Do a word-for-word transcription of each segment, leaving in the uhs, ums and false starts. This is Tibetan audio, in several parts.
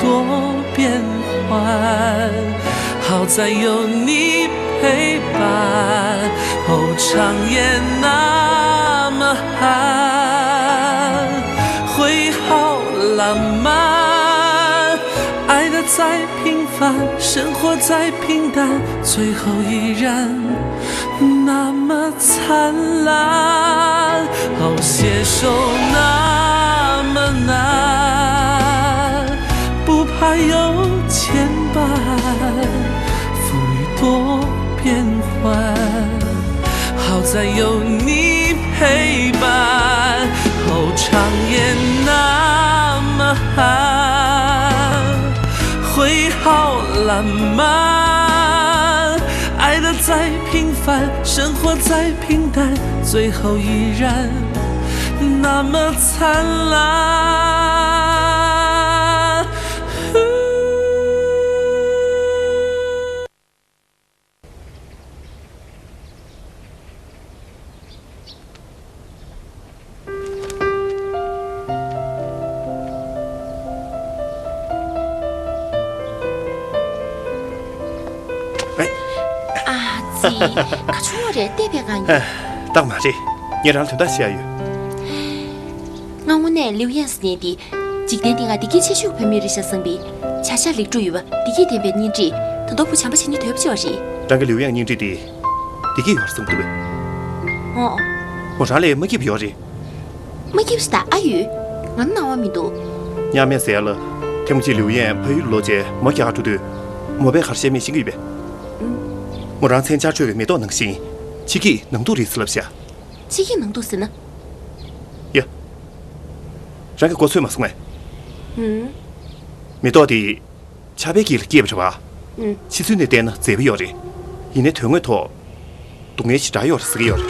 多变幻，好在有你陪伴。哦，长夜那么寒，会好浪漫。爱的再平凡，生活再平淡，最后依然那么灿烂。哦，携手那么难，不怕有牵绊，风雨多变幻，好在有你陪伴。哦，长夜那么寒，会好浪漫。爱的再平凡，生活再平淡，最后依然那么灿烂。ཨ་ཙི། ག་བྱུང་བ་རེད། བལྟས་པའི་སྒང་ཡིན། ཨ། རྟགས་མ་རེད། ངས་རང་ལ་དོན་དག་བཤད་ཡ་ཡོད། ང་དངོས་གནས་ལིའུ་ཡན་ཟེར་མཁན་དེ། འཇིག་རྟེན་འདི་ང་བདེ་སྐྱིད་ཆེ་ཤོས་བོད་མི་རེད་ཤག་བསམ་པའི། ཆ་ཤས་ལེགས་གྲུབ་ཡོད་པ། བདེ་སྐྱིད་ལྡན་པའི་གཉེན་སྒྲིག་ད་དུང་བུ་བྱམས་པ་བྱེད་སྙིང་འདོད་པ་ཅིག་ཡོད་རེད། རང་གི་ལིའུ་ཡན་གཉེན་སྒྲིག་དེ། བདེ་སྐྱིད་ཡོད་རེད་བསམ་འདུག་གས། ཨོ། མོ་རང་ལ་མ་སྐྱིད་པ་ཡོད་རེད། མ་སྐྱིད་པ་ཞིག་ད་ཨ་ཡོད། ང་ནི་སྣང་བ་མི་འདུག་མཉམ་མེད་ཟེར་ཡ་ལ། ཐེངས་མ་གཅིག་ལིའུ་ཡན་ཕ་ཡུལ་ལོག་རྗེས་མོ་རྒྱ་གར་འགྲོ་དུས། མོ་པས་ག་རེ་བཤད་མིན་ཤེས་ཀྱི་ཡོད་པས། མོ་རང་མཚན་ཆར་ཆུ་བའི་མེ་ཏོག་ནང་བཞིན། ཕྱི་སྐྱིད་ནང་སྡུག་རེད་ཟེར་ལབ་ཤག་ཕྱི་སྐྱིད་ནང་སྡུག་ཟེར་ན། ཡ། རང་གི་མགོ་ཚོས་མ་སོང་ངས། ཧུམ། མེ་ཏོག་དེ། ཆར་པའི་དཀྱིལ་ལ་སྐྱེས་པ་རེད་པ། ཨུམ། ཕྱི་ཚུལ་ནས་བལྟས་ན་མཛེས་པོ་ཡོད་རེད། ཡིན་ནའི་དོན་དངོས་ཐོག་སྡུག་བསྔལ་ཞེ་དྲག་ཡོད་རེད་ཟེར་གྱི་ཡོད་རེད།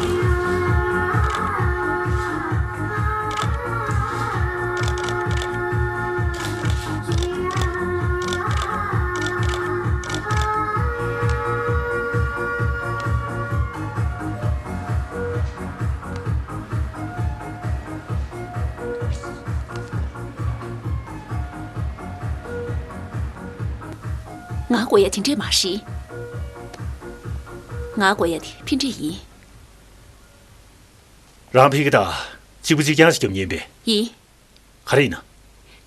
ང་དགོས་ཡ་དེ་འདྲས་མ་རེད། ང་དགོས་ཡ་དེ་ཕན་འབྲས་ཡིན། རང་ཕ་གི་དང་གཅིག་པ་གཅིག་རྐྱང་ཞིག་རྒྱབ་མཁན་ཡིན་པས། ཡིན། ག་རེ་ཡིན་ན།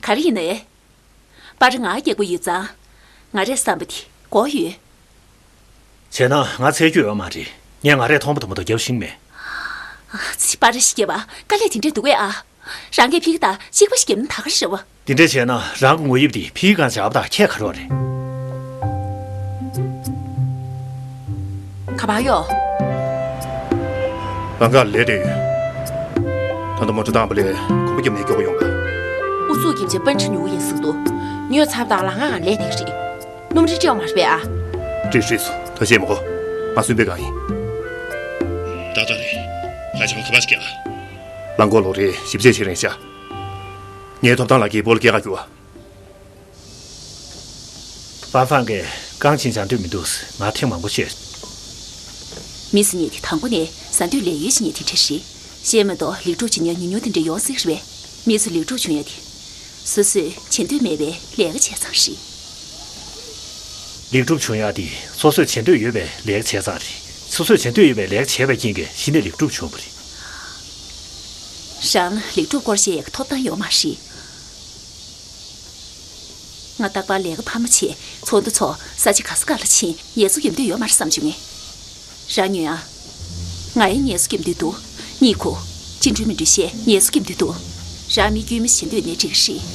ག་རེ་ཡིན་ན་ཨེ། པར་ང་རྒྱག་པ་ཡིན་ཙང་། ང་རའི་བསམ་པ་དེ་དགོས་ཡོད། བྱས་ན་ང་འཚོལ་རྒྱུ་ཡོད་མ་རེད། ངས་ང་རས་མཐོང་པ་དང་མ་གཏོགས་རྒྱབ་ཤེས་མེད། ཨ་ཙི། པར་ཞིག་རྒྱབ་པ་དཀའ་ལས་དེ་འདྲས་འདུག་གས་ཨ། རང་གིས་ཕ་གི་དང་གཅིག་པ་ཞིག་རྒྱབ་ན་ད་ག་རེ་རེད་པ། དེ་འདྲས་བྱས་ན་རང་གི་ངོ་དེབ་དེ་ཕ་གི་སྒང་བཞག་པ་དང་ཁྱད་ག་རེ་ཡོད་རེད། ག་པར་ཡོད། ལམ་ཁ་ལས་བསྡད་ཡོད། ད་ལྟ་མོ་ཊ་བཏང་པ་ལས་གོམ་པ་རྒྱབ་ནས་མགྱོགས་པོ་ཡོང་པ། ཨུ་ཚུགས་རྒྱབ་བྱས་པཎ་ཆེན་ཉུང་ཡིན་ཟེར་འདུག་ཉོས་ཚར་བ་དང་ལམ་ཁའི་སྒང་ལས་བསྡད་ཀྱི་རེད། སྣུམ་རིན་སྤྲད་ཡོད་མ་རེད་པས་ཨ། སྤྲད་སྤྲད་སོང་། ད་བཤད་མི་དགོས། ང་སུན་པའི་སྒང་ཡིན། ཏག་ཏག་རེད། ལྷ་ཆེན་མོ་ཁ་པར་ཞིག་རྒྱག་ལམ་གོག་ལོ་རེད། ཞིབ་དཔྱད་བྱེད་རན་ཤག་ངའི་ཐོབ་ཐང་ལག་འཁྱེར་སྤོ་ལོ་སྐྱེལ་ག་རྒྱུགས་ཨ། ཧྥང་ཧྥང་གིས་རྐང་བྱིན་བྱ་འདོད་མི་འདུག་ང་ཐེངས་མང་པོ་བཤད། མི་ཟེར་མཁན་དེ་དང་པོ་ནས་ཟ་འདོད་ལས་ཡོད་ཟེར་མཁན་དེ་འདྲ་རེད། གཞན་མ་གཏོགས་ལེགས་གྲུབ་བྱེད་མཁན་ཉུང་ཉུང་དེ་འདྲ་ཡོང་སྲིད་རེད་པས། མི་ཚོ་ལེགས་གྲུབ་བྱུང་ཡ་དེ། སོ་སོས་བྱེད་འདོད་མེད་པའི་ལས་ཀ་བྱས་ཙང་རེད། ལེགས་གྲུབ་བྱུང་ཡ་དེ་སོ་སོས་བྱེད་འདོད་ཡོད་པའི་ལས་ཀ་བྱས་ཙང་རེད། སོ་སོས་བྱེད་འདོད་ཡོད་པའི་ལས་ཀ་བྱས་པའི་རྐྱེན་གྱིས་གཞི་ནས་ལེགས་གྲུབ་བྱུང་བ་རེད། རང་ལ་ལེགས་གྲུབ་སྐོར་བཤད་ཡག་གི་ཐོབ་ཐང་ཡོད་མ་རེད། ང་རྟག་པར་ལས་ཀ་འཕར་མ་བྱས། ཚོགས་འདུ་ཚོགས། ས་ཆ་ག་ས་ག་ལ་ཕྱིན། ངལ་གསོ་རྒྱབ་འདོད་ཡོད་མ་རེད་བསམ་བྱུང་ངས། རང་ཉོན་ཨ། ང་ཡང་ངལ་གསོ་རྒྱབ་འདོད་འདུག་གཉིད་ཁུག་ཅི་འགྲུལ་མི་འགྲུལ་བཤད། ངལ་གསོ་རྒྱབ་འདོད་འདུག་རང་མི་དཀྱུས་མ་བྱེད་འདོད་ནའི་འགྲིག་གི་རེད།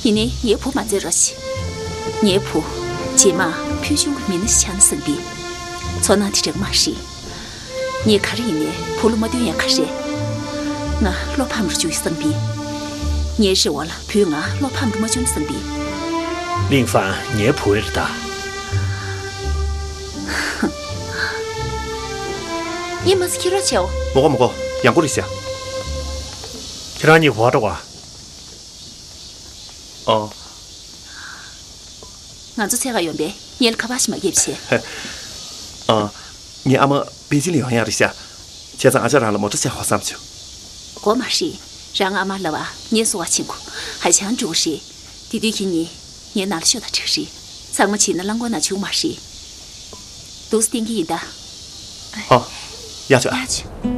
ཡིན་ནའི་ངའི་བུ་མ་རྩོད་རོགས་བྱེད། ངའི་བུ། རྗེས་མ་ཕུལ་བྱུང་གི་མི་སྣ་ཞིག་ཆགས་ན་བསམ་པའི། ཚོར་སྣང་དེ་འདྲ་མ་རེད། ངས་ག་རེ་ཡིན་ནའི་བུ་བློ་མ་འདོན་ཡ་ག་རེ་རེད། ང་བློ་ཕམ་རུ་འཇུག་བསམ་པས། ངའི་རེ་བ་ལ་བུས་ང་བློ་ཕམ་རུ་མ་འཇུག་བསམ་པས། གླིང་ཧྥང་ངའི་བུ་རེད་ད། ངས་མ་ཚད་ཁྱི་རོགས་བྱའོ། མོ་གོ་མོ་གོ། ཡང་སྒོ་རེད་ཤག་ཁྱེད་རང་གཉིས་ག་པར་འགྲོ་ག་ཨ། ང་ཚོ་འཚོལ་ག་ཡོང་པས། ངེད་ལ་ཁ་པར་ཞིག་མ་བརྒྱབ་བྱས། ཨ། ངའི་ཨ་མ་པེ་ཅིན་ལ་ཡོང་ཡག་རེད་ཤག་བྱས་ཙང་ཨ་ཅག་རང་ལ་མོ་ཊ་ཆག་པ་བསམ་བྱུང་། དགོས་མ་རེད། རང་ཨ་མར་ལབ་ཨ། ངས་གསོ་བ་བྱེད་དགོས། ཧ་ཅང་སྡུག་རེད། དེ་དུས་ཁྱེད་གཉིས། ངའི་ནང་ལ་ཤོག་དང་འགྲིག་རེད། ཚང་མ་བྱས་ན་རླངས་འཁོར་ནང་བྱུང་མ་རེད། འདུག་སེ་བསྟན་གྱི་ཡིན་ད། ཨོ། ཡག་བྱུང་ཨ། ཡག་བྱུང་།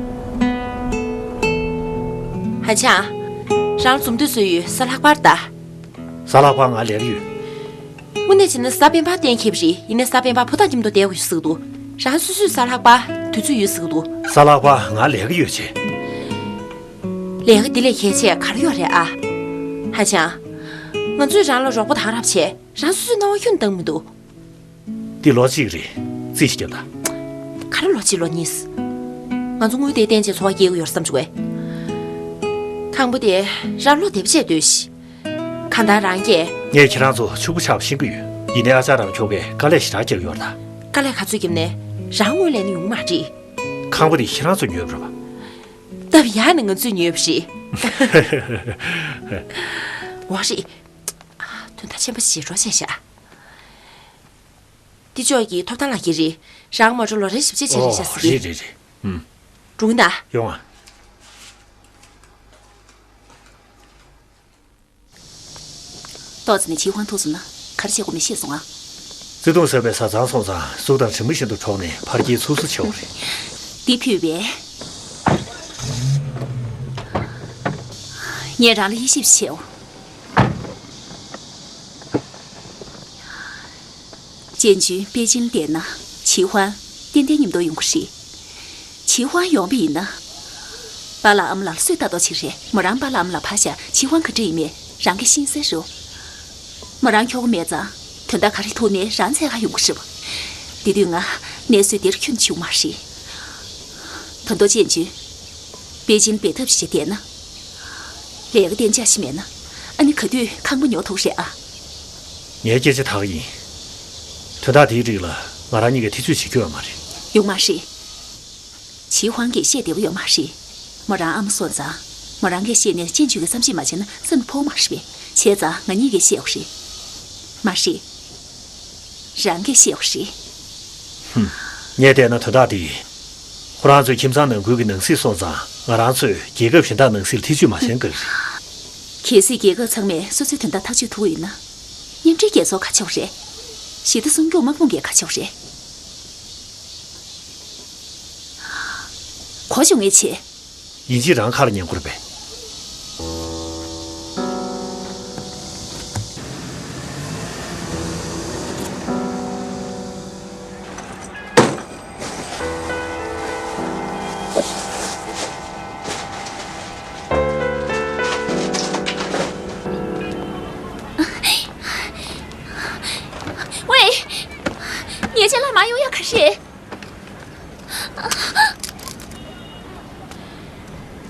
ཧན་ཆང་། རང་ལ་འཛོམས་དུས་སུ་ཡོད་གཟའ་ལྷག་པར་ད། གཟའ་ལྷག་པར་ང་ལས་ཀ་ཡོད། དངོས་གནས་བྱས་ན་གཟའ་སྤེན་པ་གཏན་འཁེལ་བ་རེད། ཡིན་ནའི་གཟའ་སྤེན་པ་ཕོ་ཐང་ཁྱིམ་དུ་བསྡད་དགོས་ཡོད་ཟེར་གི་འདུག་རང་སོ་སོའི་གཟའ་ལྷག་པ་དུས་ཚོད་ཡོད་ཟེར་གི་འདུག་གཟའ་ལྷག་པ་ང་ལས་ཀ་ཡོད་བྱས། ལས་ཀ་འདི་ལས་གལ་ཆེ་ག་རེ་ཡོད་རེད་ཨ། ཧ་ཅང་། ང་ཚོས་རང་ལ་རོགས་པ་དང་རབ་བྱས་རང་སོ་སོའི་སྣང་བ་ཁྱོན་བཏང་མི་འདུག་འདི་ལོ་གཅིག་རེད། རྩིས་ཤིག་རྒྱབ་དང་། ག་རེ་ལོ་གཅིག་ལོ་གཉིས། ང་ཚོ་དངུལ་དེ་བརྟེན་བྱས་འཚོ་བ་སྐྱེལ་གི་ཡོད་རེད་བསམ་བྱུང་བས། ཁང་པ་དེ་རང་ལོ་དེབ་བྱས་སྡོད་ཤིག་གང་ལྟར་རང་གིས། ངས་ཁྱེད་རང་ཚོ་ཕྱུག་པོ་ཆགས་པ་ཤེས་ཀྱི་ཡོད། ཡིན་ནའི་ཨ་ཅག་རང་ཁྱོ་གས་དཀའ་ལས་ཞེ་དྲག་རྒྱག་ཡོད་རེད་ད། དཀའ་ལས་ག་ཚོད་བརྒྱབ་ནའི་རང་དངུལ་ལེན་ན་ཡོང་མ་རེད། ཁང་པ་དེ་ཁྱེད་རང་ཚོ་ཉོས་པ་རེད་པ། སྟབས་ཡག་ནས་ང་ཚོས་ཉོས་པ་རེད། འོ་རེད། དོན་དག་ཆེན་པོ་ཞིག་རོགས་བྱས་ཤག་འདི་ཅོག་གི་ཐོབ་ཐང་ལག་འཁྱེར་རེད། རང་མ་འགྲོ་ལོ་རེ་ཞིབ་དཔྱད་བྱེད་རེས་ཤག་ཟེར་གི། ཨོ་རེད་རེད་རེད། ཨུམ། འགྲོ་གི་ཡིན་ད། ཡོང་ཨ། ཏོག་ཙམ་ནས་ཆི་ཧུའང་ཐུག་སོང་ན་ག་རེ་བྱེད་དགོས་མིན་ཤེས་སོང་ཨ། བརྩེ་དུང་ཟབ་པའི་བཟའ་ཚང་སོང་ཙང་གཟུགས་དང་དྲི་མ་བཞིན་དུ་འགྲོགས་ནས་ཕར་སྐྱེལ་ཚུར་གསོ་བྱེད་དགོས་རེད། འདི་ཕུད་པས། ངས་རང་ལ་དབྱེ་ཞིབ་བྱེད། ཅན་ཅུན་པེ་ཅིན་ལ་བསྡད་ན་ཆི་ཧུའང་ཏན་ཏན་མཉམ་དུ་ཡོང་གི་རེད། ཆི་ཧུའང་ཡོང་བ་ཡིན་ན། པཱ་ལགས་ཨ་མ་ལགས་ལ་སུས་ལྟ་རྟོག་བྱེད་རེད། མོ་རང་པཱ་ལགས་ཨ་མ་ལགས་ཕར་བཞག་ཆི་ཧུའང་ག་འདྲ་ཡིན་མེད་རང་གིས་ཤེས་གསལ་རེད། མོ་རང་ཁྱོ་ག་མེད་ཙང་དོན་དག་ག་རེ་ཐུག་ནའི་རང་འཚོལ་ག་ཡོང་གི་རེད་པ། དེ་དུས་ང་གནས་ཚུལ་འདིར་ཁྱོན་ཆེ་བ་མ་རེད། ད་དུང་ཅན་ཅུན། པེ་ཅིན་འབད་ཐབས་ཤིག་བྱས་བསྡད་ན། ལས་ཀ་གཏན་འཇགས་ཤིག་མེད་ན། ཨ་ནི་ག་དུས་ཁང་པ་ཉོ་ཐུབ་རེད་ཨ། ངའི་སྐད་ཆ་དག་ཡིན། དོན་དག་དེའི་རིགས་ལ་ང་རང་གཉིས་ཀས་ཐེ་ཇུས་བྱེད་རྒྱུ་ཡོད་མ་རེད། ཡོད་མ་རེད། ཆི་ཧུའང་གིས་བཤད་བདེ་པོ་ཡོད་མ་རེད། མོ་རང་ཨ་མ་སོང་ཙང་། མོ་རང་གིས་བཤད་ནས་ཅན་ཅུན་གྱིས་བསམ་ཤེས་མ་བྱས་ན་སེམས་ཕོག་མ་རེད་པས། བྱས་ཙང་ང་གཉིས་ཀས་བཤད་དགོས་རེད། མ་རེད། རང་གིས་བཤད་དགོས་རེད། ཧུམ། ངས་བལྟས་ན་དོན་དག་འདི། ཁོ་རང་ཚོའི་ཁྱིམ་ཚང་ནང་ཁུལ་གྱི་ནང་སྲིད་སོང་ཙང་ང་རང་ཚོས་རྒྱལ་ཁབ་གཞན་དག་ནང་སྲིད་ལ་ཐེ་ཇུས་མ་བྱས་ན་དགའ་གི་རེད། གལ་སྲིད་རྒྱལ་ཁབ་ཚང་མས་སོ་སོའི་དོན་དག་ཐག་གཅོད་ཐུབ་ཀྱི་ཡོད་ན། མཉམ་འབྲེལ་རྒྱལ་ཚོགས་ག་ཆགས་རེད། ཞི་བདེ་སྲུང་སྐྱོབ་དམག་དཔུང་གི་ག་ཆགས་རེད། གོ་བྱུང་ངས་བྱས། ཡིན་གཅིག་རང་ཁ་ལ་ཉན་དགོས་རེད་པས། ཝེ། ཉེས་ཆད་ལ་མ་ཡོང་ཡ་ག་རེ་རེད།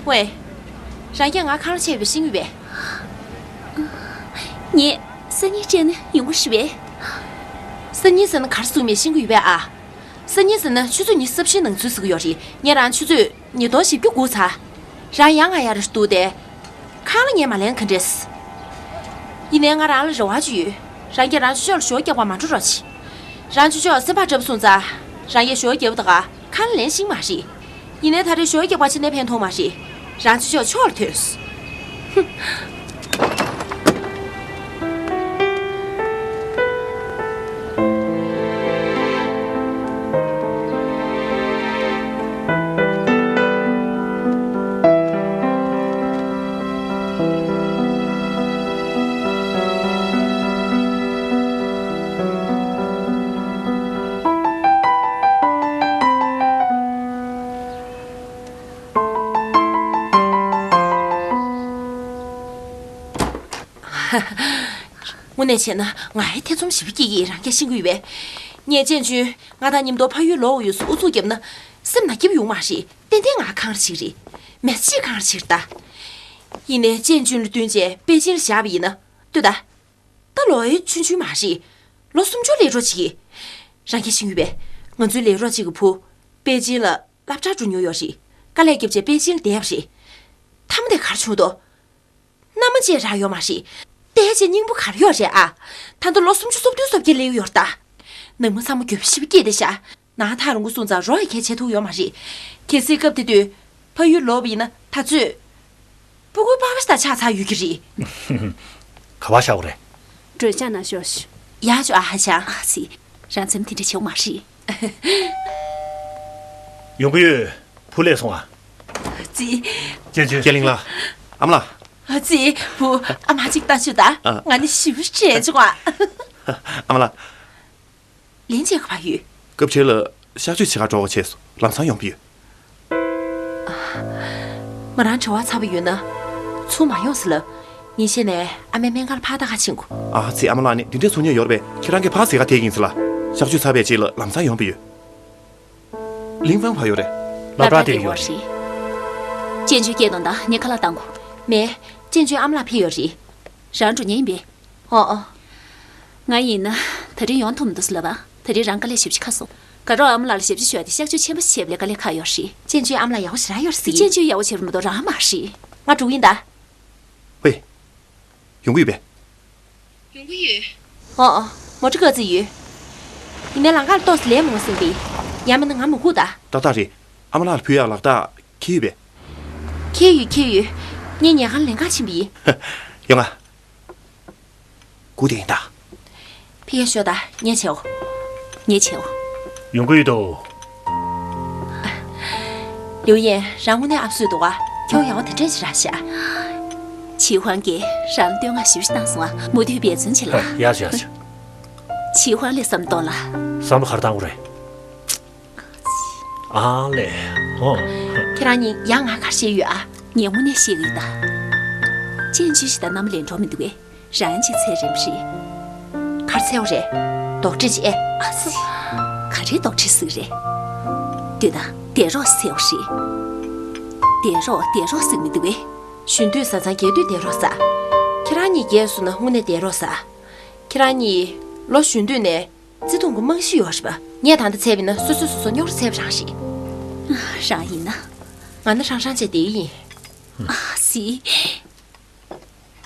ཝེ། རང་རྒྱལ་ང་ཁང་ཆེ་བའི་ཤིང་ཡོད་པས། ངས་སང་ཉིན་སྤྲད་ན་ཡོང་གི་རེད་པས། སང་ཉིན་ཟེར་ན་ག་རེ་གསུངས་མེད་ཤིང་གི་ཡོད་པས་ཨ། སང་ཉིན་ཟེར་ན་ཆུ་ཚོད་ཉི་ཤུ་རྩ་བཞིའི་ནང་ཚུད་ཟེར་གི་ཡོད་རེད། ངས་རང་ཆུ་ཚོད་ཉིས་སྟོང་བཞི་བཅུ་དགུ་ཚར། རང་ཡང་ང་ཡར་འདུག་སྟེ། ཁང་གླ་ངས་མ་ལེན་ག་འདྲས། ཡིན་ནའི་ང་རང་ལ་རེ་བ་ཅིག་ཡོད། རང་གིས་རང་ཆུ་ཕྱོགས་ལ་ཞོ་རྒྱག་པར་མ་འགྲོ་རོགས་བྱེད། རང་ཆུ་ཕྱོགས་སེམས་པ་འདྲ་པོ་སོང་ཙང་། རང་གིས་ཞོ་རྒྱག་པ་དང་ཁང་གླ་ལེན་ཤེས་མ་རེད། ཡིན་ནའི་ད་རེས་ཞོ་རྒྱག་པ་བྱས་ནའི་ཕན་ཐོགས་མ་རེད། རང་ཆུ་ཕྱོགས་ཕྱོགས་ལ་ཐོན། དངོས་གནས་བྱས་ན་ང་ཡི་ཐེ་ཚོམ་ཞེ་པོ་སྐྱེ་གི་རང་རྒྱལ་ཤིང་གི་ཡོད་པས། ངས་ཅན་ཅུན་ང་དང་མཉམ་དུ་ཕ་ཡུལ་ལོག་ཡོད་སུ་ཨུ་ཚུགས་བརྒྱབ་ན་སེམས་ནང་སྐྱིད་པོ་ཡོང་མ་རེད། ཏན་ཏན་ང་གང་ཞིག་རེད། མེ་ཅིག་གང་ཞིག་རེད་ད། ཡིན་ནའི་ཅན་ཅུན་ལ་བསྟུན་བྱས་པེ་ཅིན་ལ་བཞག་པ་ཡིན་ན་ལྟོས་ད། ད་ལོ་ཡི་ཆུང་ཆུང་མ་རེད། ལོ་སུམ་ཅུ་ལས་རོགས་བྱེད་ཀྱི། རང་རྒྱལ་ཤིང་ཡོད་པས། ང་ཚོའི་ལས་རོགས་གཅིག་གི་བུ། པེ་ཅིན་ལ་སློབ་གྲྭ་འགྲོ་མྱོང་ཡོད་རེད། དཀའ་ལས་བརྒྱབ་བྱས་པེ་ཅིན་ལ་བསྡད་པ་རེད། མཐའ་མ་དེ་ག་རེ་བྱུང་འདུག་མནའ་མ་བཅས་རག་ཡོད་མ་རེད། བལྟས་བྱས་སྙིང་པོ་ག་རེ་ཡོད་རེད་ཨ། ད་ལྟ་ལོ་སུམ་ཅུ་སོ་བདུན་སོ་བརྒྱད་སླེབས་ཡོད་རེད་ད། ནང་མི་ཚང་མ་འགྱོད་པ་ཞེ་པོ་སྐྱེས་བསྡད་ཤག་ནང་ཐག་རིང་པོ་སོང་ཙང་རོགས་ཡ་གང་བྱེད་ཐུབ་ཡོད་མ་རེད། གལ་སྲིད་སྐབས་དེ་དུས་ཕ་ཡུལ་ལོག་པ་ཡིན་ན་ད་ཚོད། སྤུ་གུའི་པགས་པ་ཞིག་དང་ཆགས་ཚར་ཡོད་ཀྱི་རེད། ག་པར་བཞག་དགོས་རེད། སྒྲོལ་ལྕགས་ནང་ཞོག་ཤིག་ཡག་ཅོ་ཨ་ཧ་ཤ། ཨ་ཙི། རང་ཚེམ་དེ་འདྲ་བྱེད་མ་རེད། ཡོང་གི་ཡོད། བུ་སླེབས་སོང་ཨ། ཙི། ཅན་ཅུན། ཅན་ལིང་ལགས། ཨ་མ་ལགས། ཨ་ཙི། བུ། ཨ་མ་ཅིག་ལྟ་ཞུ་ད། ཨ། ང་ནི་ཞིབ་བྱས་བྱུང་ཨ། ཨ་མ་ལགས། ལན་ཅན་ག་པར་ཡོད། སྐབས་འཕྲལ་ལ་གཤག་བཅོས་བྱེད་གར་འགྲོ་བ་བྱས་སོ། ལམ་སང་ཡོང་བ་ཡོད། ང་རང་བྲེལ་བ་ཚ་པོ་ཡོད་ན། ཚུར་མ་ཡོང་ཟེར་ལབ། ཉིན་ཤས་ནས་ཨ་མའི་སྨན་ཁང་ལ་ཕར་ལྟ་ག་ཕྱིན་གོ། ཨ་ཙི། ཨ་མ་ལགས་ནི་འདི་འདྲའི་ཚོར་སྙེག་ཡོད་རེད་པས། ཁྱེད་རང་གིས་ཕར་ཟེར་ག་དེ་ཡིན་ཟེར་ལ། གཤག་བཅོས་ཚར་བའི་རྗེས་ལ་ལམ་སང་ཡོང་བ་ཡོད། ལིང་ཧྥང་ག་པར་ཡོད་རེད། སློབ་གྲྭ་དེར་ཡོད་རེད། ཅན་ཅུན་སྐད་གཏོང་དང་། ངས་ཁ་ལག་བཏང་གོ། མེད། ཅན་ཅུན་ཨ་མ་ལགས་ཕེབས་ཡོད་རེད། རང་འགྲོ་མཁན་ཡིན་པས། ཨོ་ཨོ། ང་ཡིན་ན་ད་རིང་ཡོང་ཐུབ་མི་འདུག་ཟེར་ལབ་པ། ད་རིང་རང་དཀའ་ལས་ཞེ་པོ་ཅིག་ཁག་སོང་། དགའ་རོགས་ཨ་མ་ལགས་ལ་ཞབས་ཕྱི་ཞུ་བ་དེ་གཤག་བཅོས་ཆེན་པོ་ཞིག་བྱས་པ་ལས་དཀའ་ལས་ཁག་ཡོད་རེད། ཅན་ཅུན་ཨ་མ་ལགས་ཡག་པོ་ཞེ་དྲག་ཡོད་རེད་ཟེར། ཅན་ཅུན་ཡག་པོ་བྱེད་རུ་མི་འདུག་རང་མ་རེད། ང་འགྲོ་གི་ཡིན་ད། ཝེ། ཡོང་གི་ཡོད་པས། ཡོང་གི་ཡོད། ཨོ་ཨོ། མོ་ཊ་ཀ་ཙི་ཡོད། ཡིན་ནའི་ལམ་ཁ་ལ་ཏོག་ཙམ་ལས་མང་པོ་ཟིན་པས། ཡང་མིན་ན་ང་མི་སྒུག་ད། ཏག་ཏག་རེད། ཨ་མ་ལགས་ལ་ཕུལ་ཡག་ལག་རྟགས་འཁྱེར་ཡོད་པས། འཁྱེར་ཡོད་འཁྱེར་ཡོད། ངས་ཉལ་ཁང་ལེན་ག་ཕྱིན་པ་ཡིན། ཡོང་ང་། སྒུག་བསྡད་ཡིན་ད། ཕི་ཡ་ཤོད་ད། ངས་བྱེད་འོ། ངས་བྱེད་འོ། ཡོང་གི་ཡོད་དོ། ལིའུ་ཡན། རང་དངོས་གནས་ཨབ་སུ་འདུག་ག་ཁྱོད་ཡག་པོ་དེ་འདྲས་ཞིག་རག་ཤག་ཆི་ཧུའང་གིས་རང་ལ་བསྟོད་བསྔགས་ཞེ་པོ་ཞིག་བཏང་སོང་ཨ། མུ་མཐུད་འབད་བརྩོན་བྱེད་ལ། ཡག་ཤག་ཡག་ཤག་ཆི་ཧུའང་ལ་བསམ་བློ་གཏོང་ལ། བསམ་བློ་ག་རེ་བཏང་དགོས་རེད། ཨང་ལེ། ཨོ། ཁྱེད་རང་གཉིས་ཡང་ང་ག་རེ་བཤད་ཡོད་ཨ། ངས་དངོས་གནས་བཤད་ཀྱི་ཡོད་ད། ཅན་ཅུན་ཞེ་དྲག་རྣམ་པ་ལེན་འགྲོ་མི་འདུག་གས། རང་གཅིག་འཚོལ་རན་པ་རེད། ག་རེ་འཚོལ་བ་རེད། རྡོག་ཁྲེས་ཅིག་ཨེ། ཨ་ཙི། ག་རེ་རྡོག་ཁྲེས་ཟེར་གྱི་རེད། ལྟོས་དང་། བསྡད་རོགས་འཚོལ་བ་རེད། བསྡད་རོགས་བསྡད་རོགས་ཟེར་མི་འདུག་གས། གཞོན་དུས་བཟའ་ཚང་རྒས་དུས་བསྡད་རོགས་ཟེར། ཁྱེད་རང་གཉིས་རྒས་སོང་ན་དངོས་གནས་བསྡད་རོགས་ཟེར། ཁྱེད་རང་གཉིས་ལོ་གཞོན་དུས་ནས་བརྩེ་དུང་གི་རྨང་གཞི་ཡོད་རེད་པ། ངས་ད་ལྟ་འཚོལ་བ་ཡིན་ན་སོ་སོས་སོ་སོ་རྙོག་དྲ་འཚོལ་བ་རང་རེད། རང་ཡིན་ན། ང་ནི་ཧྲང་ཧྲང་བྱས་བསྡད་ཀྱི་ཡིན། ཨ་ཙི།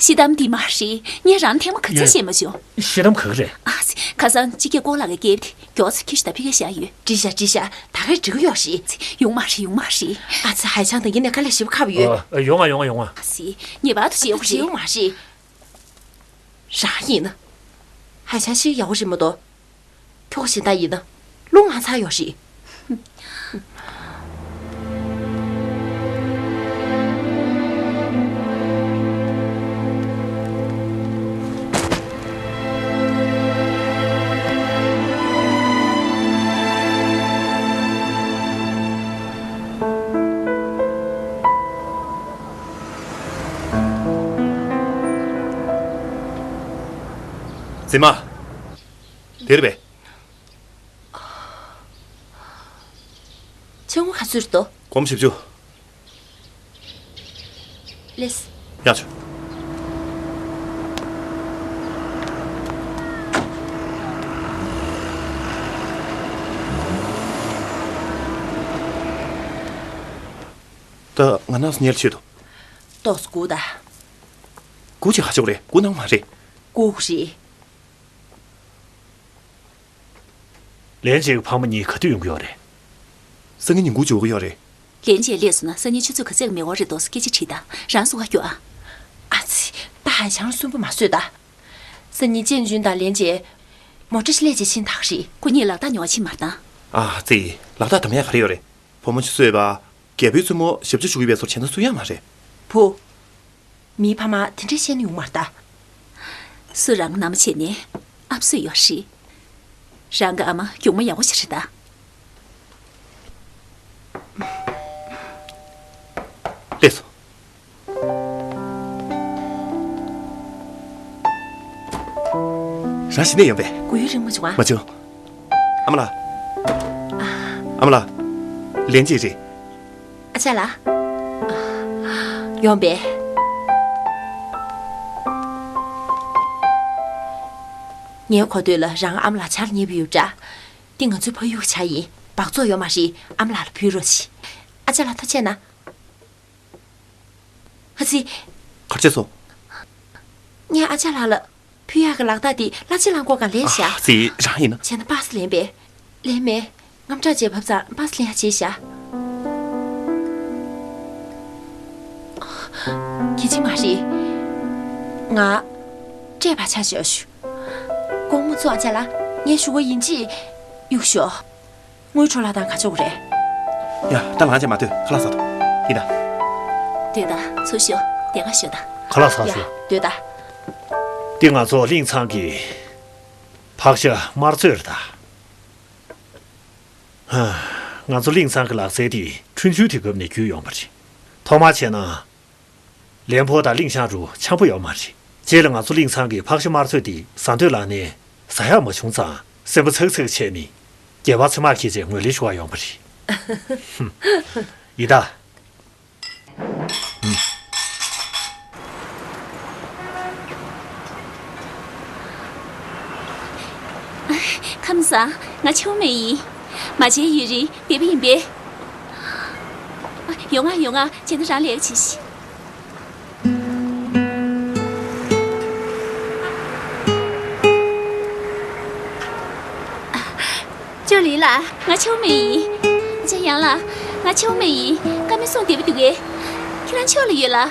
ཤི་གཏམ་འདི་མ་རེད། ངས་རང་ཐེངས་མ་ག་ཚོད་བཤད་མ་བྱུང་། ཤི་གཏམ་ག་གི་རེད། ཨ་ཙི། ཁ་སང་སྤྱི་སྐད་ཀོ་ལགས་ཀྱིས་སྐད་དེ་མགྱོགས་ཚ་ཁྱི་ཤི་ད་ཕི་ག་བཞག་ཡོད། འགྲིག་ཤག་འགྲིག་ཤག་ད་ག་འགྲིག་གི་ཡོད་རེད། ཡོང་མ་རེད། ཡོང་མ་རེད། ཨ་ཙི། ཧའེ་ཆང་དང་ཡིན་ནས་དཀའ་ལས་ཞེ་པོ་ཁག་པོ་ཡོད། ཨ། ཡོང་ང་ཡོང་ང་ཡོང་ང་། ཨ་ཙི། ངེས་པར་དུ་བྱེད་དགོས་རེད། བྱེད་དགོས་མ་རེད། རང་ཡིན་ན། ཧའེ་ཆང་ཤི་ཡག་པོ་རེད་མ་གཏོགས། ཁྱོ་ག་གཞན་དག་ཡིན་ན་རླུང་ང་ཚ་ཡོད་རེད། རྫི་མ། དེར་བས། ཆུ་ངོ་ག་ཚོད་རེད་དོ། སྒོར་མོ་བཞི་བཅུ། ལེས། ཡག་བྱུང་། ད་ང་ནང་སུ་ཉལ་ཆེད་དུ། ཏོག་ཙམ་སྒུག་ད། སྒུག་ཅིག་ཧ་ཆོག་རེད། སྒུག་གནང་མ་རེད། སྒུག་དགོས་རེད། ལན་ཅེ་གི་ཕ་མ་གཉིས་ག་དུས་ཡོང་གི་ཡོད་རེད། སང་ཉིན་ཉིན་གུང་འབྱོར་གི་ཡོད་རེད། ལན་ཅེ་སླེབས་སོང་ན་སང་ཉིན་ཆུ་ཚོད་ག་ཚད་ཀྱི་མི་འགོར་རེད་འདུག་སྐད་ཆ་དྲིས་དང་། རང་སུ་བ་སྐྱོ་ཨ། ཨ་ཙི། ད་ཧའེ་ཆང་སུན་པོ་མ་བཟོས་ད། སང་ཉིན་ཅན་ཅུན་དང་ལན་ཅེ། མོ་ཊ་ཞིག་སླེབས་རྗེས་ཕྱིན་ད་ག་རེད། ཁོ་གཉིས་ལག་རྟགས་ཉོ་བ་ཕྱིན་མ་བཏང་། ཨ་ཙི། ལག་རྟགས་དམ་ཡག་ག་རེ་ཡོད་རེད། བུ་མོ་ཆུ་ཚོད་པ། རྒད་པོའི་བཙུན་མོ་ཞབས་ཕྱི་ཞུ་གི་ཡོད་པའི་བཟོ་བྱས་ན་སུ་ཡང་མ་རེད། བུ། མིའི་ཕ་མ་དེ་འདྲས་བཤད་ན་ཡོང་མ་རེད་ད། སུ་རང་གི་མནའ་མ་བྱས་ནས་ཨབ་སུ་ཡོད་རེད། རང་གི་ཨ་མ་གྱོང་མོ་ཡག་པོ་ཞིག་རེད་ད། སླེབས་སོང་། རང་གཞི་ནས་ཡོང་པས། སྒུག་ཡུན་རིང་མ་བྱུང་ཨ། མ་བྱུང་། ཨ་མ་ལགས། ཨ་མ་ལགས། ལན་ཅེ་རེད། ཨ་ཅག་ལགས། ཡོང་པས། ངའི་གོ་ཐོས་ལ་རང་ཨ་མ་ལགས་ཆར་ཉེ་བོ་ཡོད་འདྲ། འདི་ང་ཚོའི་ཕ་ཡུལ་གྱི་ཇ་ཡིན། སྦགས་བཙོག་ཡོད་མ་རེད། ཨ་མ་ལགས་ལ་ཕུལ་རོགས་གྱིས། ཨ་ཅག་ལགས་ཐུགས་རྗེ་གནང་། ཨ་ཙི། ག་རེ་བྱས་སོང་། ངས་ཨ་ཅག་ལགས་ལ་ཕུལ་ཡག་གི་ལག་རྟགས་དེ་གླ་ཆ་ལྷང་ཀོ་སྒང་ལེན་བཞག་ཨ་ཙི། རང་ཡིན་ན། བྱས་ན་པ་སེ་ལེན་པས། ལེན་མེད། དངངས་སྐྲག་བྱས་བབས་ཙང་པ་སེ་ལེན་ཡག་བྱས་བཞག་གི་ཅི་མ་རེད། ང་སྤྲད་པ་ཆ་བཞག་ཞུ། སོང་ཨ་ཅག་ལགས། ངས་ཞུ་བ་ཡིན་གཅིག་གཡུག་ཤོག་དངུལ་འཕྲོ་བརླག་སྟངས་ག་ཆོག་རེད། ཡ། ད་ལངས་བྱས་མ་སྡོད། ཁ་ལག་ཟ་དང་། ཡིན་ད། སྡོད་ད། ཚུར་ཤོག་དེ་ག་ཤོག་ད། ཁ་ལག་ཟ་ཡ། ཤོག་སྡོད་ད། འདི་ང་ཚོ་གླིང་ཚང་གི་ཕག་ཤ་དམར་མཛོད་རེད་ད། ཧ། ང་ཚོ་གླིང་ཚང་གི་ལག་རྩལ་དེ་ཁྲུན་ཆུན་དུས་སྐབས་ནས་རྒྱུས་ཡོད་པ་རེད། ཐོག་མར་བྱས་ན། ལན་ཕོ་དང་གླིང་ཤང་རུ་འཆམ་པོ་ཡོད་མ་རེད། རྗེས་ལ་ང་ཚོ་གླིང་ཚང་གི་ཕག་ཤ་དམར་མཛོད་དེ་ཟ་འདོད་ལངས་ནས་ཟ་ཡག་མ་བྱུང་ཙང་སེམས་པ་ཚག་ཚག་བྱས་ནས་རྒྱལ་བ་ཚེ་དམག་ཁྱེད་ཅག་ངོས་ལེན་ཞུ་བར་ཡོང་བ་རེད། ཧུམ། ཡིན་ད། ཁམས་བཟང་། ང་ཆུང་མེད་ཡིན། མ་བྱན་ཡུན་རིང་བདེ་པོ་ཡིན་པས། ཡོང་ང་ཡོང་ང་། བྱས་ན་རང་ལས་ཀ་བྱེད་ཤིག་ཅོ་ལི་ལགས། ང་ཆུང་མེད་ཡིན། ཅ་ཡང་ལགས། ང་ཆུང་མེད་ཡིན། བཀའ་མོལ་གསུང་བདེ་པོ་འདུག་གས། ཁྱེད་རང་ཕྱོགས་ལ་ཡོད་ལ།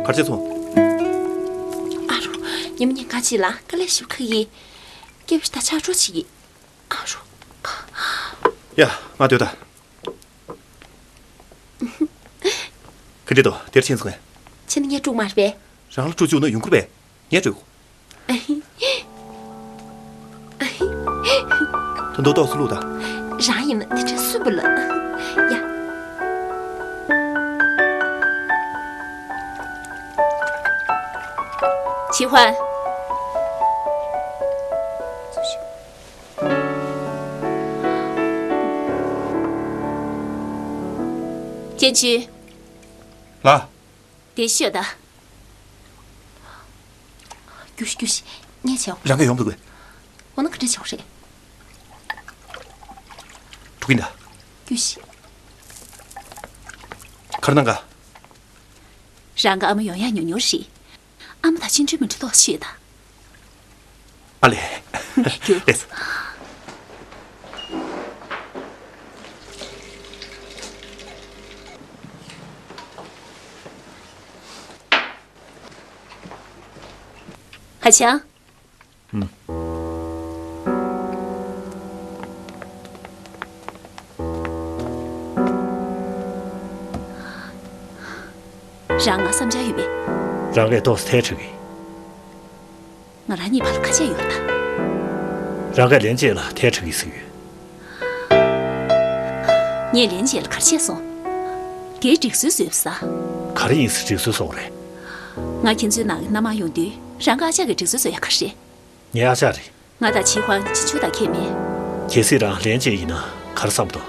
གར་ཆེ་སོང་། ཨ་རོ། ཉི་མ་ཉིན་ག་ཅི་ལ་དཀའ་ལས་ཞིག་ཁག་ཡིན། སྐྱེ་བ་ཞིག་ད་ཆག་འགྲོ་ཅིག་ཡིན། ཨ་རོ། ཡ། ང་སྡོད་ད། ག་འདྲ་འདུག་དེར་ཕྱིན་སོང་ངས། ཕྱིན་ངས་དཀྲུག་མ་རེད་པས། རང་ལ་དཀྲུག་བཅུག་ན་ཡོང་ཁུར་པས། ངས་དཀྲུག་ད་དུང་ཏོག་ཙམ་བླུགས་དང་། རང་ཡིན་ན་དེ་འདྲ་སུས་འབུལ། ཡ། ཆི་ཧོན། ཅན་ཅུན། ལགས། དེ་ཤོད་ད། རྒྱུགས་ཤིག་རྒྱུགས་ཤིག་ངས་བྱེད། རང་གིས་ཡོང་འདུག་གས། འོ་ན་ག་འདྲ་བྱེད་དགོས་རེད། འགྲོ་གིན་ད། རྒྱུགས་ཤིག་ག་རེ་གནང་ག། རང་གི་ཨ་མ་ཡོང་ཡག་ཉུང་ཉུང་རེད། ཨ་མ་དང་ཅི་འདྲ་མི་འདྲ་ཏོག་ཙམ་ཤོད་ད། ཨ་ལས། རྒྱུགས། ལེགས། ཧ་ཅང་། ཨུམ། རང་ང་བསམ་འཆར་ཡོད་པས། རང་གིས་ཏོག་ཙམ་ཐལ་དྲགས་ཀྱི། ང་རང་གཉིས་བར་ལ་ཁ་ཆད་ཡོད་རེད་ད། རང་གིས་ལན་ཅེ་ལ་ཐལ་དྲགས་ཀྱི་ཟེར་ཡོད། ངས་ལན་ཅེ་ལ་ག་རེ་བྱས་སོང་། དེའི་སྒྲིག་སྲོལ་བཟོས་པ་ས། ག་རེ་ཡིན་ཟེར་སྒྲིག་སྲོལ་བཟོ་དགོས་རེད། ང་ཁྱེད་ཚོའི་ནང་གི་མནའ་མར་ཡོང་དུས་རང་གི་ཨ་ཅག་གིས་སྒྲིག་སྲོལ་བཟོ་ཡག་ག་རེ་རེད། ངའི་ཨ་ཅག་རེད། ང་དང་ཆི་ཧོན་ཆི་ཆུ་དང་ཁྱད་མེད། གལ་སྲིད་རང་ལན་ཅེ་ཡིན་ན་ག་རེ་བསམ་འདུག་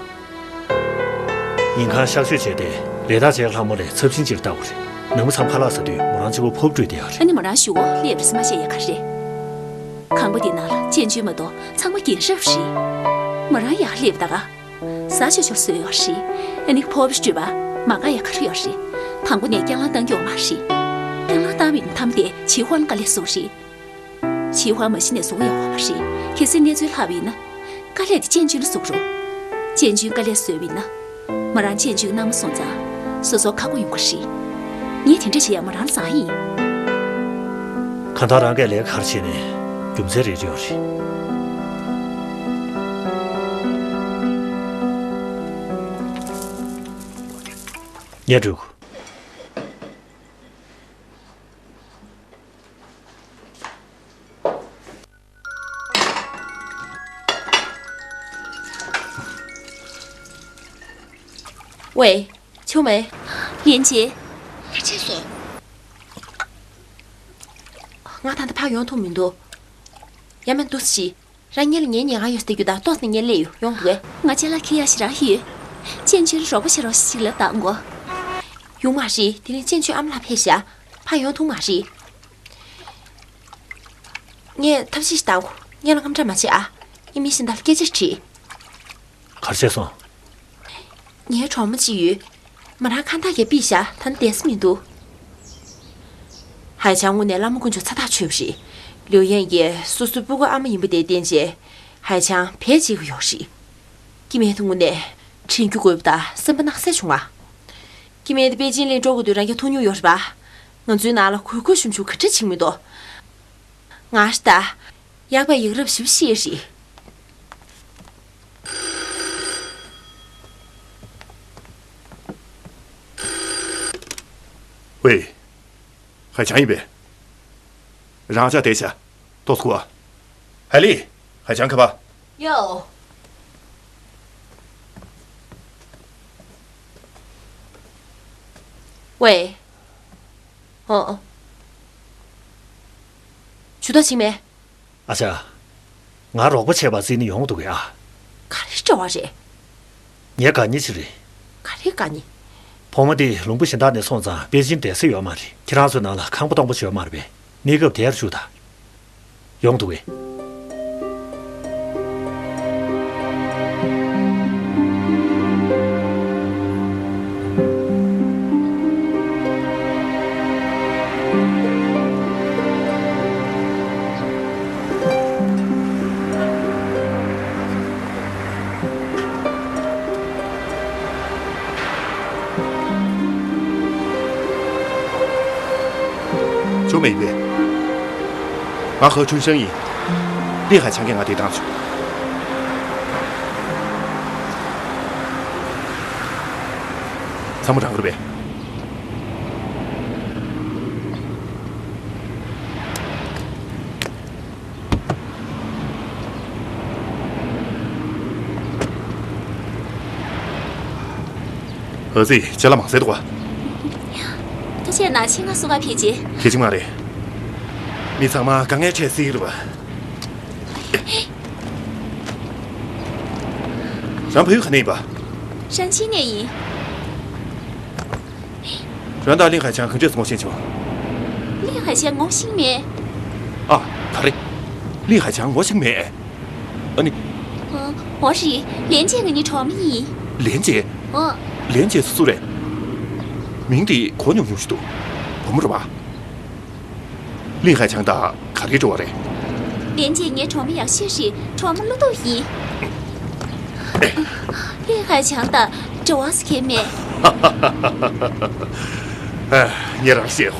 ཉིན་གང་གཤག་བཅོས་བྱས་ཏེ་ལས་ཐག་བཅད་ལྷ་མོ་ལས་ཚབས་ཆེན་ཅིག་ལྟ་དགོས་རེད། ནངས་མོ་མཚམས་ཁ་ལག་ཟ་དུས་མོ་རང་གཅིག་པོ་ཕོབ་འགྲོ་བསྡད་ཡག་རེད། ཨ་ནི་མོ་རང་གཞུག་གུ་སླེབས་རེད་ཟེར་མ་བཤད་ཡག་ག་རེད། ཁང་པ་འདི་ནང་ལ་ཅན་ཅུན་མ་གཏོགས་ཚང་མ་རྒན་རབས་རེད། མོ་རང་ཡར་སླེབས་ད་ག་ཟ་ཆོག་ཆོག་བཟོས་ཡོད་རེད། ཨ་ནི་ཕོབ་སྤྲོད་པ་མ་དགའ་ཡག་ག་རེ་ཡོད་རེད། དང་པོ་ནས་སྐྱང་ལངས་བཏང་གི་ཡོད་མ་རེད། སྐྱང་ལངས་བཏང་བའི་མཐའ་མ་དེ་ཆི་ཧོན་དཀའ་ལས་བཟོ་རེད། ཆི་ཧོན་མ་གཞི་ནས་བཟོ་ཡག་ཡོད་མ་རེད། གལ་སྲིད་གནས་ཚུལ་ལྷག་པ་ཡིན་ན། དཀའ་ལས་དེ་ཅན་ཅུན་ལ་བཟོ་གི་རེད། ཅན་ཅུན་དཀའ་ལས་བཟོས་པ་ཡིན་ན། མོ་རང་ཅན་ཅུན་མནའ་མ་སོང་ཙང་། སོ་སོ་ཁག་པོ་ཡོང་གི་རེད། ངས་དེ་འདྲ་བྱེད་ཡག་མོ་རང་ལ་བཟང་ཡིན། གང་ལྟར་རང་གིས་ལས་ཀ་ག་རེ་བྱས་ནའི་རྒྱུ་མཚན་རེ་རེ་ཡོད་རེད། ངས་འགྲོ་དགོས། ཝེ། ཆུང་མེ། ལན་ཅེ། ག་རེ་བྱས་སོང་། ང་ད་ལྟ་ཕར་ཡོང་ཐུབ་མི་འདུག་ཡ་མེད་འདུག་སེ་བྱེད། རང་ཉིད་ལ་ངའི་ཉལ་ཁང་ཡོད་ཟེར་རྒྱུ་དང་ཏོག་ཙམ་ངས་སླེབས་ཡོང་། ཡོང་འདུག་གས། ང་ཅ་ལག་འཁྱེར་ཡག་ཞེ་དྲག་ཡོད། ཅན་ཅུན་རོགས་པ་བྱེད་རོགས་ཞིག་ལ་བཏང་གོ། ཡོང་མ་རེད། དེ་རིང་ཅན་ཅུན་ཨ་མ་ལགས་ཕེབས་ཤག་ཕར་ཡོང་ཐུབ་མ་རེད། ངས་ཐབས་ཤེས་ཤིག་བཏང་གོ། སྔོན་ལ་དངངས་སྐྲག་མ་བྱེད་ཨ། ངས་མི་གཞན་དག་ལ་སྐད་ཆ་དྲིས། ག་རེ་བྱས་སོང་། ངའི་གྲོགས་མོ་གཅིག་ཡོད། མོ་རང་ཁ་འཐག་གིས་ཕུད་ཤག་ད་ནི་བསྡད་ས་མི་འདུག་ཧའེ་ཆང་དངོས་གནས་བླ་མ་དཀོན་མཆོག་མཚན་རྟགས་ཆོད་པ་རེད། ལིའུ་ཡན་གྱིས་སོ་སོའི་སྤུ་གུ་ཨ་མ་ཡིན་པ་དེ་བརྟེན་བྱས། ཧའེ་ཆང་བེད་སྤྱད་ཀྱི་ཡོད་རེད། སྐྱེ་དམན་དེ་དངོས་གནས་དྲན་རྒྱུ་དགོས་པ་དང་སེམས་པ་གནག་སེ་བྱུང་བ། སྐྱེ་དམན་དེ་པེ་ཅིན་ལ་འགྲོ་དགོས་དུས་རང་རྐྱ་ཐོབ་མྱོང་ཡོད་རེད་པ། ང་ཚོའི་ནང་ལ་གུས་གུས་ཞུམ་ཞུམ་ག་འདྲ་བྱེད་ཀྱི་མི་འདུག་ང་ཤི་ད། ཡག་པའི་ཡག་རབས་ཞིབ་ཤེས་རེད། ཝེ། ཧའེ་ཆང་ཡིན་པས། རང་ཅག་བསྡད་བྱ། ཏོག་ཙམ་སྒུག་ཨ། ཧའེ་ལི། ཧའེ་ཆང་ཁ་པ། ཡོ། ཝེ། ཨོ། ཨོ། ཇུས་གཏོགས་ཆིང་མེ། ཨ་ཅག་ང་རོགས་པ་བྱས་པ་བརྩིས་ནས་ཡོང་འདུག་གས་ཨ། ག་རེ་འབྲེལ་བ་རེད། ངའི་དགའ་ཉེ་ཅིག་རེད། ག་རེ་དགའ་ཉེ། བུ་མོ་དེ་ལུང་པ་གཞན་དག་ནས་སོང་ཙང་པེ་ཅིན་བསྡད་ས་ཡོད་མ་རེད། ཁྱེད་རང་ཚོའི་ནང་ལ་ཁང་པ་སྟོང་པ་ཅིག་ཡོད་མ་རེད་པས། གནས་སྐབས་དེར་བཞུགས་དང་། ཡོང་འདུག་གས། ཅོ་མེ་ཡིན་པས། ང་ཧོ་ཁྲུན་ཤང་ཡིན། ལི་ཧའེ་ཆང་གིས་ང་འདིར་བཏང་བྱུང་། ཚང་མ་རང་དགར་བས། ཨ་ཙི། ཅ་ལག་མང་སེ་འདུག་པ། ཐུགས་རྗེ་གནང་། ཁྱེད་ང་སུ་ག་ཕེབས་རྗེས། གལ་ཆེན་མ་རེད། མི་ཚང་མ་དཀའ་ངལ་འཕྲད་སྲིད་རེད་པ། རང་བལ་ཡུལ་ག་ནས་ཡིན་པ། ཧྲན་ཆིན་ནས་ཡིན། རང་དང་ལིན་ཧའེ་ཆང་ག་འདྲས་ངོ་ཤེས་བྱུང་། ལིན་ཧའེ་ཆང་ངོ་ཤེས་མེད། ཨ། ག་རེ། ལིན་ཧའེ་ཆང་ངོ་ཤེས་མེད། ཨ་ནི། ཨ། འོ་རེད། ལན་ཅེ་ང་གཉིས་གྲོགས་མོ་ཡིན། ལན་ཅེ། ཨོ། ལན་ཅེ་སུ་རེད། མིང་དེ་གོ་མྱོང་མྱོང་ཞིག་འདུག་བུ་མོ་རེད་པ། ལིན་ཧའེ་ཆང་དང་ག་རེ་འབྲེལ་བ་རེད། ལན་ཅེ་ངའི་གྲོགས་མོ་ཡག་ཤོས་རེད། གྲོགས་མོ་བློ་སྟོབས་ཡིན། ལིན་ཧའེ་ཆང་དང་འབྲེལ་བ་ཟེར་མཁན་མེད། ཨ། ངས་རང་བཤད།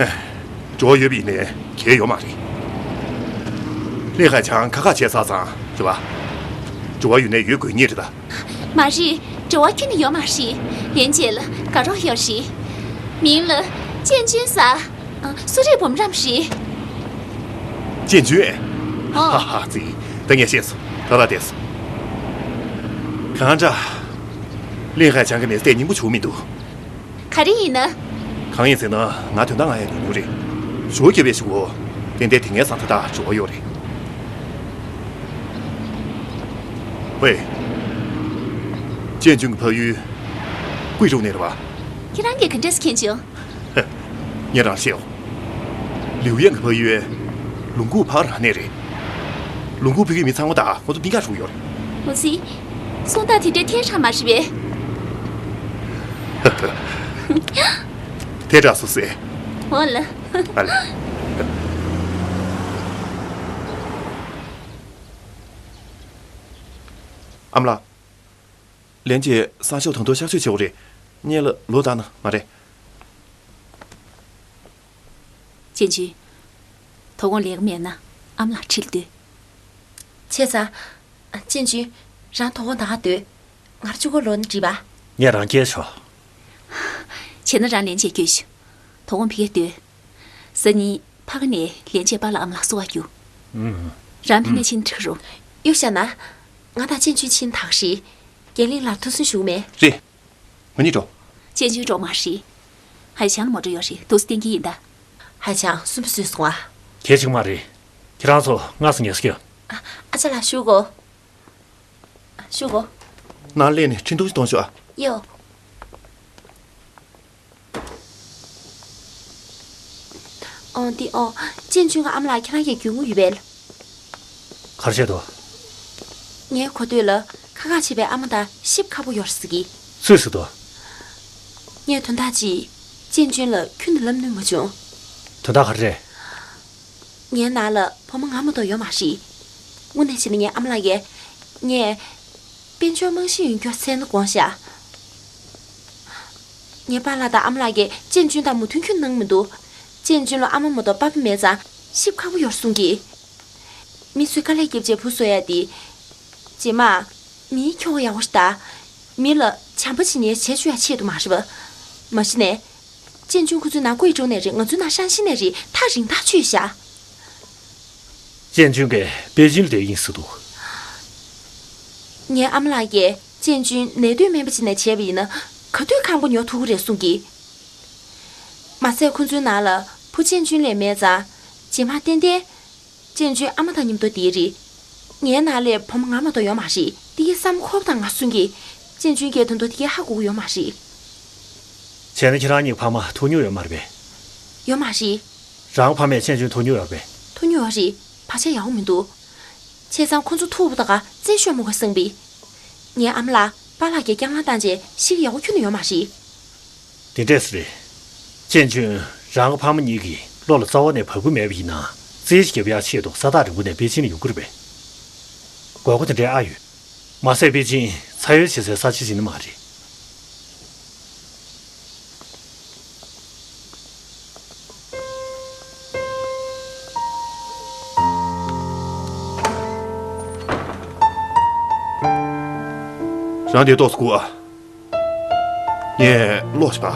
ཨ། འབྲེལ་བ་ཡོད་པ་ཡིན་ནའི་གལ་ཡོད་མ་རེད། ལིན་ཧའེ་ཆང་ཁ་ཁ་བྱས་ཚར་ཙང་རེད་པ། འབྲེལ་བ་ཡོད་ནའི་ཡོད་དགོས་ངེས་རེད་ད། མ་རེད། འབྲེལ་བ་ཁྱོན་ནས་ཡོད་མ་རེད། ལན་ཅེ་ལ་དགའ་རོགས་ཡོད་རེད། མིང་ལ་ཅན་ཅུན་ཟེར། ཨ། སུ་རེད། བུ་མོ་རང་རེད། ཅན་ཅུན། ཨོ། ཧ་ཧ་ཙི། ད་ངས་ཤེས་སོང་། ད་ལྟ་བསྡད་སོང་། གང་འདྲ། ལིན་ཧའེ་ཆང་གི་མི་ཚེ་སྙིང་པོ་བྱུང་མི་འདུག་ག་རེ་ཡིན་ན། གང་ཡིན་ཟེར་ན་ང་དོན་དག་ང་ཡང་ཉུང་ཉུང་རེད། ཞོ་སྐྱེ་བའི་ཞུ་བོ། ཏན་ཏན་དེ་ངའི་བསམ་ཚུལ་དང་འགྲོ་བ་ཡོད་རེད། ཝེ། ཅན་ཅུན་གྱི་ཕ་ཡུལ། ཀུའེ་ཀྲོའུ་ནས་རེད་པ། ཁྱེད་རང་གིས་ག་འདྲས་མཁྱེན་བྱུང་། ངས་རང་ཤེས། ལིའུ་ཡན་གྱི་ཕ་ཡུལ། ལུང་ཁུག་ཕ་ར་ནས་རེད། ལུང་ཁུག་ཕ་གི་མི་ཚང་མ་དང་ཁོ་ཚོ་སྤུན་ཀྱག་རུ་ཡོད་རེད། འོ་ཙི། སོང་ད་དེ་འདྲའི་ཐལ་དྲགས་མ་རེད་པས། ཐལ་དྲགས་སུ་ཟེར། འོ་ལ། ཨ་ལ། ཨ་མ་ལགས། ལན་ཅེ་སང་ཞོགས་ད་དུང་གཤག་བཅོས་བྱེད་དགོས་རེད། སྔོན་ལ་ལོག་བཏང་ན་མ་རེད། ཅན་ཅུན། དོ་དགོང་ལས་ཀ་མེད་ན་ཨ་མ་ལགས་ཁྲིད་ལ་སྡོད། བྱས་ཙང་། ཅན་ཅུན། རང་དོ་དགོང་ད་ག་སྡོད། ང་རང་གཅིག་པོ་ལོག་ན་འགྲིག་པ། ངས་རང་སྐྱེལ་ཆོག་བྱས་ན་རང་ལན་ཅེ་སྐྱོད་ཤོག་དོ་དགོང་ཕ་གིར་སྡོད། གཟའ་ཉི་ཕ་གི་ནས་ལན་ཅེ་པཱ་ལགས་ཨ་མ་ལགས་གསོ་བ་རྒྱུགས། ཨུམ། རང་ཕ་ནས་ཕྱིན་འགྲིག་རུང་། གཡུག་བཞག་ན། ང་དང་ཅན་ཅུན་ཕྱིན་ད་ག་རེད། རྒྱལ་གླིང་ལ་ཐུགས་སུན་ཞུ་གི་མེད། རེད། ང་གཉིས་འགྲོ། ཅན་ཅུན་འགྲོ་མ་རེད། ཧའེ་ཆང་མོ་ཊ་ཡོད་རེད། འདུག་སེ་བསྟན་གྱི་ཡིན་ད། ཧའེ་ཆང་སུན་པོ་བཟོས་སོང་ཨ། གལ་ཆེ་གི་མ་རེད། ཁྱེད་རང་ཚོ་སྔ་སེ་ཉལ་གི། ཨ། ཨ་ཅག་ལགས་བཞུགས་གོ། བཞུགས་གོ། ནང་སླེབས་ནས་འཕྲིན་ཐུང་ཞིག་གཏོང་ཤོག་ཨ། ཡོ། ཨོ་འདི་ཨོ། ཅན་ཅུན་གྱི་ཨ་མ་ལགས་ཁྱེད་རང་གི་རྒྱུས་མངའ་ཡོད་པས། ག་རེ་བྱས་འདུག་ངའི་གོ་ཐོས་ལ་ཁ་ཁ་བྱེད་པའི་ཨ་མ་དང་ཤི་ཁ་པོ་ཡོད་ཟེར་གི། སུས་ཟེར་འདུག་ངས་དོན་དག་ཅིག་ཅན་ཅུན་ལ་ཁྱོན་ནས་ལབ་ནུས་མ་བྱུང་། དོན་དག་ག་རེ་རེད། ངའི་ནང་ལ་བུ་མོ་ང་མ་གཏོགས་ཡོད་མ་རེད། དངོས་གནས་བྱས་ན་ངའི་ཨ་མ་ལགས་ཀྱིས་ ངས་དཔལ་འབྱོར་རྨང་གཞི་ཡོད་རྒྱུ་མཚན་དགོངས་ཤག་ངའི་པཱ་ལགས་དང་ཨ་མ་ལགས་ཀྱིས་ཅན་ཅུན་དང་མོས་མཐུན་ཁྱོན་གནང་མི་འདུག་ཅན་ཅུན་ལ་ཨ་མ་མ་གཏོགས་པཱ་ཕ་མེད་ཙང་ཤི་ཁག་པོ་ཡོད་གསུང་གི། མི་ཚོས་དཀའ་ལས་བརྒྱབ་བྱས་བུ་གསོ་ཡ་དེ། རྗེས་མ། མིའི་ཁྱོ་ག་ཡག་པོ་ཞིག་ལྟ། མི་ལ་བྱམས་པོ་བྱེད་ནས་བྱས་བཅུག་ཡ་ཆེད་དུ་མ་རེད་པ། མ་གཞི་ནས། ཅན་ཅུན་ཁོ་ཚོའི་ནང་ཀུའེ་ཀྲོའུ་ནས་རེད། ང་ཚོའི་ནང་ཧྲན་ཤིན་ནས་རེད། ཐག་རིང་ཐག་ཆོད་ཤག་ཅན་ཅུན་གྱིས་པེ་ཅིན་ལ་བསྡད་ཡིན་ཟེར་འདུག་ངའི་ཨ་མ་ལགས་ཀྱིས་ཅན་ཅུན་ནད་གདོན་སྨན་པ་ཅིག་ནས་བྱས་པ་ཡིན་ན་ག་དུས་ཁང་པ་ཉོ་ཐུབ་ཀྱི་རེད་གསུང་གི། མ་ཟད་ཁོ་ཚོའི་ནང་ལ་བུ་ཅན་ཅུན་ལས་མེད་ཙང་། རྗེས་མ་ཏན་ཏན། ཅན་ཅུན་ཨ་མ་དང་མཉམ་དུ་བསྡད་རེད། ངའི་ནང་ལ་བུ་མོ་ང་མ་གཏོགས་ཡོད་མ་རེད། དེ་གའི་བསམ་ཁོ་པ་དང་ང་གསུང་གི། ཅན་ཅུན་གྱིས་ད་དུང་དེ་གའི་ཧ་གོ་གི་ཡོད་མ་རེད། བྱས་ན་ཁྱེད་རང་གཉིས་ཕ་མ་ཐུག་མྱོང་ཡོད་མ་རེད་པས། ཡོད་མ་རེད། རང་ཕ་མས་ཅན་ཅུན་ཐུག་མྱོང་ཡོད་རེད་པས། ཐུག་མྱོང་ཡོད་རེད། བག་ཆགས་ཡག་པོ་མི་འདུག་བྱས་ཙང་ཁོ་ཚོ་ཐུག་པ་དང་རྩེད་ཤོར་མོ་ག་སང་པི། ངའི་ཨ་མ་ལགས་པཱ་ལགས་ཀྱིས་རྐྱང་ལངས་བཏང་རྗེས་ཤི་གི་ཡག་པོ་ཁྱོན་ནས་ཡོད་མ་རེད། དེ་འདྲས་སེ་རེད། ཅན་ཅུན་རང་གི་ཕ་མ་གཉིས་ཀྱི་བློ་ལ་རྩ་བ་ནས་བབས་ཀྱི་མེད་པ་ཡིན་ན་རྩེད་གཞི་རྒྱབ་ཡག་ཆེད་དུ་ས་ཐག་རིང་པོ་ནས་པེ་ཅིན་ལ་ཡོང་གི་རེད་པས། དགོས་མཁོ་དེ་འདྲའི་ཨ་ཡོད། མ་ཟད་པེ་ཅིན་ཚ་གཡོལ་བྱེད་སའི་ས་ཆ་ཞིག་ནི་མ་རེད། རང་དེ་ཏོག་ཙམ་སྒུག་ཨ། ངས་ཀློག་ཞིག་པ།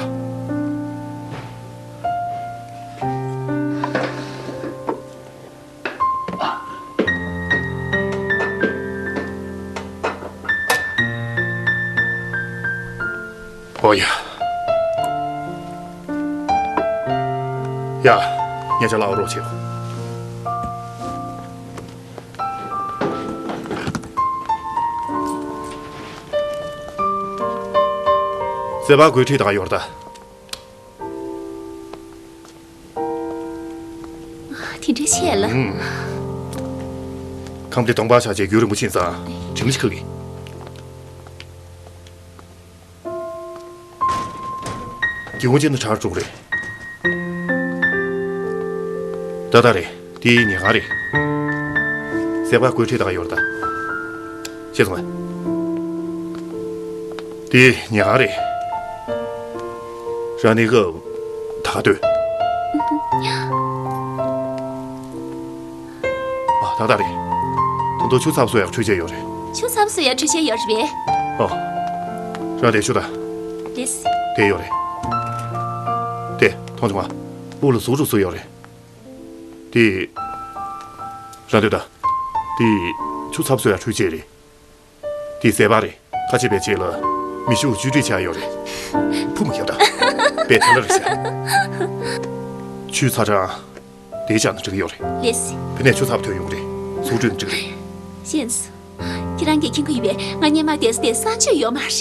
ཨོ་ཡ། ཡ། ངས་ཅ་ལག་རོགས་བྱེད། སེ་བ་དགོད་ཁྲིད་དང་ཡོར་ད། དེ་འདྲ་བྱས་ལ། ཨུམ། ཁང་པའི་གདོང་པར་བཞག་བྱས་རྒྱུན་རིང་པོ་ཕྱིན་ཙང་དྲིམ་ལ་ཞིག་ཁ་གི། སྒེའུ་ཁུང་ཅན་དུ་གྲར་འགྲོ་གི་རེད། ཏག་ཏག་རེད། དེ་ཉལ་ཁང་རེད། སེ་བ་དགོད་ཁྲིད་དང་ཡོར་ད། ཤེས་སོང་ངས། དེ་ཉལ་ཁང་རེད། རང་གནས་སྐབས་ད་ག་སྡོད། ཨ། ཏག་ཏག་རེད། ད་དུང་ཆུ་ཚ་པོ་གསོལ་ཡག་འཕྲུལ་ཆས་ཡོད་རེད། ཆུ་ཚ་པོ་གསོལ་ཡག་འཕྲུལ་ཆས་ཡོད་རེད་པས། ཨོ། རང་དེ་ཆུ་ད། ལེས། དེ་ཡོད་རེད། དེ་མཐོང་བྱུང་ང་། དབུ་ལ་གཟུགས་སྒྲུག་སུ་ཡོད་རེད། དེ། རང་དེ་ད། དེ། ཆུ་ཚ་པོ་གསོལ་ཡག་འཕྲུལ་ཆས་རེད། དེ་ཟས་པ་རེད། ཁ་ཕྱེ་བའི་རྗེས་ལ་མེ་ཤུགས་བཅོས་སྒྲིག་བྱ་ཡོད་རེད། ཕུ་མ་རྒྱབ་དང་། དཔེ་ཐལ་རེད་ཤག་ཆུ་ཚ་གྲང་། དེ་བཞག་ན་འགྲིག་གི་ཡོད་རེད། ལེས། ཕི་ནས་ཆུ་ཚ་པོ་ཐོན་ཡོང་གི་རེད། ཟུག་འགྲོས་ན་འགྲིག་གི་རེད། ཤེས་སོང་། ཁྱེད་རང་གིས་མཁྱེན་གྱི་ཡོད་པས། ང་སྔོན་མ་བསྡད་ས་དེ་གསང་སྤྱོད་ཡོད་མ་རེད།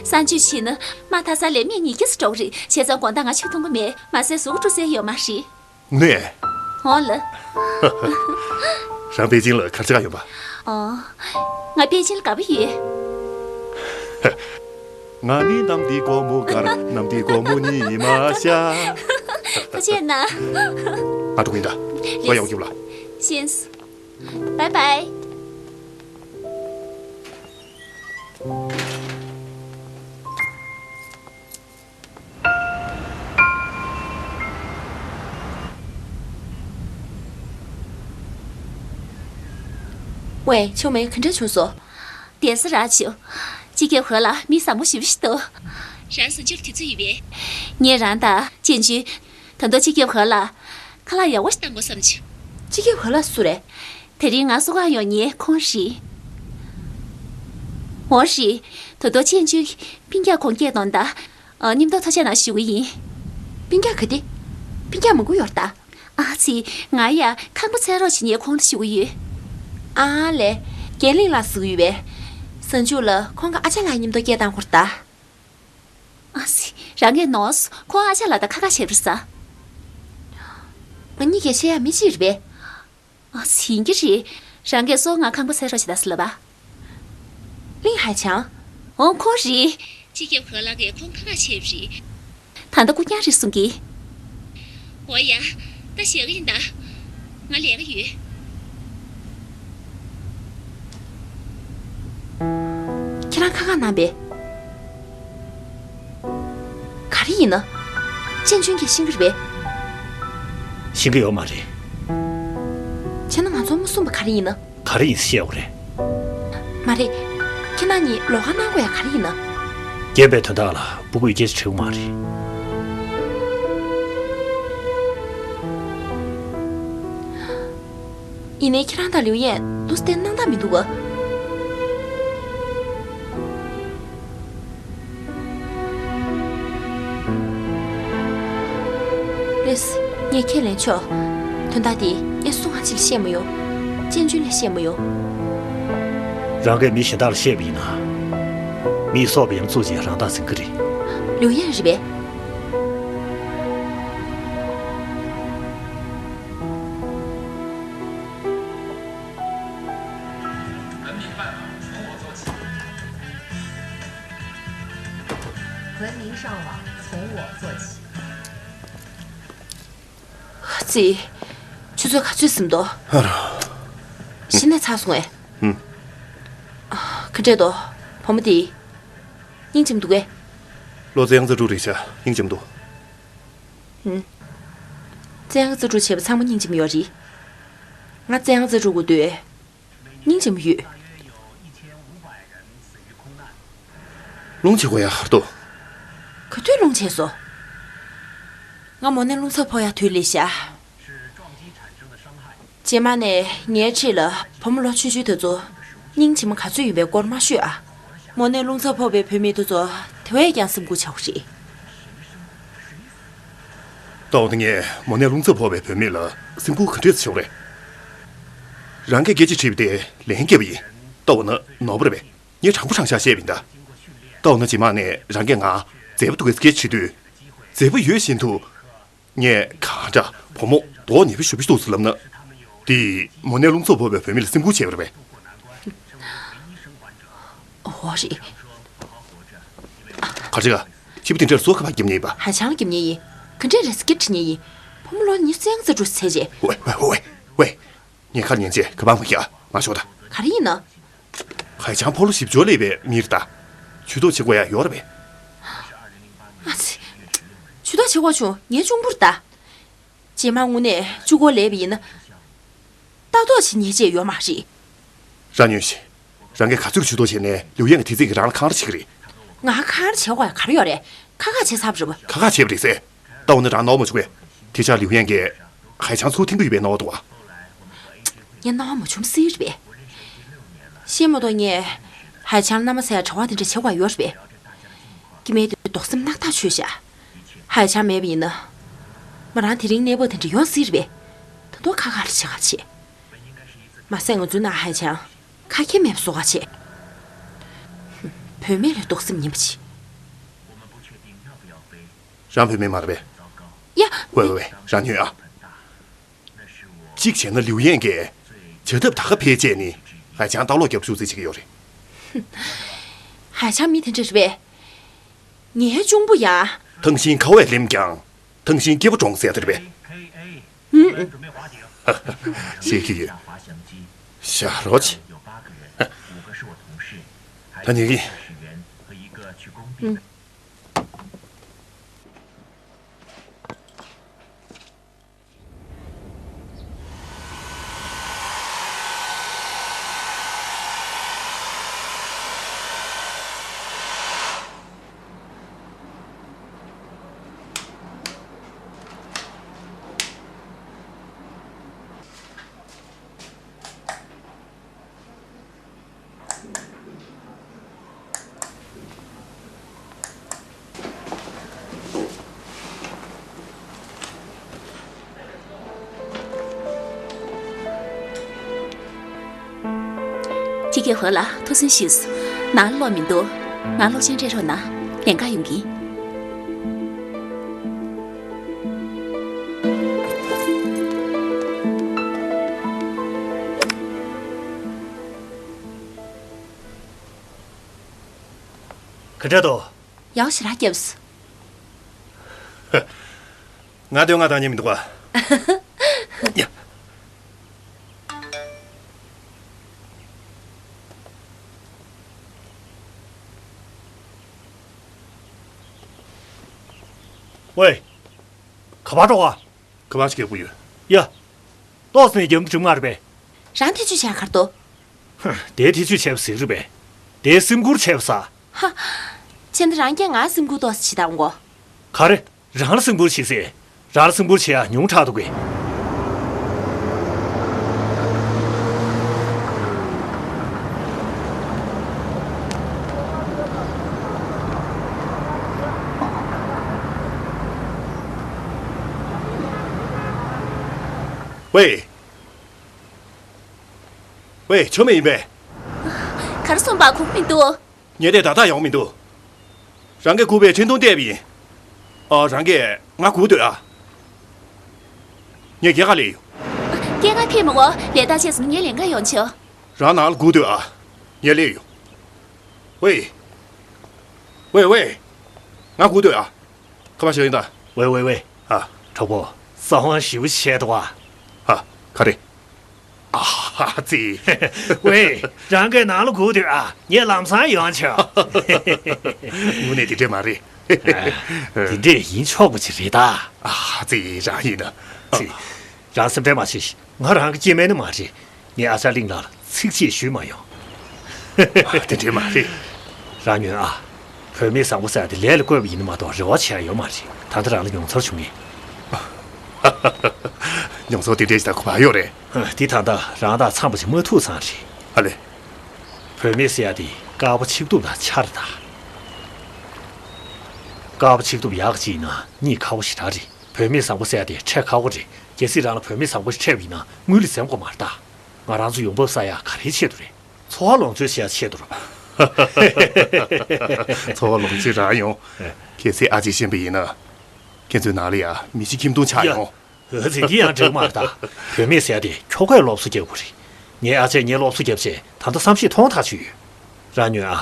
གསང་སྤྱོད་བྱས་ན་དམག་འཐབ་ས་ལ་མི་གཉིས་སྐྱེས་སུ་འགྲོ་གི་རེད། བྱས་ཙང་དགོང་དག་ང་ཆུ་འཐུང་གི་མེད། མ་ཟད་གཟུགས་སྒྲུག་སའི་ཡོད་མ་རེད། དངོས་གནས། འོང་ལ། རང་པེ་ཅིང་ལ་ག་རེ་བྱེད་ག་ཡོང་པ། ཨོ། ང་པེ་ཅིང་ལ་དགའ་པོ་ཡོད། ང་ནི་གནམ་འདིའི་སྒོ་མོ་བཀར། གནམ་འདིའི་སྒོ་མོ་ཉི་མ་ཤར། ཐུགས་རྗེ་གནང་། ང་འགྲོ་གི་ཡིན་ད། ལེས། ང་ཡོང་རྒྱུ་ལ། ཤེས་སོང་། བའི་བའི། ཝེ། ཆུང་མ་ག་འདྲ་བྱུང་སོང་། བདེ་ས་རག་བྱུང་། སྤྱི་ཁྱབ་ཧོ་ལགས་མི་བཟང་པོ་ཞེ་པོ་ཞིག་འདུག་རང་གཟིམ་ཆུང་དུས་ཚོད་ཡོད་པས། ངས་རང་དང་ཅན་ཅུན། ད་དུང་སྤྱི་ཁྱབ་ཧོ་ལགས། ཁ་ལག་ཡག་པོ་ཞིག་བཏང་དགོས་བསམ་བྱུང་། སྤྱི་ཁྱབ་ཧོ་ལགས་སུ་རེད། དེ་རིང་ང་གསོ་ཁང་ཡོང་མཁན་ཁོང་རེད། འོ་རེད། ད་དུང་ཅན་ཅུན་སྤུན་ཀྱག་ཁོང་སྐད་གཏོང་དང་། ཨ། མཉམ་དུ་ཐུགས་རྗེ་གནང་ཞུ་གི་ཡིན། སྤུན་ཀྱག་ག་དེ། སྤུན་ཀྱག་མང་པོ་ཡོད་རེད་ད། ཨ་ཙི། ང་ཡ་ཁང་པ་འཚོལ་རོགས་བྱེད་མཁན་ཁོང་ལ་ཞུ་གི་ཡོད། ཨ་ལས། རྒྱན་གླིང་ལགས་ཟེར་གི་ཡོད་པས། གཟའ་མཇུག་ལ་ཁོང་གི་ཨ་ཅག་ལགས་མཉམ་དུ་སྐད་བཏང་དགོས་རེད་ད། ཨ་ཙི། རང་གིས་ནོར་སོང་། ཁོང་ཨ་ཅག་ལགས་དང་ཁ་ཁ་བྱས་པ་རེད་ས། ང་གཉིས་ཀྱིས་བཤད་ཡ་མི་གཅིག་རེད་པས། ཨ། ཡིན་གྱི་རེད། རང་གིས་སོང་། ང་ཁང་པ་འཚོལ་རོགས་བྱེད་ད་ཟེར་ལབ་པ། ལིན་ཧའེ་ཆང་། འོང་། ཁོ་རེད། སྤྱི་ཁྱབ་ཧོ་ལགས་ཀྱིས་ཁོང་ཁ་ཁ་བྱས་པ་རེད། ད་ལྟ་སྐུ་རྐྱང་རེད་གསུང་གི། འོ་ཡ། ད་བཞག་གི་ཡིན་ད། ང་ལས་ཀ་ཡོད། ཁ་ཁ་གནང་པས། ག་རེ་ཡིན་ན། ཅན་ཅུན་གྱིས་ཤེས་ཀྱི་རེད་པས། ཤེས་ཀྱི་ཡོད་མ་རེད། བྱས་ན་ང་ཚོ་མ་གསུངས་པ་ག་རེ་ཡིན་ན། ག་རེ་ཡིན་ཟེར་བཤད་དགོས་རེད། མ་རེད། ཁྱེད་རང་གཉིས་ལོགས་ཀ་གནང་དགོས་ཡ་ག་རེ་ཡིན་ན། རྒན་པའི་དོན་དག་ལ་སྤུ་གུས་སྐད་ཆ་དྲི་གི་མ་རེད། ཡིན་ནའི་ཁྱེད་རང་དང་ལིའུ་ཡན་བློ་གཏད་གནང་སྟངས་མི་འདུག་ག་ལགས། ངས་ཁས་ལེན་ཆོག་དོན་དག་འདི་ངས་སུ་གང་ཞིག་ལ་བཤད་མ་ཡོང་། ཅན་ཅུན་ལ་བཤད་མ་ཡོང་། རང་གིས་མི་གཞན་དག་ལ་བཤད་པ་ཡིན་ན། མིའི་སྲོག་བེམ་ཚུགས་ཅིག་རང་ཐག་ཟིན་གི་རེད། ལིའུ་ཡན་རེད་པས། ཙི། ཆུ་ཚོད་ག་ཚོད་ཟིན་འདུག་ཨ་རོ། གཞི་ནས་ཚར་སོང་ངས། ཧུམ། ག་འདྲས་འདུག་བུ་མོ་དེ། སྙིང་རྗེ་མི་འདུག་གས། བློ་རྩེ་ཡང་རྩེ་དྲུག་རེད་ཤག་སྙིང་རྗེ་མི་འདུག་ཧུམ། རྩེ་ཡང་རྩེ་དྲུག་བྱས་པ་ཚང་མ་སྙིང་རྗེ་མི་ཡོད་རེད། ང་རྩེ་ཡང་རྩེ་དྲུག་དགོས་འདུག་སྙིང་རྗེ་མི་ཡོད། རླུང་ཆེ་གོ་ཡ་ཧར་ཏོ། ག་དུས་རླུང་ཆེ་སོང་། ང་མོ་ནས་རླུང་འཚུབ་ཕོག་ཡ་དུས་ལས་ཤག་རྗེས་མ་ནས་ངའི་འཁྲིས་ལ་བུ་མོ་ལོ་ཆུང་ཆུང་དེ་ཚོ་སྙིང་རྗེ་མོ་ག་ཚོད་ཡིན་པའི་སྐོར་མ་ཤོད་ཨ། མོ་ནས་རླུང་འཚུབ་ཕོག་པའི་བུད་མེད་དེ་ཚོ་དེ་བས་ཀྱང་སེམས་ཁུར་ཆེ་བོ་རེད། ད་འོ་ན་ངས་མོ་ནས་རླུང་འཚུབ་ཕོག་པའི་བུད་མེད་ལ་སེམས་ཁུར་ག་འདྲས་བྱེད་དགོས་རེད། རང་གིས་སྐད་ཆ་དྲིས་པ་དེ་ལན་བརྒྱབ་པ་ཡིན། ད་འོ་ན་ནོར་བ་རེད་པས། ངས་དྲང་པོ་དྲང་བཞག་བཤད་པ་ཡིན་ད། ད་འོ་ན་རྗེས་མ་ནས་རང་གིས་ང་མཛེས་པོ་འདུག་གས་སྐད་ཆ་དྲིས་དུས། མཛེས་པོ་ཡོད་བཞིན་དུ། ངས་གང་འདྲ་བུ་མོ་མདོག་ནག་པོ་ཞེ་པོ་ཞིག་འདུག་ཟེར་ལབ་ན། དེས་མོ་ནས་རླུང་འཚུབ་ཕོག་པའི་བུད་མེད་ལ་སེམས་ཁུར་བྱས་པ་རེད་པས། འོ་རེད། ག་རེ་ག་ཁྱི་པ་དེ་འདྲར་སོ་ཁ་པར་རྒྱབ་ཉེས་པ། ཧའེ་ཆང་རྒྱབ་ཉེས་ཡིན། ག་འདྲས་རེད་སྐད་དྲི་ཉེས་ཡིན། བུ་མོ་ལོ་ཉི་ཤུ་རྩ་ཡང་རྩ་དྲུག་ཟེར་བྱས། ཝེ་ཝེ་ཝེ་ཝེ། ངས་ཁ་ལ་ཉན་བྱས་ག་པར་མ་རྒྱག་མ་ཤོག་ད། ག་རེ་ཡིན་ན། ཧའེ་ཆང་ཕོ་ལོ་བཞི་བཅུ་སླེབས་པའི་མི་རེད་ད། ཇུས་གཏོགས་བྱེད་དགོས་ཡ་ཡོད་རེད་པས། ཨ་ཙི། ཇུས་གཏོགས་བྱེད་དགོས་བྱུང་ངའི་གཅུང་པོ་རེད་ད། རྗེས་མ་དངོས་གནས་གཅུང་པོ་སླེབས་པ་ཡིན་ན། ལྟ་རྟོག་བྱེད་ཉེས་ཆད་ཡོད་མ་རེད། རང་ཉོན་ཞིག་རང་གིས་ག་ཚོད་ཇུས་གཏོགས་བྱས་ནས་ལིའུ་ཡན་གྱི་དེ་ཚིག་གིས་རང་ལ་འཁང་ར་བྱེད་ཀྱི་རེད། ང་འཁང་ར་བྱེད་དགོས་ཡ་ག་རེ་ཡོད་རེད། ཁ་ཁ་བྱས་ཚར་བ་རེད་པ། ཁ་ཁ་བྱས་པ་རེད་ཟེར། ད་འོ་ན་རང་ནོར་མ་བྱུང་བས། དེ་ཆ་ལིའུ་ཡན་གྱིས་ཧའེ་ཆང་ཚུར་འཐེན་གྱི་ཡོད་པའི་རྣམ་པ་འདུག་བ། ངས་རྣ་བ་མ་བྱུང་སྲིད་རེད་པས། ཤེས་མ་གཏོགས་ངས་ཧའེ་ཆང་མནའ་མ་ཟ་ཡ་གྲྭ་བ་དེ་འདྲ་བྱེད་དགོས་ཡ་ཡོད་རེད་པས། སྐྱེ་དམན་དེ་རྡོག་སེམས་རྣག་ཐག་ཆོད་ཤག་ཧའེ་ཆང་མེད་པ་ཡིན་ན། མོ་རང་དེ་རིང་གནས་བབ་དེ་འདྲ་ཡོང་སྲིད་རེད་པས། ད་དུང་ཁ་ཁ་ལ་བྱེད་ག་བྱེད། མ་ཟད་ང་ཚོའི་ནང་ཧའེ་ཆང་ཁ་ཁྱེར་མེད་པ་བཟོ་ག་བྱེད། བུད་མེད་ལས་རྡོག་སེམས་ངན་པ་ཅིག་རང་བུད་མེད་མ་རེད་པས། ཡ། ཝེ་ཝེ་ཝེ་རང་ཉོན་ཨ། གཅིག་བྱས་ན་ལིའུ་ཡན་གྱིས་བྱ་ཐབས་ད་ག་ཕལ་ཆེར་ནི་ཧའེ་ཆང་ལྟ་ཀློག་རྒྱབ་བཅུག་རྩིས་བྱེད་ཀྱི་ཡོད་རེད། ཧའེ་ཆང་མི་དེ་འདྲ་རེད་པས། ངའི་གཅུང་པོ་ཡ། ཐང་ཤིང་ཁ་བས་ལེམ་ཀྱང་། ཐང་ཤིང་སྐྱེ་བོ་གྲོངས་ཟེར་དེ་རེད་པས། ཧུམ། ཤེས་ཀྱི་ཡོད། ཞག་རོགས་བྱེད། ད་ཉལ་གི། ཧུམ། ཁྱི་རྒན་ཧོ་ལགས་ཐུགས་སུན་ཞུས། ནང་ལོག་མི་འདུག་ང་གློག་ཆེན་སྤྲད་རོགས་གནང་། ལེན་ག་ཡོང་གི། ག་འདྲ་འདུག་ཡག་ཞེ་དྲག་བརྒྱབ། ང་འདོད་ང་དང་ཉེ་མི་འདུག་ག་ཡ། ཝེ། ག་པར་འགྲོ་ག་ག་པར་ཞིག་རྒྱག་གི་ཡོད། ཡ། ཏོག་ཙམ་ནས་རྒྱབ་ནས་འགྲིམ་ག་རེད་པས། རང་ཐེ་ཇུས་བྱས་ག་རེ་འདུག་ཧ། དེ་ཐེ་ཇུས་བྱས་པ་ཟིག་རེད་པས། དེ་སེམས་ཁུར་བྱས་པ་ཟ། ཧ། བྱས་ན་རང་གིས་ང་སེམས་ཁུར་ཏོག་ཙམ་བྱེད་དང་གོ། ག་རེ། རང་ལ་སེམས་ཁུར་བྱེད་ཟེར། རང་ལ་སེམས་ཁུར་བྱེད་ཡ་ཉུང་དྲགས་འདུག་གས། ཝེ། ཝེ། ཆོ་མེད་ཡིན་པས། ག་རེ་སོང་པ་གོ་གི་མི་འདུག་ངས་དེ་ད་ལྟ་ཡོང་མི་འདུག་རང་གིས་སྒུག་པའི་འཕྲིན་ཐུང་བལྟས་པ་ཡིན། ཨ། རང་གིས་ང་སྒུག་སྡོད་ཨ། ངས་སྐྱེལ་ག་སླེབས་ཡོང་། སྐྱེལ་ག་ཕེབས་མི་དགོས། ལས་ད་བྱས་སོང་། ངས་ལེན་ག་ཡོང་ཆོག་རང་ནང་ལ་སྒུག་སྡོད་ཨ། ངས་སླེབས་ཡོང་། ཝེ། ཝེ་ཝེ། ང་སྒུག་སྡོད་ཨ། ཁ་པར་བཞག་ཡིན་ད། ཝེ་ཝེ་ཝེ། ཨ། གྲོགས་པོ། གསང་བ་ཞེ་པོ་བྱས་འདུག་ཨ། ཨ། ག་རེ། ཨ་ཧ་ཙི། ཝེ། རང་གིས་ནང་ལ་སྒུག་སྡོད་ཨ། ངས་ལམ་སང་ཡོང་ཆོག་དངོས་གནས་དེ་འདྲས་མ་རེད། ཨ། དེ་འདྲས་ཡིན་ཆོག་པ་ཅིག་རེད་ད། ཨ་ཧ་ཙི། རང་ཡིན་ན། ཙི། རང་སེམས་ཁྲལ་མ་བྱེད། ང་རང་གི་སྐྱེ་དམན་ནི་མ་རེད། ངས་ཨ་ཅག་གླིང་ལགས་ལ་ཚིག་གཅིག་ཞུས་མ་ཡོང་། ཨ། དེ་འདྲས་མ་རེད། རང་ཉོན་ཨ། བུད་མེད་བཟང་པོ་ཟེར་ཡ་དེ་ལས་ལ་བཀོད་པ་ཡིན་ན་མ་གཏོགས་རེ་བ་བྱེད་ཡ་ཡོད་མ་རེད། ད་ལྟ་རང་ལ་མྱོང་ཚོར་བྱུང་ངས། མྱོང་ཚོར་དེ་འདྲས་ཞིག་ད་གོ་བ་ཡོད་རེད། ཨ། དེ་ད་ལྟ་རང་དང་འཚམས་པ་ཞིག་མ་ཐུག་ཙང་རེད། ཨ་ལེ། བུད་མེད་ཟེར་ཡ་དེ་དཀར་པོ་ཆིག་ཐུབ་དང་ཆ་རེད་ད། དཀར་པོ་ཆིག་ཐུབ་ཡག་གཅིག་ཡིན་ན་རྙེད་ཁག་པོ་ཞེ་དྲག་རེད། བུད་མེད་བཟང་པོ་ཟེར་ཡ་དེ་འཕྲད་ཁག་པོ་རེད། གལ་སྲིད་རང་ལ་བུད་མེད་བཟང་པོ་ཞིག་འཕྲད་པ་ཡིན་ན་དངུལ་ལ་འཛེམ་དགོས་མ་རེད་ད། ང་རང་ཚོ་ཡོང་འབབ་བསགས་ཡ་ག་རེའི་ཆེད་དུ་རེད། འཚོ་བ་ལོངས་སྤྱོད་བྱེད་ཡ་ཆེད་དུ་རེད། འཚོ་བ་ལོངས་སྤྱོད་རག་ཡོང་། ཨེ། གལ་སྲིད་ཨ་ཅེ་ཤེས་པ་ཡིན་ན། ཁྱེད་ཚོའི་ནང་ལ་ཡ་མི་ཤི་ཁྱིམ་སྟོང་ཆགས་ཡ། ཡོང་། འོ་ཙི། འདི་ཡང་འགྲིག་མ་རེད་ད། བུད་མེད་ཟེར་ཡ་དེ་ཁྱོ་གས་སློབ་གསོ་རྒྱབ་དགོས་རེད། ངའི་ཨ་ཅེས་ངའི་སློབ་གསོ་རྒྱབ་བྱས་ད་ལྟ་བསམ་ཤེས་ཐོང་ཐག་ཆོད་ཡོད། རང་ཉོན་ཨ།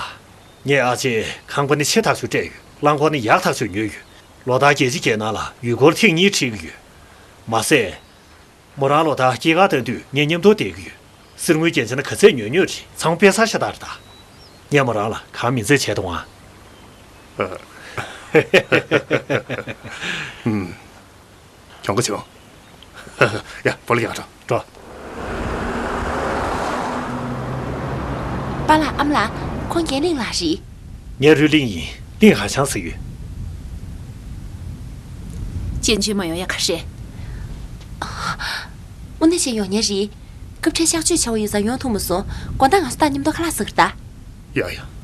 ངའི་ཨ་ཅེས་ཁང་པ་ནི་ཆེ་ཐག་ཆོད་སྤྲད་ཡོད། རླངས་འཁོར་ནི་ཡག་ཐག་ཆོད་ཉོས་ཡོད། ལོ་ལྟར་རྒྱལ་སྤྱི་རྒྱལ་ནང་ལ་ཡུལ་སྐོར་ཐེངས་གཉིས་ཁྲིད་ཀྱི་ཡོད། མ་ཟད། མོ་རང་ལོ་ལྟར་སྐྱེས་སྐར་བཏང་དུས་ངའི་མཉམ་དུ་བསྡད་ཀྱི་ཡོད། གསེར་དངུལ་རྒྱན་ཆ་ནི་ག་ཚད་ཉོས་ཉོས་རེད། ཚང་མ་དཔེ་གསར་ཤ་སྟག་རེད་ད། ངས་མོ་རང་ལ་གང་མིན་ཚད་བྱས་དང་ཨ། ཨུམ། གྱོང་ག་བྱུང་། ཡ། སྤོ་ལོ་རྒྱག་འགྲོ། འགྲོ། པཱ་ལགས། ཨ་མ་ལགས། ཁོང་རྒྱན་གླིང་ལགས་རེད། ངའི་རུས་གླིང་ཡིན། གླིང་ཧ་ཆང་ཟེར་ཡོད། ཅན་ཅུན་མ་ཡོང་ཡ་ག་རེ་རེད། དངོས་གནས་བྱས་ཡོང་ཉེན་རེད། སྐབས་འཕྲལ་གཤག་བཅོས་བྱ་བ་ཡོད་ཙང་ཡོང་ཐུབ་མ་སོང་། དགོང་དག་ང་ཚོ་ད་མཉམ་དུ་ཁ་ལག་ཟ་གི་རེད་ད། ཡ་ཡ།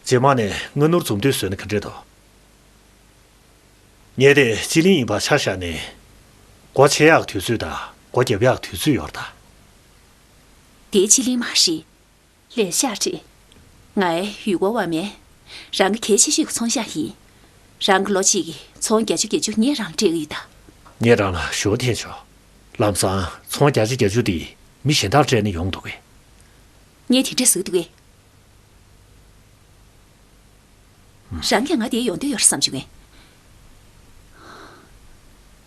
རྗེས་མ་ནས་སྔ་སྣུར་འཛོམས་དུས་བཟོས་ན་ག་འདྲས་འདུག་ངས་དེ་སྤྱི་གླིང་ཡིན་པ་ཆ་བཞག་ནས། སྒོ་ཕྱེ་ཡག་དུས་ཚོད་དང་སྒོ་རྒྱབ་ཡག་དུས་ཚོད་ཡོད་རེད་ད། དེ་སྤྱི་གླིང་མ་རེད། ལས་ཤག་རེད། ང་ཡི་ཡུལ་སྐོར་བ་མེད། རང་གི་གལ་ཆེ་ཤོས་ཀྱི་ཚོང་ཤག་ཡིན། རང་གི་ལོ་གཅིག་གི་ཚོང་བརྒྱད་ཅུ་གྱ་བཅུ་ངས་རང་ལ་སྤྲད་ཀྱི་ཡོད་ད། ངས་རང་ལ་ཞུ་བ་འཐེན་ཆོག་ལམ་སང་ཚོང་བརྒྱ་ཆ་བརྒྱད་ཅུ་དེ་མི་གཞན་དག་སྤྲད་ན་ཡོང་འདུག་གས། ངས་དེ་འདྲས་ཟེར་འདུག་གས། རང་གིས་ང་འདིར་ཡོང་འདོད་ཡོད་རེད་བསམ་བྱུང་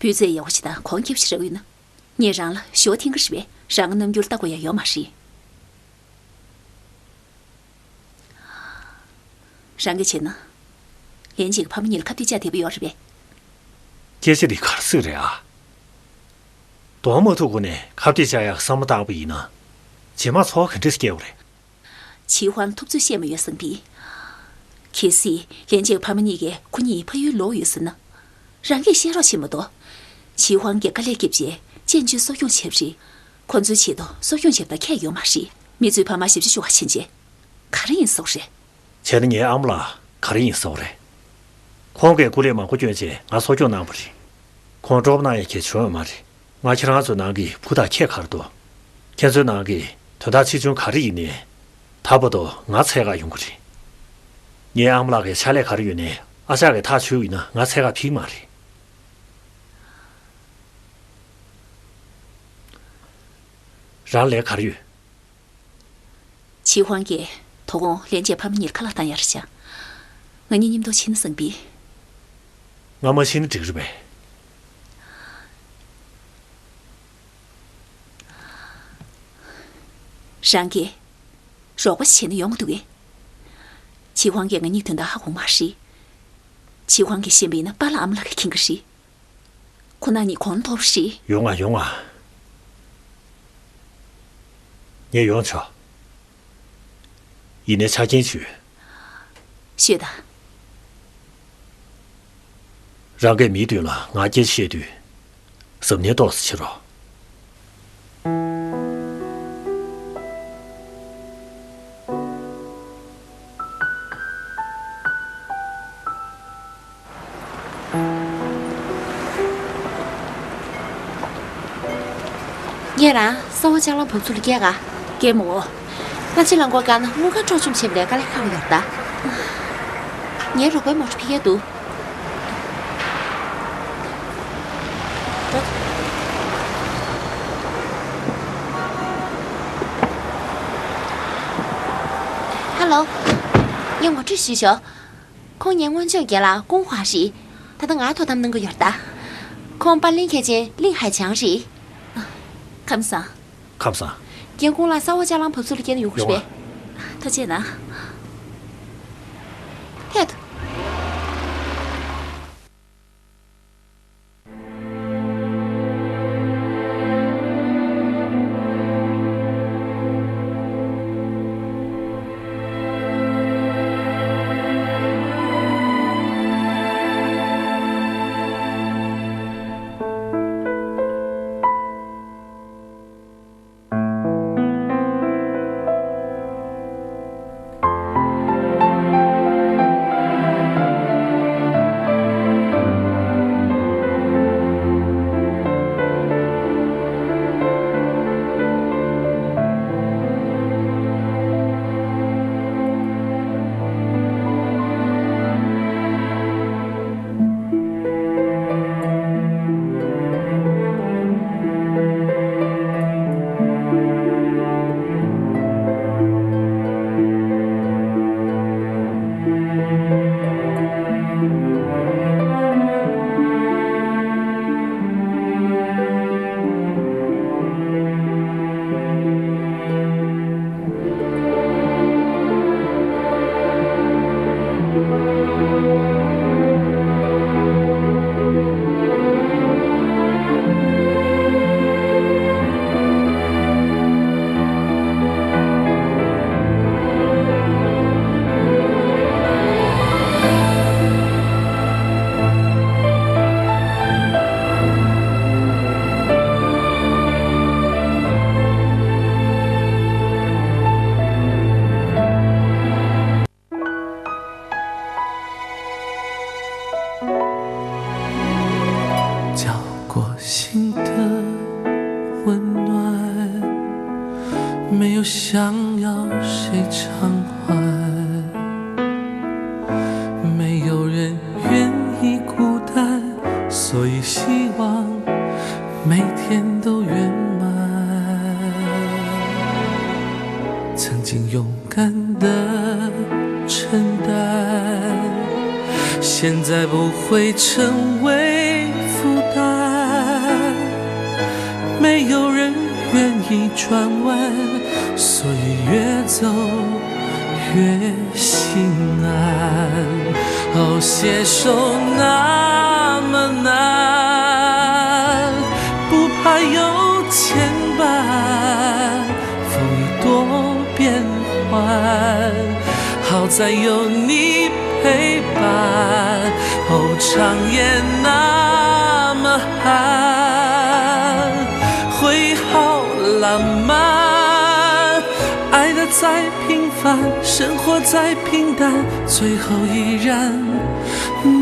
ངས། སྤུས་ཚད་ཡག་པོ་ཞིག་དང་གོང་ཁེ་པོ་ཞིག་རག་ཡོད་ན། ངས་རང་ལ་ཞུ་བ་འཐེན་གྱི་རེད་པས། རང་གི་རྣམ་འགྱུར་ལྟ་དགོས་ཡ་ཡོད་མ་རེད། རང་གིས་བྱས་ན། ལྷན་ཅིག་ཕ་མ་གཉིས་ལ་ཁ་གཏད་བཅག་བདེ་པོ་ཡོད་རེད་པས། སྐད་ཆ་འདི་ག་རེ་ཟེར་རེད་ཨ། གདོང་མ་ཐུག་གོང་ནས་ཁ་གཏད་བཅག་ཡག་བསམ་བློ་བཏང་བ་ཡིན་ན། རྗེས་མ་ཚོར་བ་ག་འདྲས་སྐྱེ་བ་རེད། ཆི་ཧུའང་ཐུབ་ཚོད་བཤད་མ་ཡོད་བསམ་པས། གལ་སྲིད་ལྷན་ཅིག་ཕ་མ་གཉིས་ཀས་ཁོ་གཉིས་ཕ་ཡུལ་ལོག་ཡོད་ཟེར་ན། རང་གིས་བཤད་རོགས་བྱེད་མ་གཏོགས། ཆི་ཧུའང་གིས་དཀའ་ལས་བརྒྱབ་རྗེས་ཅན་ཅུན་གསོ་སྐྱོང་བྱས་པ་རེད། ཁོ་ཚོའི་ཆེད་དུ་གསོ་སྐྱོང་བྱེད་པ་ཁྱད་ཡོད་མ་རེད། མི་ཚོས་ཕ་མར་ཞབས་ཕྱི་ཞུ་བར་ཕྱིན་རྗེས། ག་རེ་ཡིན་ཟེར་བ་རེད། བྱས་ན་ངའི་ཨ་མ་ལགས་ག་རེ་ཡིན་ཟེར་བ་རེད། ཁོང་གིས་སྐུ་ལས་མང་པོ་བསྐྱོན་རྗེས་ང་གསོ་སྐྱོང་གནང་བ་རེད། ཁོང་སྤྲོ་པོ་གནང་ཡ་གལ་བྱུང་ཡོད་མ་རེད། ང་ཁྱེད་རང་ཚོའི་ནང་གི་བུ་དང་ཁྱད་ག་རེ་འདུག་ཁྱེད་ཚོའི་ནང་གི་དོན་དག་ཆེ་ཆུང་ག་རེ་ཡིན་ནའི། ད་བར་དུ་ང་འཚོལ་ག་ཡོང་གི་རེད། ངའི་ཨ་མ་ལགས་ཀྱི་ཕྱག་ལས་ག་རེ་ཡོད་ནའི་ཨ་ཅག་གིས་ཐག་ཆོད་ཡིན་ན་ང་འཚོལ་ག་ཕེབས་ཀྱི་མ་རེད། རང་ལས་ག་རེ་ཡོད། ཆི་ཧུང་གིས་དོ་དགོང་ལྷན་རྒྱས་ཕ་མ་གཉིས་ཁ་ལག་བཏང་ཡ་རེད་བྱ། ང་གཉིས་མཉམ་དུ་ཕྱིན་ན་བཟང་པས། ང་མ་ཕྱིན་ན་འགྲིག་རེད་པས། རང་གིས་རོགས་པ་བྱས་ན་ཡོང་གི་འདུག་གས། ཆི་ཧུང་གིས་ང་གཉིས་དོན་དག་ཧ་གོ་མ་རེད། ཆི་ཧུང་གིས་ཤེས་པ་ཡིན་ན་པཱ་ལགས་ཨ་མ་ལགས་ཀྱིས་མཁྱེན་གྱི་རེད། ཁོ་རང་གཉིས་གོང་མཐོ་པོ་རེད། ཡོང་ང་ཡོང་ང་། ངས་ཡོང་ཆོག་ཡིན་ནའི་ཆ་རྐྱེན་ཅིག་ཡོད། ཤོད་དང་། རང་གིས་མིའི་མདུན་ལ་ང་སྐད་ཆ་བཤད་དུས། གཟབ་ནན་ཏོག་ཙམ་བྱེད་རོགས། ངས་རང་གསང་བ་ལྕགས་ལམ་བབས་ཚུགས་ལ་སྐྱེལ་ག་སྐྱེལ་མོ། ང་ཕྱི་ལ་འགོར་དཀའ་ན་དངུལ་ཁང་འཕྲོག་བཅོམ་བྱས་པ་ལས་དཀའ་ལས་ཁག་པོ་ཡོད་ད། ངའི་རོགས་པའི་མོ་ཊ་ཕུད་ཡས་འདུག་འགྲོ། ཧ་ལོ། ངས་ངོ་སྤྲོད་ཞུས་ཤོག་ཁོང་ངའི་སྔོན་ཆད་རྒན་ལགས་ཀུང་ཧྭ་རེད། ད་ལྟ་ང་དོ་དམ་གནང་གི་ཡོད་རེད་ད། ཁོང་པར་ལེན་མཁན་ཆེན་ལིང་ཧའེ་ཆང་རེད། ཁམས་བཟང་། ཁམས་བཟང་། རྒན་ཁོང་ལ་གསང་བ་ལྕགས་ལམ་བབས་ཚུགས་ལ་སྐྱེལ་ན་ཡོང་གི་རེད་པས། ཡོང་བ། ཐུགས་རྗེ་གནང་། ཐད་དུ།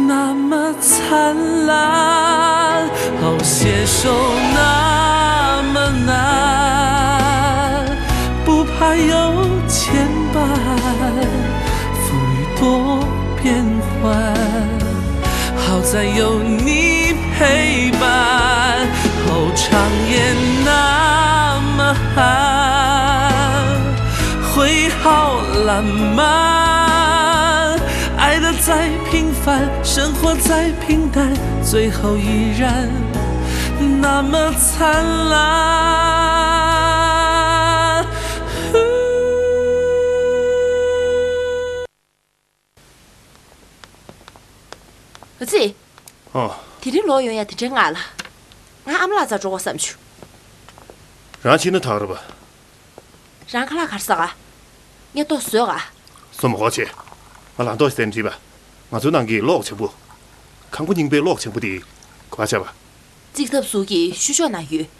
那么灿烂，哦，携手那么难，不怕有牵绊，风雨多变幻，好在有你陪伴，哦，长夜那么寒，会好浪漫，爱的再平凡，生活再平淡，最后依然那么灿烂。ཨ་ཙི། ཨོ། དེ་རིང་ལོག་ཡོང་ཡ་དེ་འདྲའི་སྔ་ལ། ང་ཨ་མ་ལགས་རྩར་འགྲོ་དགོས་བསམ་བྱུང་། རང་ཕྱིན་ན་ཐག་རེད་པ། རང་ཁ་ལག་ག་རེ་ཟ་ག་ངས་ལྟོ་བཟོས་ག་སོ་མ་གོ་ཆེ། ང་ལ་ལྟོ་ཟས་འདྲི་བ། ང་ཚོའི་ནང་གི་གློག་ཆེན་པོ། ཁང་པ་རྙིང་པའི་གློག་ཆེན་པོ་དེ་ག་པར་ཆགས་པ། རྩིག་ཐབ་ཟུར་གྱི་ཤུ་ཤོག་ན་ཡོད།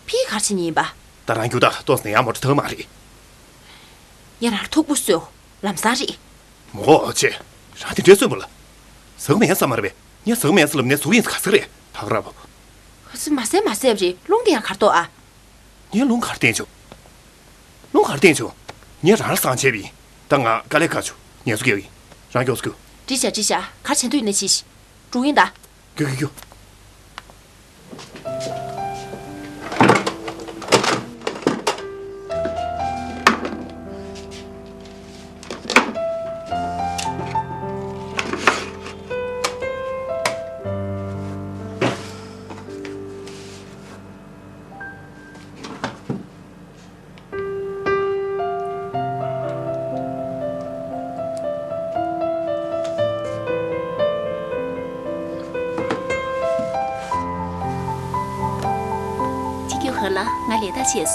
ཕྱིས་ག་རེ་བྱེད་མཁན་ཡིན་པ། ད་རང་རྒྱུགས་ད་ལྟོ་ཟས་ཡག་མོ་འདྲ་ཐོན་མ་རེད། ངས་རང་ལ་ཐུག་པོ་གསོས། ལམ་སང་རེད། མོ་ཆེ། རང་དེ་འདྲའི་གསོན་པོ་ལ། ཟ་གི་མེད་བསམ་མ་རེད་པས། ངས་ཟ་གི་མེད་ཟེར་ལབ་ནས་ཟ་གི་ཡིན་ཟེར་ག་ཟེར་རེད། ཐག་ར་བབ། ཧ་ཙི། མ་ཟས་མ་ཟས་རེད། རླུང་དེ་ཡང་གར་གཏོགས་ཨ། ངས་རླུང་གར་བསྟན་བྱུང་། རླུང་གར་བསྟན་བྱུང་། ངས་རང་ལ་བསང་བྱས་པ་ཡིན། ད་ང་དཀའ་ལས་ཁག་བྱུང་། ངལ་གསོ་རྒྱག་གི་ཡིན། རང་མགྱོགས་སེ་རྒྱུགས། འགྲིག་བཞག་འགྲིག་བཞག་ག་རེ་བྱེད་འདོད་ཡིན་ན་བྱེད་ཤིག་འགྲོ་གི་ཡིན་ད། རྒྱུགས་རྒྱུགས་རྒྱུགས། ཅི་ཀྱུ་ཧ་ལ། ང་ལས་ཀ་བྱས་སོང་།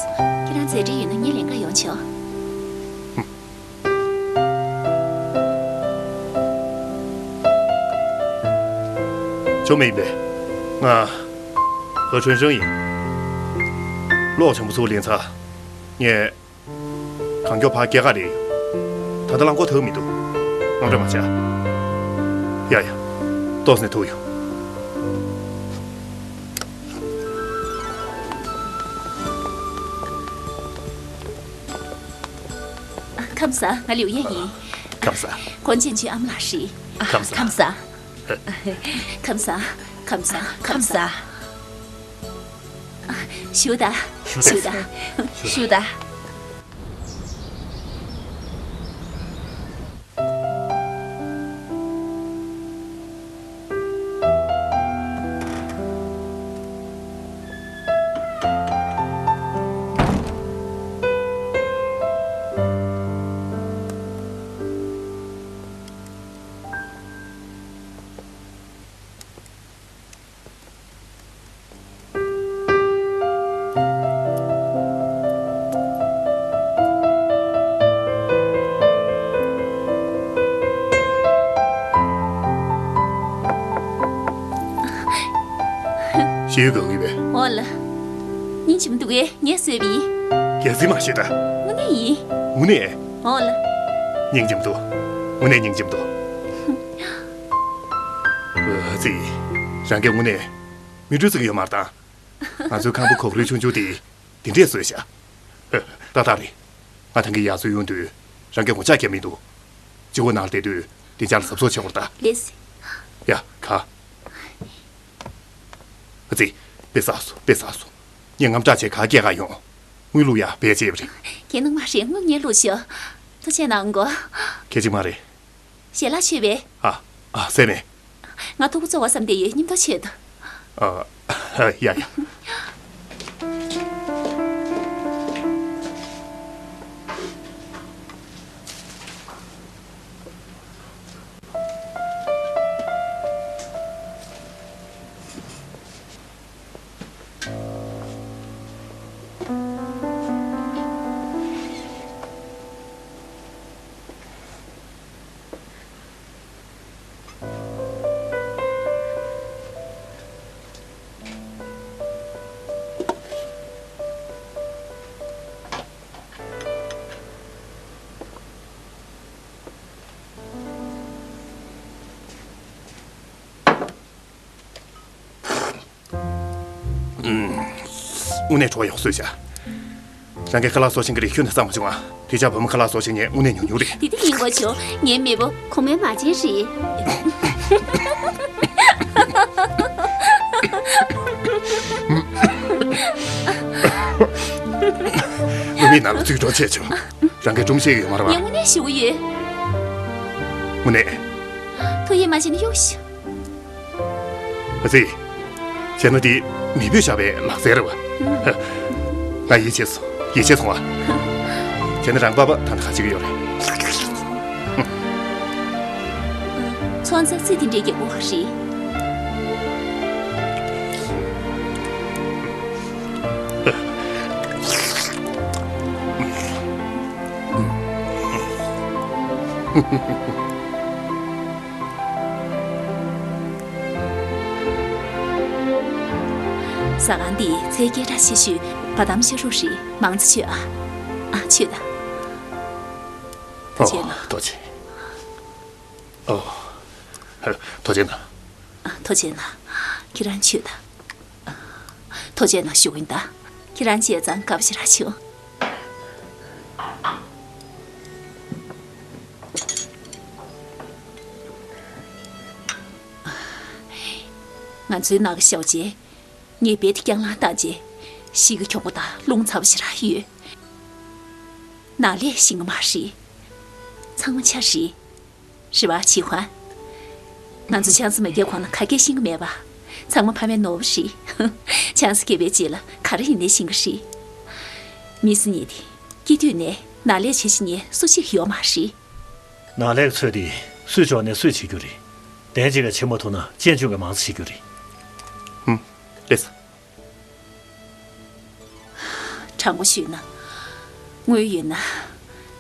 ཁྱེད་རང་མཛད་འཕྲིན་ཡོད་ན་ངའི་ལས་ཀ་ཡོང་ཆོག་ཅོ་མེ་ཡིན་པས། ང་ཧོ་ཁྲོན་ཧྲེང་ཡིན། གློག་ཆེན་པོ་ཚུར་ལེན་ཚར། ངས་གང་མགྱོགས་ཕར་སྐྱེལ་ག་རེད། ད་ལྟ་རླངས་འཁོར་ཐུག་མི་འདུག་དངངས་སྐྲག་མ་བྱ། ཡ་ཡ། ཏོག་ཙམ་ཐུག་ཡོང་། ཁམས་བཟང་། ང་ལིའུ་ཡན་ཡིན། ཁམས་བཟང་། གོན་ཅན་ཅུའི་ཨ་མ་ལགས་རེད། ཁམས་བཟང་། ཁམས་བཟང་། ཁམས་བཟང་། ཁམས་བཟང་། ཁམས་བཟང་། བཞུགས་དང་། བཞུགས་དང་། བཞུགས་དང་། ཞེ་ཡོད་ག་འོས་པས། འོ་ལ། སྙིང་རྗེ་མོ་འདུག་གས། ངས་བཟོས་པ་ཡིན། རྒྱལ་སྲིད་མ་ཤེས་ད། དངོས་གནས་ཡིན། དངོས་གནས། འོ་ལ། སྙིང་རྗེ་མོ་འདུག་དངོས་གནས་སྙིང་རྗེ་མོ་འདུག་ཨ་ཙི། རང་གིས་དངོས་གནས་མིག་འཕྲུལ་བརྩི་གི་ཡོད་མ་རེད་ད། ང་ཚོའི་ཁང་པ་གོག་རིལ་ཆུང་ཆུང་དེ་འདི་འདྲས་བཟོས་ཤག་ཏག་ཏག་རེད། ང་ཐང་གི་ཡར་འཛུལ་ཡོང་དུས་རང་གིས་ངོ་ཅག་བརྒྱབ་མི་འདུག་སྤྱི་བོ་ནང་ལ་བསྡད་དུས་བདེ་འཇགས་ལ་གཟབ་གཟབ་བྱེད་དགོས་རེད་ད། ལགས་སེ། ཡ། ག་ཨ་ཙི། དཔེ་བསགས་སོང་། དཔེ་བསགས་སོང་། ངས་དངངས་སྐྲག་བྱས་ག་སྐྱེལ་ག་ཡོང་། དངུལ་བླུག་ཡ་བེད་སྤྱད་པ་རེད། ཁྱེད་ནང་མ་རེད། དངུལ་ངས་བླུག་ཤོག་ཐུགས་རྗེ་གནང་གོ། ཁྱེད་ཅིག་མ་རེད། ཞལ་ལག་མཆོད་པས། ཨ། ཨ། ཟེར་ནས། ང་ཐུག་པ་བཙོ་བ་བསམ་བསྡད་ཡོད། མཉམ་དུ་མཆོད་དོ། ཨ། ཡ་ཡ། དངོས་གནས་བྲོ་བ་ཡག་བཟོས་བཞག་རང་གི་ཁ་ལག་བཟོ་ཤེས་ཀྱི་རེད། ཁྱོན་ནས་བསམ་མ་བྱུང་ཨ། དེ་ཆ་བུ་མོ་ཁ་ལག་བཟོ་ཤེས་མཁན་དངོས་གནས་ཉུང་ཉུང་རེད། དེ་དེ་ཡིན་དགོས་བྱུང་། ངའི་མེས་པོ་གོང་མའི་མ་བྱན་རེད། ལུས་མི་ནང་ལ་ཚུད་འགྲོ་བྱས་བྱུང་། རང་གི་སྒྲུང་བཤད་ཡོད་མ་རེད་པ། ངས་དངོས་གནས་ཞུ་གི་ཡོད། དངོས་གནས། ཐུགས་ཡིད་མ་ཆེས་ན་གཡུག་ཤིག་ཨ་ཙི། བྱས་ན་འདི་མེས་པོས་བཞག་པའི་ལག་རྩལ་རེད་པ། ང་ཡིད་ཆེས་སོང་། ཡིད་ཆེས་སོང་བ། བྱས་ན་རང་པ་པ་ད་ནི་ཁ་ཅིག་ཡོད་རེད། ཚོང་རྫས་རྩིས་དེ་འདྲའི་རྒྱག་པོ་རེད། ཟ་ཁང་འདི་ཚལ་སྐད་གྲགས་ཆེ་ཤོས་བ་དམ་ཤ་རུ་རེད། མང་ཙམ་མཆོད་ཨ། ཨ་མཆོད་ད། ཐུགས་རྗེ་གནང་། ཨོ། ཐུགས་རྗེ། ཨོ། ཧ། ཐུགས་རྗེ་གནང་། ཨ། ཐུགས་རྗེ་གནང་། ཁྱེད་རང་མཆོད་ད། ཐུགས་རྗེ་གནང་ཞུ་གི་ཡིན་ད། ཁྱེད་རང་བྱས་ཙང་དགའ་པོ་ཞེ་དྲག་བྱུང་། ང་ཚོའི་ནང་གི་ཞའོ་ཅེ། ངས་རྦད་དེ་རྐྱང་ལངས་བཏང་རྗེས་གཤིས་ཀ་འཁྱོག་པོ་དང་རླུང་ཚ་པོ་ཞེ་དྲག་ཡོད། ནང་ལས་ཤེས་ཀྱི་མ་རེད། ཚང་མ་ཆ་རེད། རེད་པ། ཆི་ཧུན། ང་ཚོ་ཆང་ས་མ་བརྒྱབ་གོང་ལ་ག་གེ་ཤེས་ཀྱི་མེད་པ། ཚང་མ་ཕ་མའི་ནོར་བུ་རེད། ཆང་ས་བརྒྱབ་པའི་རྗེས་ལ་ག་རེ་ཡིན་ནའི་ཤེས་ཀྱི་རེད། མི་སུ་ཉིད་དེ་སྐྱེས་དུས་ནས་ནང་ལས་བྱེད་ཤེས་མཁན་སུ་གཅིག་ཡོད་མ་རེད། ནང་ལས་ཀྱི་ཚོད་དེ་སུས་ལྕོགས་ནས་སུས་བྱེད་རྒྱུ་རེད། གདན་གཅིག་ག་བྱེད་མ་ཐུབ་ན་གཅེན་གཅུང་གིས་མང་ཙམ་བྱེད་རྒྱུ་རེད། ཧུམ། ལེགས་སོ། དྲང་པོ་ཞུས་ན། དངུལ་ཡོད་ན་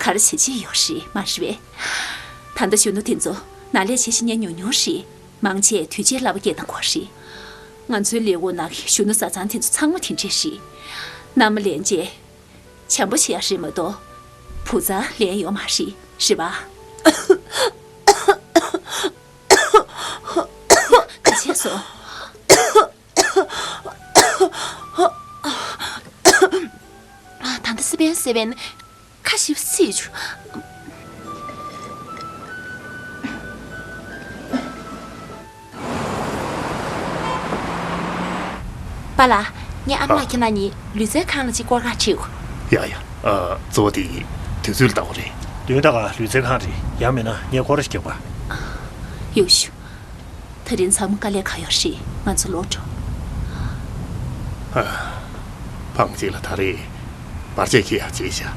ག་རེ་བྱེད་ཆེད་ཡོད་རེད། མ་རེད་པས། ད་ལྟ་གཞོན་ནུ་དེ་ཚོ་ནང་ལས་བྱེད་ཤེས་མཁན་ཉུང་ཉུང་རེད། མང་ཆེ་དུས་ཆེན་བསླབ་པ་སྐྱེལ་དང་གོ་རེད། ང་ཚོའི་ལས་ཁུངས་ནང་གི་གཞོན་ནུ་བཟའ་ཚང་དེ་ཚོ་ཚང་མ་དེ་འདྲས་རེད། མནའ་མ་ལེན་རྗེས་བྱམས་པོ་བྱེད་ཡ་རེད་མ་གཏོགས་བུ་ཚ་ལེན་ཡོད་མ་རེད། རེད་པ། ག་བྱས་སོང་། ད་ལྟ་སི་པན་སི་པན་ཁ་ཞིབ་སྲིད་བྱུང་། པཱ་ལགས། ངའི་ཨ་མ་ལགས་ཨ། ཁྱེད་རང་གཉིས་ལུས་རྩལ་ཁང་ལ་གཅིག་སྐོར་ག་ཁྲིད། ཡ་ཡ། ཨ། གཙོ་བོ་དེ་དུས་ཚོད་ལ་བལྟ་དགོས་རེད། དོན་དག་ལུས་རྩལ་ཁང་རེད། ཡང་མིན་ན་ངས་སྐོར་ར་ཞིག་རྒྱག་པ། ཡོད་ཤོག་ད་རིང་ཚང་མ་དཀའ་ལས་ཁག་ཡོད་རེད། ང་ཚོ་ལོག་འགྲོ། ཨ། ཕངས་གཅིག་ལ་ད་རེས་པར་ཆས་ཁྱེར་ཡག་བྱས་ཤག་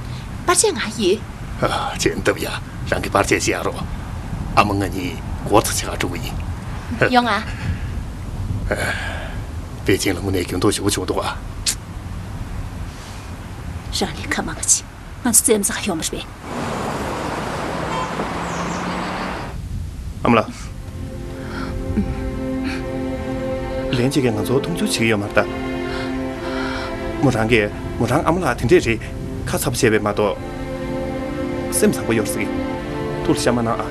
པར་ཆས་ང་ཡོད། ཨ། ཅེ་འདབ་ཡ། རང་གི་པར་ཆས་ཤེས་ཡག་རོགས། ཨ་མ་ང་གཉིས་སྒོ་ཚ་ཆེ་ག་འགྲོ་གི་ཡིན། ཡོང་ང་། ཨ། པེ་ཅིང་ལ་དངོས་གནས་འགྱུར་ལྡོག་ཞེ་པོ་བྱུང་འདུག་ཨ། རང་ལས་ཁ་མང་ག་ཅིག་ང་ཚོ་རྩེད་མོ་རྩེ་ག་ཡོང་བ་རེད་པས། ཨ་མ་ལགས། ལན་ཅིག་གིས་ང་ཚོར་མཐོང་ཆུང་བྱེད་ཀྱི་ཡོད་མ་རེད་ད། མོ་རང་གིས་མོ་རང་ཨ་མ་ལགས་དེ་འདྲས་རེད། ཁ་ཚ་པོ་བྱས་པས་མ་གཏོགས། སེམས་བཟང་པོ་ཡོད་ཟེར་གི། ཐུགས་ལ་བཞག་མ་གནང་ཨ།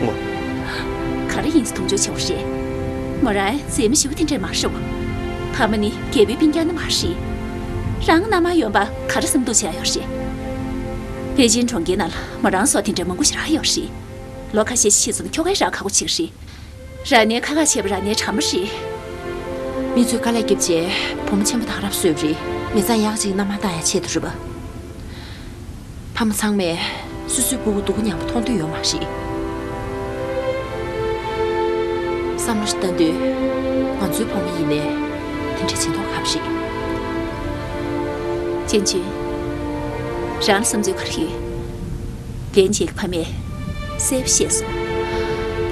ངོ་། ག་རེ་ཡིན་ཟེར་མཐོང་ཆུང་བྱེད་པ་རེད། མོ་རང་མཛེས་མ་ཞེ་པོ་དེ་འདྲས་མ་རེད་པ། ཕ་མ་ནི་རྒྱལ་པོའི་སྤུན་ཀྱག་ནི་མ་རེད། རང་མནའ་མ་ཡོང་པ་ག་རེ་བསམ་བློ་བྱས་ཡོད་རེད། པེ་ཅིན་གྲོང་ཁྱེར་ནང་ལ་མོ་རང་སོགས་དེ་འདྲ་མང་པོ་ཞིག་རག་ཡོད་རེད། ལོ་ཁ་ཤས་ཤིག་སོང་ན་ཁྱོ་གས་རག་ཁག་པོ་ཅིག་རེད། ར་ནས་ཁ་ཁ་བྱས་པ་ར་ནས་གྲ་མ་རེད། མི་ཚོས་དཀའ་ལས་བརྒྱབ་རྗེས་བུ་མོ་ཆེན་པོ་དང་རབ་གསོས་པ་རེད། མི་ཚང་ཡག་ཅིག་མནའ་མ་བཏང་ཡ་ཆེད་དུ་རེད་པ། ཕ་མ་ཚང་མས་སོ་སོའི་སྤུ་གུ་སྡུག་པོ་མཉམ་པོ་མཐོང་འདོད་ཡོད་མ་རེད། བསམ་བློ་ཞིག་བཏང་དུས་ང་ཚོའི་བུ་མོ་ཡིན་ནའི་དེ་འདྲ་བྱེད་མདོག་ཁ་པོ་རེད། ཅན་ཅུན། རང་ལ་བསམ་ཚུལ་ག་རེ་ཡོད། ལན་ཅིག་གི་ཕ་མས་གསལ་པོ་བཤད་སོང་།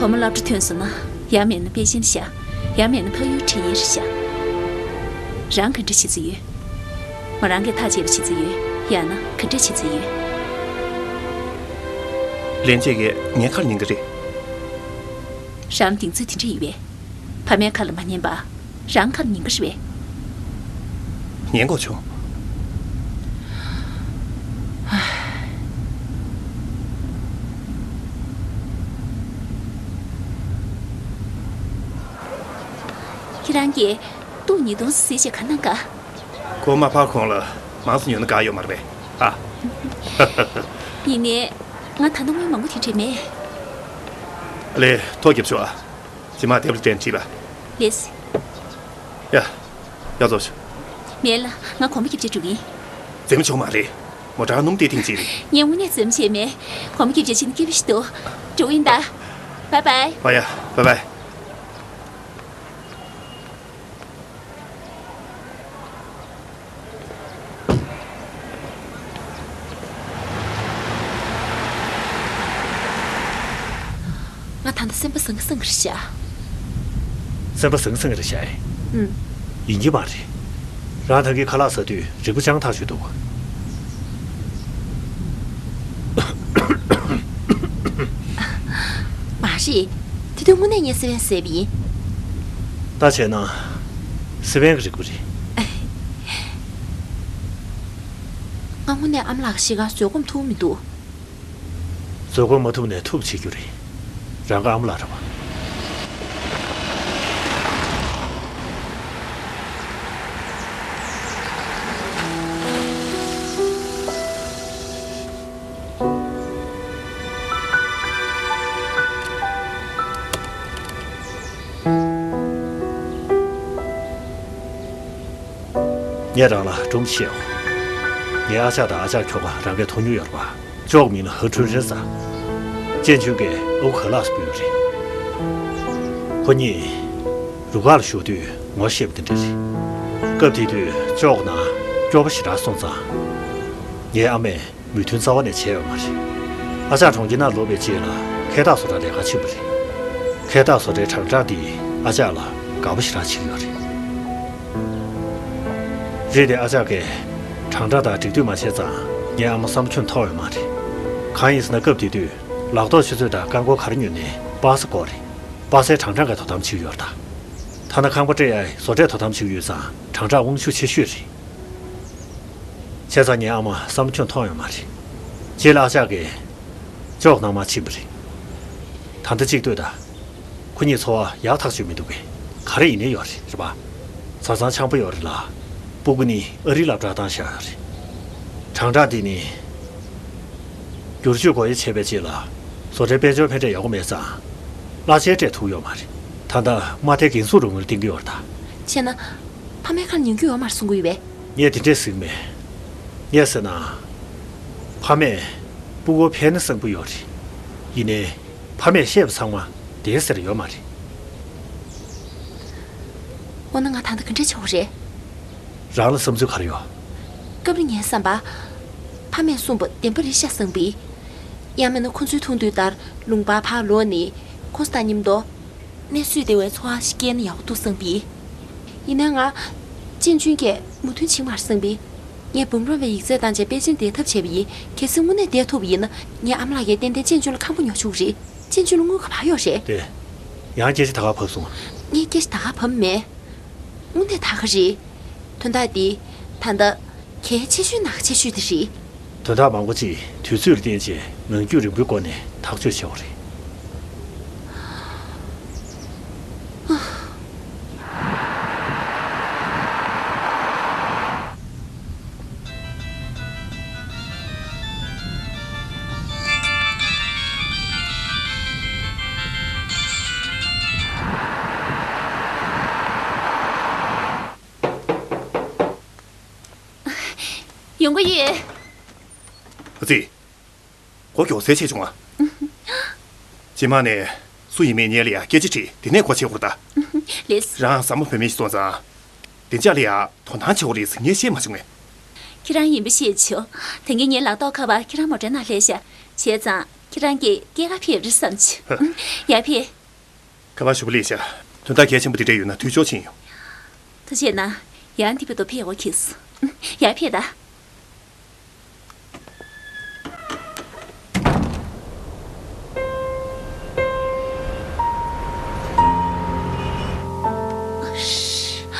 བུ་མོ་སློབ་གྲྭ་ཐོན་སོང་ན་ཡང་མིན་ན་པེ་ཅིན་བཞག་ཡང་མིན་ན་ཕ་ཡུལ་ཁྲིད་ཡིན་རེད་བཞག་རང་ག་འདྲ་བྱེད་རྩིས་ཡོད། མོ་རང་གིས་ཐག་བཅད་པ་བྱེད་རྩིས་ཡོད། ཡང་ན་ག་འདྲ་བྱེད་རྩིས་ཡོད། ལན་ཅིག་གིས་ངའི་ཁ་ལ་ཉན་གི་རེད། རང་གདེང་ཚོད་དེ་འདྲ་ཡོད་པས། ཕ་མའི་ཁ་ལ་མ་ཉན་པ། རང་ཁ་ལ་ཉན་གི་རེད་པས། ཉན་དགོས་བྱུང་། ཁྱེད་རང་གིས་སྟོང་ཉིས་སྟོང་ཟེར་བྱས་ག་གནང་ག་ཁོ་མ་ཕར་གོང་ལ་མང་ཙམ་ཉོས་ན་དགའ་ཡོད་མ་རེད་པས། ཨ། ཡིན་ནའི། ང་ད་ལྟ་དངུལ་མང་པོ་དེ་འདྲས་མེད། ལེ། ཐོ་རྒྱབ་ཤོག་ཨ། རྗེས་མ་དེབ་ལ་སྤྲད་ནས་བྲིས་ལ། ལེས། ཡ། ཡར་འཛེགས་ཤོག་མེད་ལ། ང་གོང་མ་རྒྱབ་བྱས་འགྲོ་གི་ཡིན། འཛེགས་མ་ཆོག་མ་རེད། མོ་ཊ་སྣུམ་དེ་ཐེངས་གཅིག་རེད། ངས་དངོས་གནས་འཛེགས་མ་བྱས་མེད། གོང་མ་རྒྱབ་བྱས་ཕྱིན་སྐྱིད་པོ་ཞིག་འདུག་འགྲོ་གི་ཡིན་ད། བའི་བའི། ཨ་ཡ། བའི་བའི། ང་ད་ལྟ་སེམས་པ་ཟང་ངེ་ཟིང་ངེ་རེད་ཤག་སེམས་པ་ཟང་ངེ་ཟིང་ངེ་རེད་ཤག་ཨེ། ཨུམ། ཡིན་གྱི་མ་རེད། རང་ད་གིན་ཁ་ལག་ཟ་དུས་རིལ་བུ་བཅང་ཐག་ཆོད་འདུག་མ་རེད། དེ་དུས་དངོས་གནས་ངས་སེ་བན་ཟས་པ་ཡིན། ད་བྱས་ན། སེ་བན་གྱི་རིལ་བུ་རེད། ང་དངོས་གནས་ཨ་མ་ལགས་ཀྱི་གཤིས་ཀ་བཟོད་སྒོམ་ཐུབ་མི་འདུག་བཟོད་སྒོམ་མ་ཐུབ་ནས་ཐུབ་བྱེད་རྒྱུ་རེད། རང་གི་ཨ་མ་ལགས་རེད་བ། ངས་རང་ལ་སྒྲུང་བཤད་འོ། ངའི་ཨ་ཅག་དང་ཨ་ཅག་ཁྱོ་ག་རང་གིས་མཐོང་མྱོང་ཡོད་རེད་པ། ཅོག་མིང་ལ་ཧ་ཁྲུན་རེད་ཟེར། ཅན་ཅུན་གྱིས་ཨ་ཁུ་ཁ་ལགས་སུ་འབོད་ཡོད་རེད། ཁོ་གཉིས་རུ་ཁག་ལ་བཞུགས་དུས་ངོ་ཤེས་པ་དེ་འདྲ་རེད། སྐབས་དེ་དུས་ཅོག་ནང་སྐྱོ་པོ་ཞེ་དྲག་སོང་ཙང་། ངའི་ཨ་མས་མོས་མཐུན་རྩ་བ་ནས་བྱས་ཡོད་མ་རེད། ཨ་ཅག་གྲོང་ཁྱེར་ནང་ལོག་པའི་རྗེས་ལ་འཁལ་འཐག་བཟོ་གྲྭར་ལས་ཀར་ཕྱིན་པ་རེད། འཁལ་འཐག་བཟོ་གྲྭའི་ཁྲང་ཁྲང་དེས་ཨ་ཅག་ལ་དགའ་པོ་ཞེ་དྲག་བྱེད་ཀྱི་ཡོད་རེད། རེད་དེ། ཨ་ཅག་གིས་ཁྲང་ཁྲང་དང་འགྲིག་མཐུན་མ་བྱས་ཙང་ངའི་ཨ་མ་བསམ་བློ་ཁྱོན་མཐོང་ཡོད་མ་རེད། གང་ཡིན་ཟེར་ན། སྐབས་དེ་དུས་ལག་ཐོགས་ཆུ་ཚོད་དང་རྐང་འཁོར་ག་རེ་ཉོས་ནའི་པ་སེ་དགོས་རེད། པ་སེ་ཁྲང་ཁྲང་གིས་དོ་དམ་བྱེད་ཀྱི་ཡོད་རེད་ད། ཐ་ན་ཁང་པ་སྤྲད་ཡ་བཟོ་གྲྭས་དོ་དམ་བྱེད་ཀྱི་ཡོད་ཙང་ཁྲང་ཁྲང་དབང་ཤུགས་ཆེ་ཤོས་རེད། བྱས་ཙང་ངའི་ཨ་མ་བསམ་བློ་ཁྱོན་མཐོང་ཡོད་མ་རེད། རྗེས་ལ་ཨ་ཅག་གིས་ཅོག་ནང་མར་ཕྱིན་པ་རེད། ད་ལྟ་གཅིག་ལྟོས་དང་། ཁོ་གཉིས་འཚོ་བ་ཡག་ཐག་ཆོད་མི་འདུག་གས། ག་རེ་ཡིན་ནའི་ཡོད་རེད། རེད་པ། བཟའ་ཚང་འཆམ་པོ་ཡོད་རེད་ལ། སྤུ་གུ་ནི་ཨ་རིའི་སློབ་གྲྭར་བཏང་བཞག་ཡོད་རེད། ཁྲང་ཁྲང་འདི་ནི། བསྒྱུར་བཅོས་སྒོ་དབྱེ་བྱས་པའི་རྗེས་ལ། བཟོ་གྲྭའི་དཔལ་འབྱོར་ཕན་འབྲས་ཡག་པོ་མེད་ཙང་། གླ་ཆའི་སྤྲད་ཐུབ་ཡོད་མ་རེད། ད་ལྟ་མ་མཐའི་འགན་སྲུང་རོགས་དངུལ་བཏིང་གི་ཡོད་རེད་ད། བྱས་ན། ཕ་མའི་ཁར་ཉན་རྒྱུ་ཡོད་མ་རེད་གསུང་གི་ཡོད་པས། ངས་དེ་འདྲས་ཟེར་གི་མེད། ངས་ཟེར་ན། ཕ་མས་སྤུ་གུར་ཕན་ན་བཟང་པོ་ཡོད་རེད། ཡིན་ནའི། ཕ་མས་བཤད་པ་ཚང་མ་བདེན་ཟེར་ཡོད་མ་རེད། འོ་ན་ང་ད་ལྟ་ག་འདྲས་བྱེད་དགོས་རེད། རང་ལ་བསམ་ཚུལ་ག་རེ་ཡོད། སྐབས་རེ་ངའི་བསམ་པར། ཕ་མས་གསུངས་པ་བདེན་པ་རེད་ཤག་བསམ་པས། ཡང་མིན་ན་ཁོ་ཚོའི་ཐུགས་འདོད་ལྟར་ལུང་པར་ཕར་ལོག་ནས་ཁོ་ཚོ་དང་མཉམ་དུ། གནས་ཚུལ་བདེ་བའི་འཚོ་བ་ཞིག་སྐྱེལ་ན་ཡག་པོ་འདུག་བསམ་པས། ཡིན་ནའི་ང་། ཅན་ཅུན་གྱིས་མོས་མཐུན་བྱེད་མ་རེད་བསམ་པས། ངས་འབུམ་རམས་པའི་ཡིག་ཚད་བཏང་བྱས་པེ་ཅིན་བསྡད་ཐབས་བྱས་པ་ཡིན། གལ་སྲིད་དངོས་གནས་བསྡད་ཐུབ་པ་ཡིན་ན། ངའི་ཨ་མ་ལགས་ཀྱིས་ཏན་ཏན་ཅན་ཅུན་ལ་ཁང་པ་ཉོ་ཆོག་གི་རེད། ཅན་ཅུན་ལ་དངུལ་ག་པར་ཡོད་རེད། དེ། ཡང་སྐད་ཆ་ད་ག་བབས་སོང་། ངས་སྐད་ཆ་ད་ག་བབས་མེད། དངོས་གནས་ད་ག་རེད། དོན་དག་འདི་ད་ལྟ་གལ་ཆེ་ཤོས་ནང་གལ་ཆེ་ཤོས་དེ་རེད། དོན་དག་མང་པོ་ཅིག་དུས་ཚོད་ལ་བརྟེན་བྱས་ངང་རྒྱུད་རིང་པོའི་སྒོ་ནས་ཐག་གཅོད་བྱེད་དགོས་རེད། ཡོང་གི་ཡོད། ཨ་ཙི། སྒོ་མགྱོགས་སེ་ཕྱེ་བྱུང་ཨ། རྗེས་མ་ནས་སུ་ཡིན་མིན་ངེད་ལ་ཡ་སྐད་ཆ་དྲིས། དེ་ནས་སྒོ་ཕྱེ་དགོས་རེད་ད། ལེས། རང་བཟང་མོ་བུད་མེད་ཞིག་སོང་ཙང་། བདེ་འཇགས་ལ་ཡ་དོ་སྣང་བྱེད་དགོས་རེད་ཟེར་ངས་བཤད་མ་བྱུང་ངས། ཁྱེད་རང་ཡིན་པ་ཤེས་བྱུང་། ད་གིན་ངའི་ལག་ཐོགས་ཁ་པར་ཁྱེད་རང་མོ་ཊའི་ནང་སླེབས་ཤག་བྱས་ཙང་ཁྱེད་རང་གིས་སྐྱེལ་ག་ཕེབས་རེད་བསམ་བྱུང་། ཡར་ཕེབས། ཁ་པར་ཞུ་བ་ལས་བྱ། དོན་དག་གལ་ཆེན་པོ་དེ་འདྲ་ཡོད་ན་དུས་ཆོག་ཕྱིན་ཡོང་། ཐུགས་རྗེ་གནང་། ཡང་འདི་བར་དུ་ཕེབས་འོ་ཁྱེད། ཡར་ཕེབས་ད།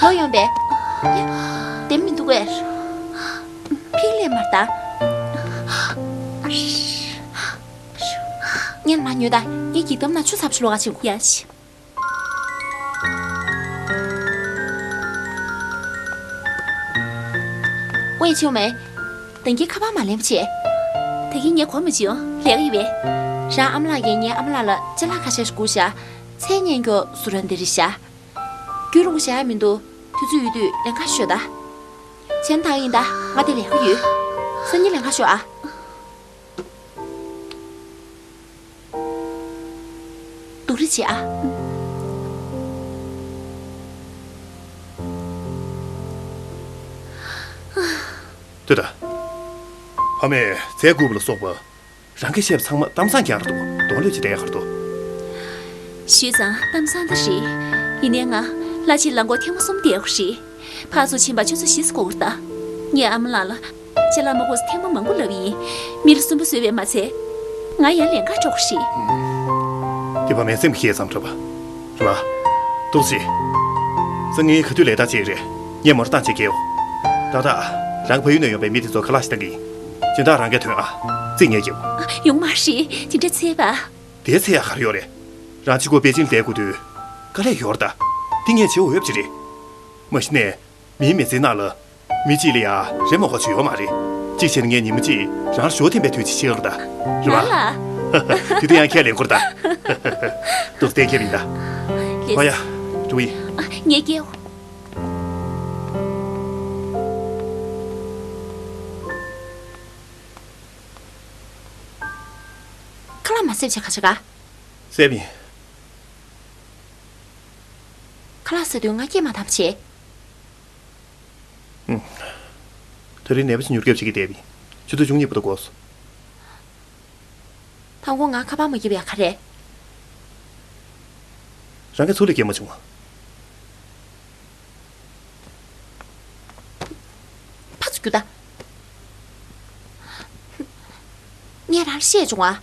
ལོག་ཡོང་པས། དེ་མི་འདུག་གས། ཕིག་ལས་མར་ད། ཉན་མ་ཉོས་ད། ངས་འགྱིག་དམ་ན་ཆུ་ཚབས་ཆུ་ལོག་ག་ཕྱིན་གོ་ཡ་ཤི། ངས་བྱུང་མེད། ད་གིན་ཁ་པར་མ་ལེན་པ་བྱས། ད་གིན་ངས་གོ་མ་བྱུང་། ལས་ཀ་ཡོད་པས། རང་ཨ་མ་ལགས་ཀྱིས་ངའི་ཨ་མ་ལགས་ལ་ཅ་ལག་ཁ་ཤས་ཤིག་བསྐུར་བཞག་མཚན་སྙན་མགྱོགས་བཟོ་རན་འདི་རེད་ཤག་རྒྱུན་རིང་པོ་བཞག་ཡ་མི་འདུག་དུས་ཚོད་ཡོད་དུས་ལེན་ག་ཤོག་ད། བྱས་ན་ད་ཡིན་ད། ང་དེ་ལས་ཀ་ཡོད། སང་ཉིན་ལེན་ག་ཤོག་ཨ། སྡུག་རུས་བྱེད་ཨ། ལྟོས་དང་། ཕ་མས་རྫས་བརྐུས་པ་ལ་སོགས་པ། རང་གིས་བཤད་པ་ཚང་མ་གཏམ་བཟང་རྐྱང་རེད་འདུག་གདོང་ལེབ་ཅིག་བསྡད་ཡག་རེད་འདུག་ཞུས་ཙང་གཏམ་བཟང་ད་རེད། ཡིན་ནའི་ང་གླ་ཆའི་རླངས་འཁོར་ཐེངས་མ་གསུམ་བསྡད་ཡོད་རེད། ཕར་ཚུར་ཕྱིན་པ་ཆུ་ཚོད་བཞི་ཙམ་འགོར་གི་རེད་ད། ངས་ཨ་མ་ལགས་ལ། ཅ་ལག་མ་དགོས་ཟེར་ཐེངས་མ་མང་པོ་ལབ་ཡིན། མི་ལ་སུན་པོ་བཟོས་པས་མ་ཚད། ང་ཡང་ལེན་གར་འགྲོ་གི་རེད། འདི་ཕ་མའི་སེམས་ཀྱི་བཤད་ཙམ་འདྲ་པོ། རེད་པ། ཏོག་ཙི། སང་ཉིན་ག་དུས་ལས་ཀ་བྱེད་ཀྱི་རེད། ངས་མོ་ཊ་བཏང་བྱས་སྐྱེལ་ཡོང་། ཏག་ཏག་རང་ཕ་ཡུལ་ནས་ཡོང་པའི་མི་དེ་ཚོ་ཁ་ལག་ཞིག་བཏང་གི་ཡིན། སྦྱིན་བདག་རང་གིས་ཐོན་ཨ། རྩིས་ངས་སྐྱེལ། ཡོང་མ་རེད། དེ་འདྲ་ཚད་པ། དེ་ཚད་ཡག་ག་རེ་ཡོད་རེད། རང་གཅིག་པོ་པེ་ཅིན་བསྡད་དགོས་དུས། དཀའ་ལས་ཡོད་རེད་ད། འདི་ངས་བྱེད་འོས་པ་ཅིག་རེད། མ་གཞི་ནས། མིའི་མི་ཚེའི་ནང་ལ། མི་གཅིག་ལ་ཡ་རེ་མ་དགོས་ཅིག་ཡོད་མ་རེད། གཅིག་བྱས་ན་ངས་ཉི་མ་གཅིག་རང་ལ་ཞོ་འཐེན་པའི་དུས་ཚོད་ཕྱིན་ཡོད་རེད་ད། རེད་པ། ང་ལ། དེ་དུས་ཡང་ཁས་ལེན་དགོས་རེད་ད། ཏོག་ཙམ་གཏན་འཁེལ་ཡིན་ད། ལགས། ཨོ་ཡ། འགྲོ་གི་ཡིན། ཨ། ངས་སྐྱེལ། ཁ་ལག་མ་བཟས་བྱས་ག་བྱེད་ག་བཟས་པ་ཡིན། ཁ་ལག་བཟས་དུས་ང་སྐད་མ་བཏང་བ་བྱས། ཨུམ། དེ་རིང་ནད་པ་ཞིག་མྱུར་སྐྱོབ་བྱེད་ཀྱི་བསྡད་པ་ཡིན། ཆུ་ཚོད་བཅུ་གཉིས་བར་དུ་འགོར་སོང་། དང་པོ་ང་ཁ་པར་མ་བརྒྱབ་ཡག་ག་རེད། རང་གིས་ཚུར་ལ་སྐྱེལ་མ་བྱུང་ང་། ཕར་ཚུར་རྒྱུགས་ད། ངས་རང་ལ་བཤད་བྱུང་ང་།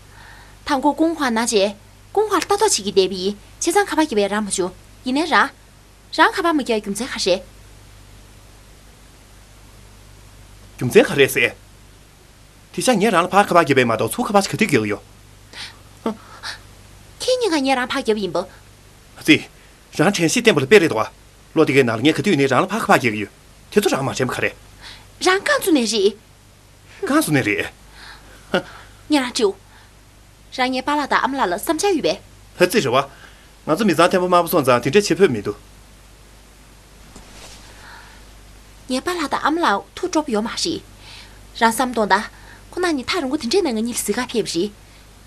དང་པོ་ཀུང་ཧྭ་ན་བྱས། ཀུང་ཧྭ་ལ་ལྟ་རྟོག་བྱེད་ཀྱི་བསྡད་པ་ཡིན། བྱས་ཙང་ཁ་པར་བརྒྱབ་པས་རག་མ་བྱུང་། ཡིན་ནའི་རང་། རང་ཁ་པར་མ་བརྒྱབ་རྒྱུ་མཚན་ག་རེ་རེད། རྒྱུ་མཚན་ག་རེ་རེད་ཟེར། དེང་སང་ངས་རང་ལ་ཕར་ཁ་པར་བརྒྱབ་པ་མ་གཏོགས་ཚུར་ཁ་པར་ཞིག་ག་དུས་བརྒྱབ་ཀྱི་ཡོད། ཁྱེད་གཉིས་ཀ་ངས་རང་ཕར་བརྒྱབ་པ་ཡིན་པ། ཨ་ཙི། རང་དྲན་ཤེས་བརྟན་པ་ལ་དཔེ་རེད་དོ། ལོ་དེ་གའི་ནང་ལ་ངས་ག་དུས་ནས་རང་ལ་ཕར་ཁ་པར་བརྒྱབ་ཀྱི་ཡོད། དེ་ཚོ་རང་མ་དྲན་པ་ག་རེ། རང་རྐང་བཙུགས་ནས་རེད། རྐང་བཙུགས་ནས་རེད། ངས་རང་དྲིའོ། རང་ངའི་པཱ་ལགས་དང་ཨ་མ་ལགས་ལ་བསམ་འཆར་ཡོད་པས། ཨ་ཙི་རེད་པ། ང་ཚོ་མི་ཚང་ཐེམ་པ་དམར་པོ་སོང་ཙང་དེ་འདྲས་བྱེད་ཕོད་མི་འདུག་ངའི་པཱ་ལགས་དང་ཨ་མ་ལགས་ཐུགས་སྤྲོ་པོ་ཡོད་མ་རེད། རང་བསམ་གཏོང་ད། ཁོ་ན་ནི་ཐག་རིང་པོ་དེ་འདྲས་ནས་ང་གཉིས་ལ་གཟིགས་གར་ཕེབས་པ་རེད།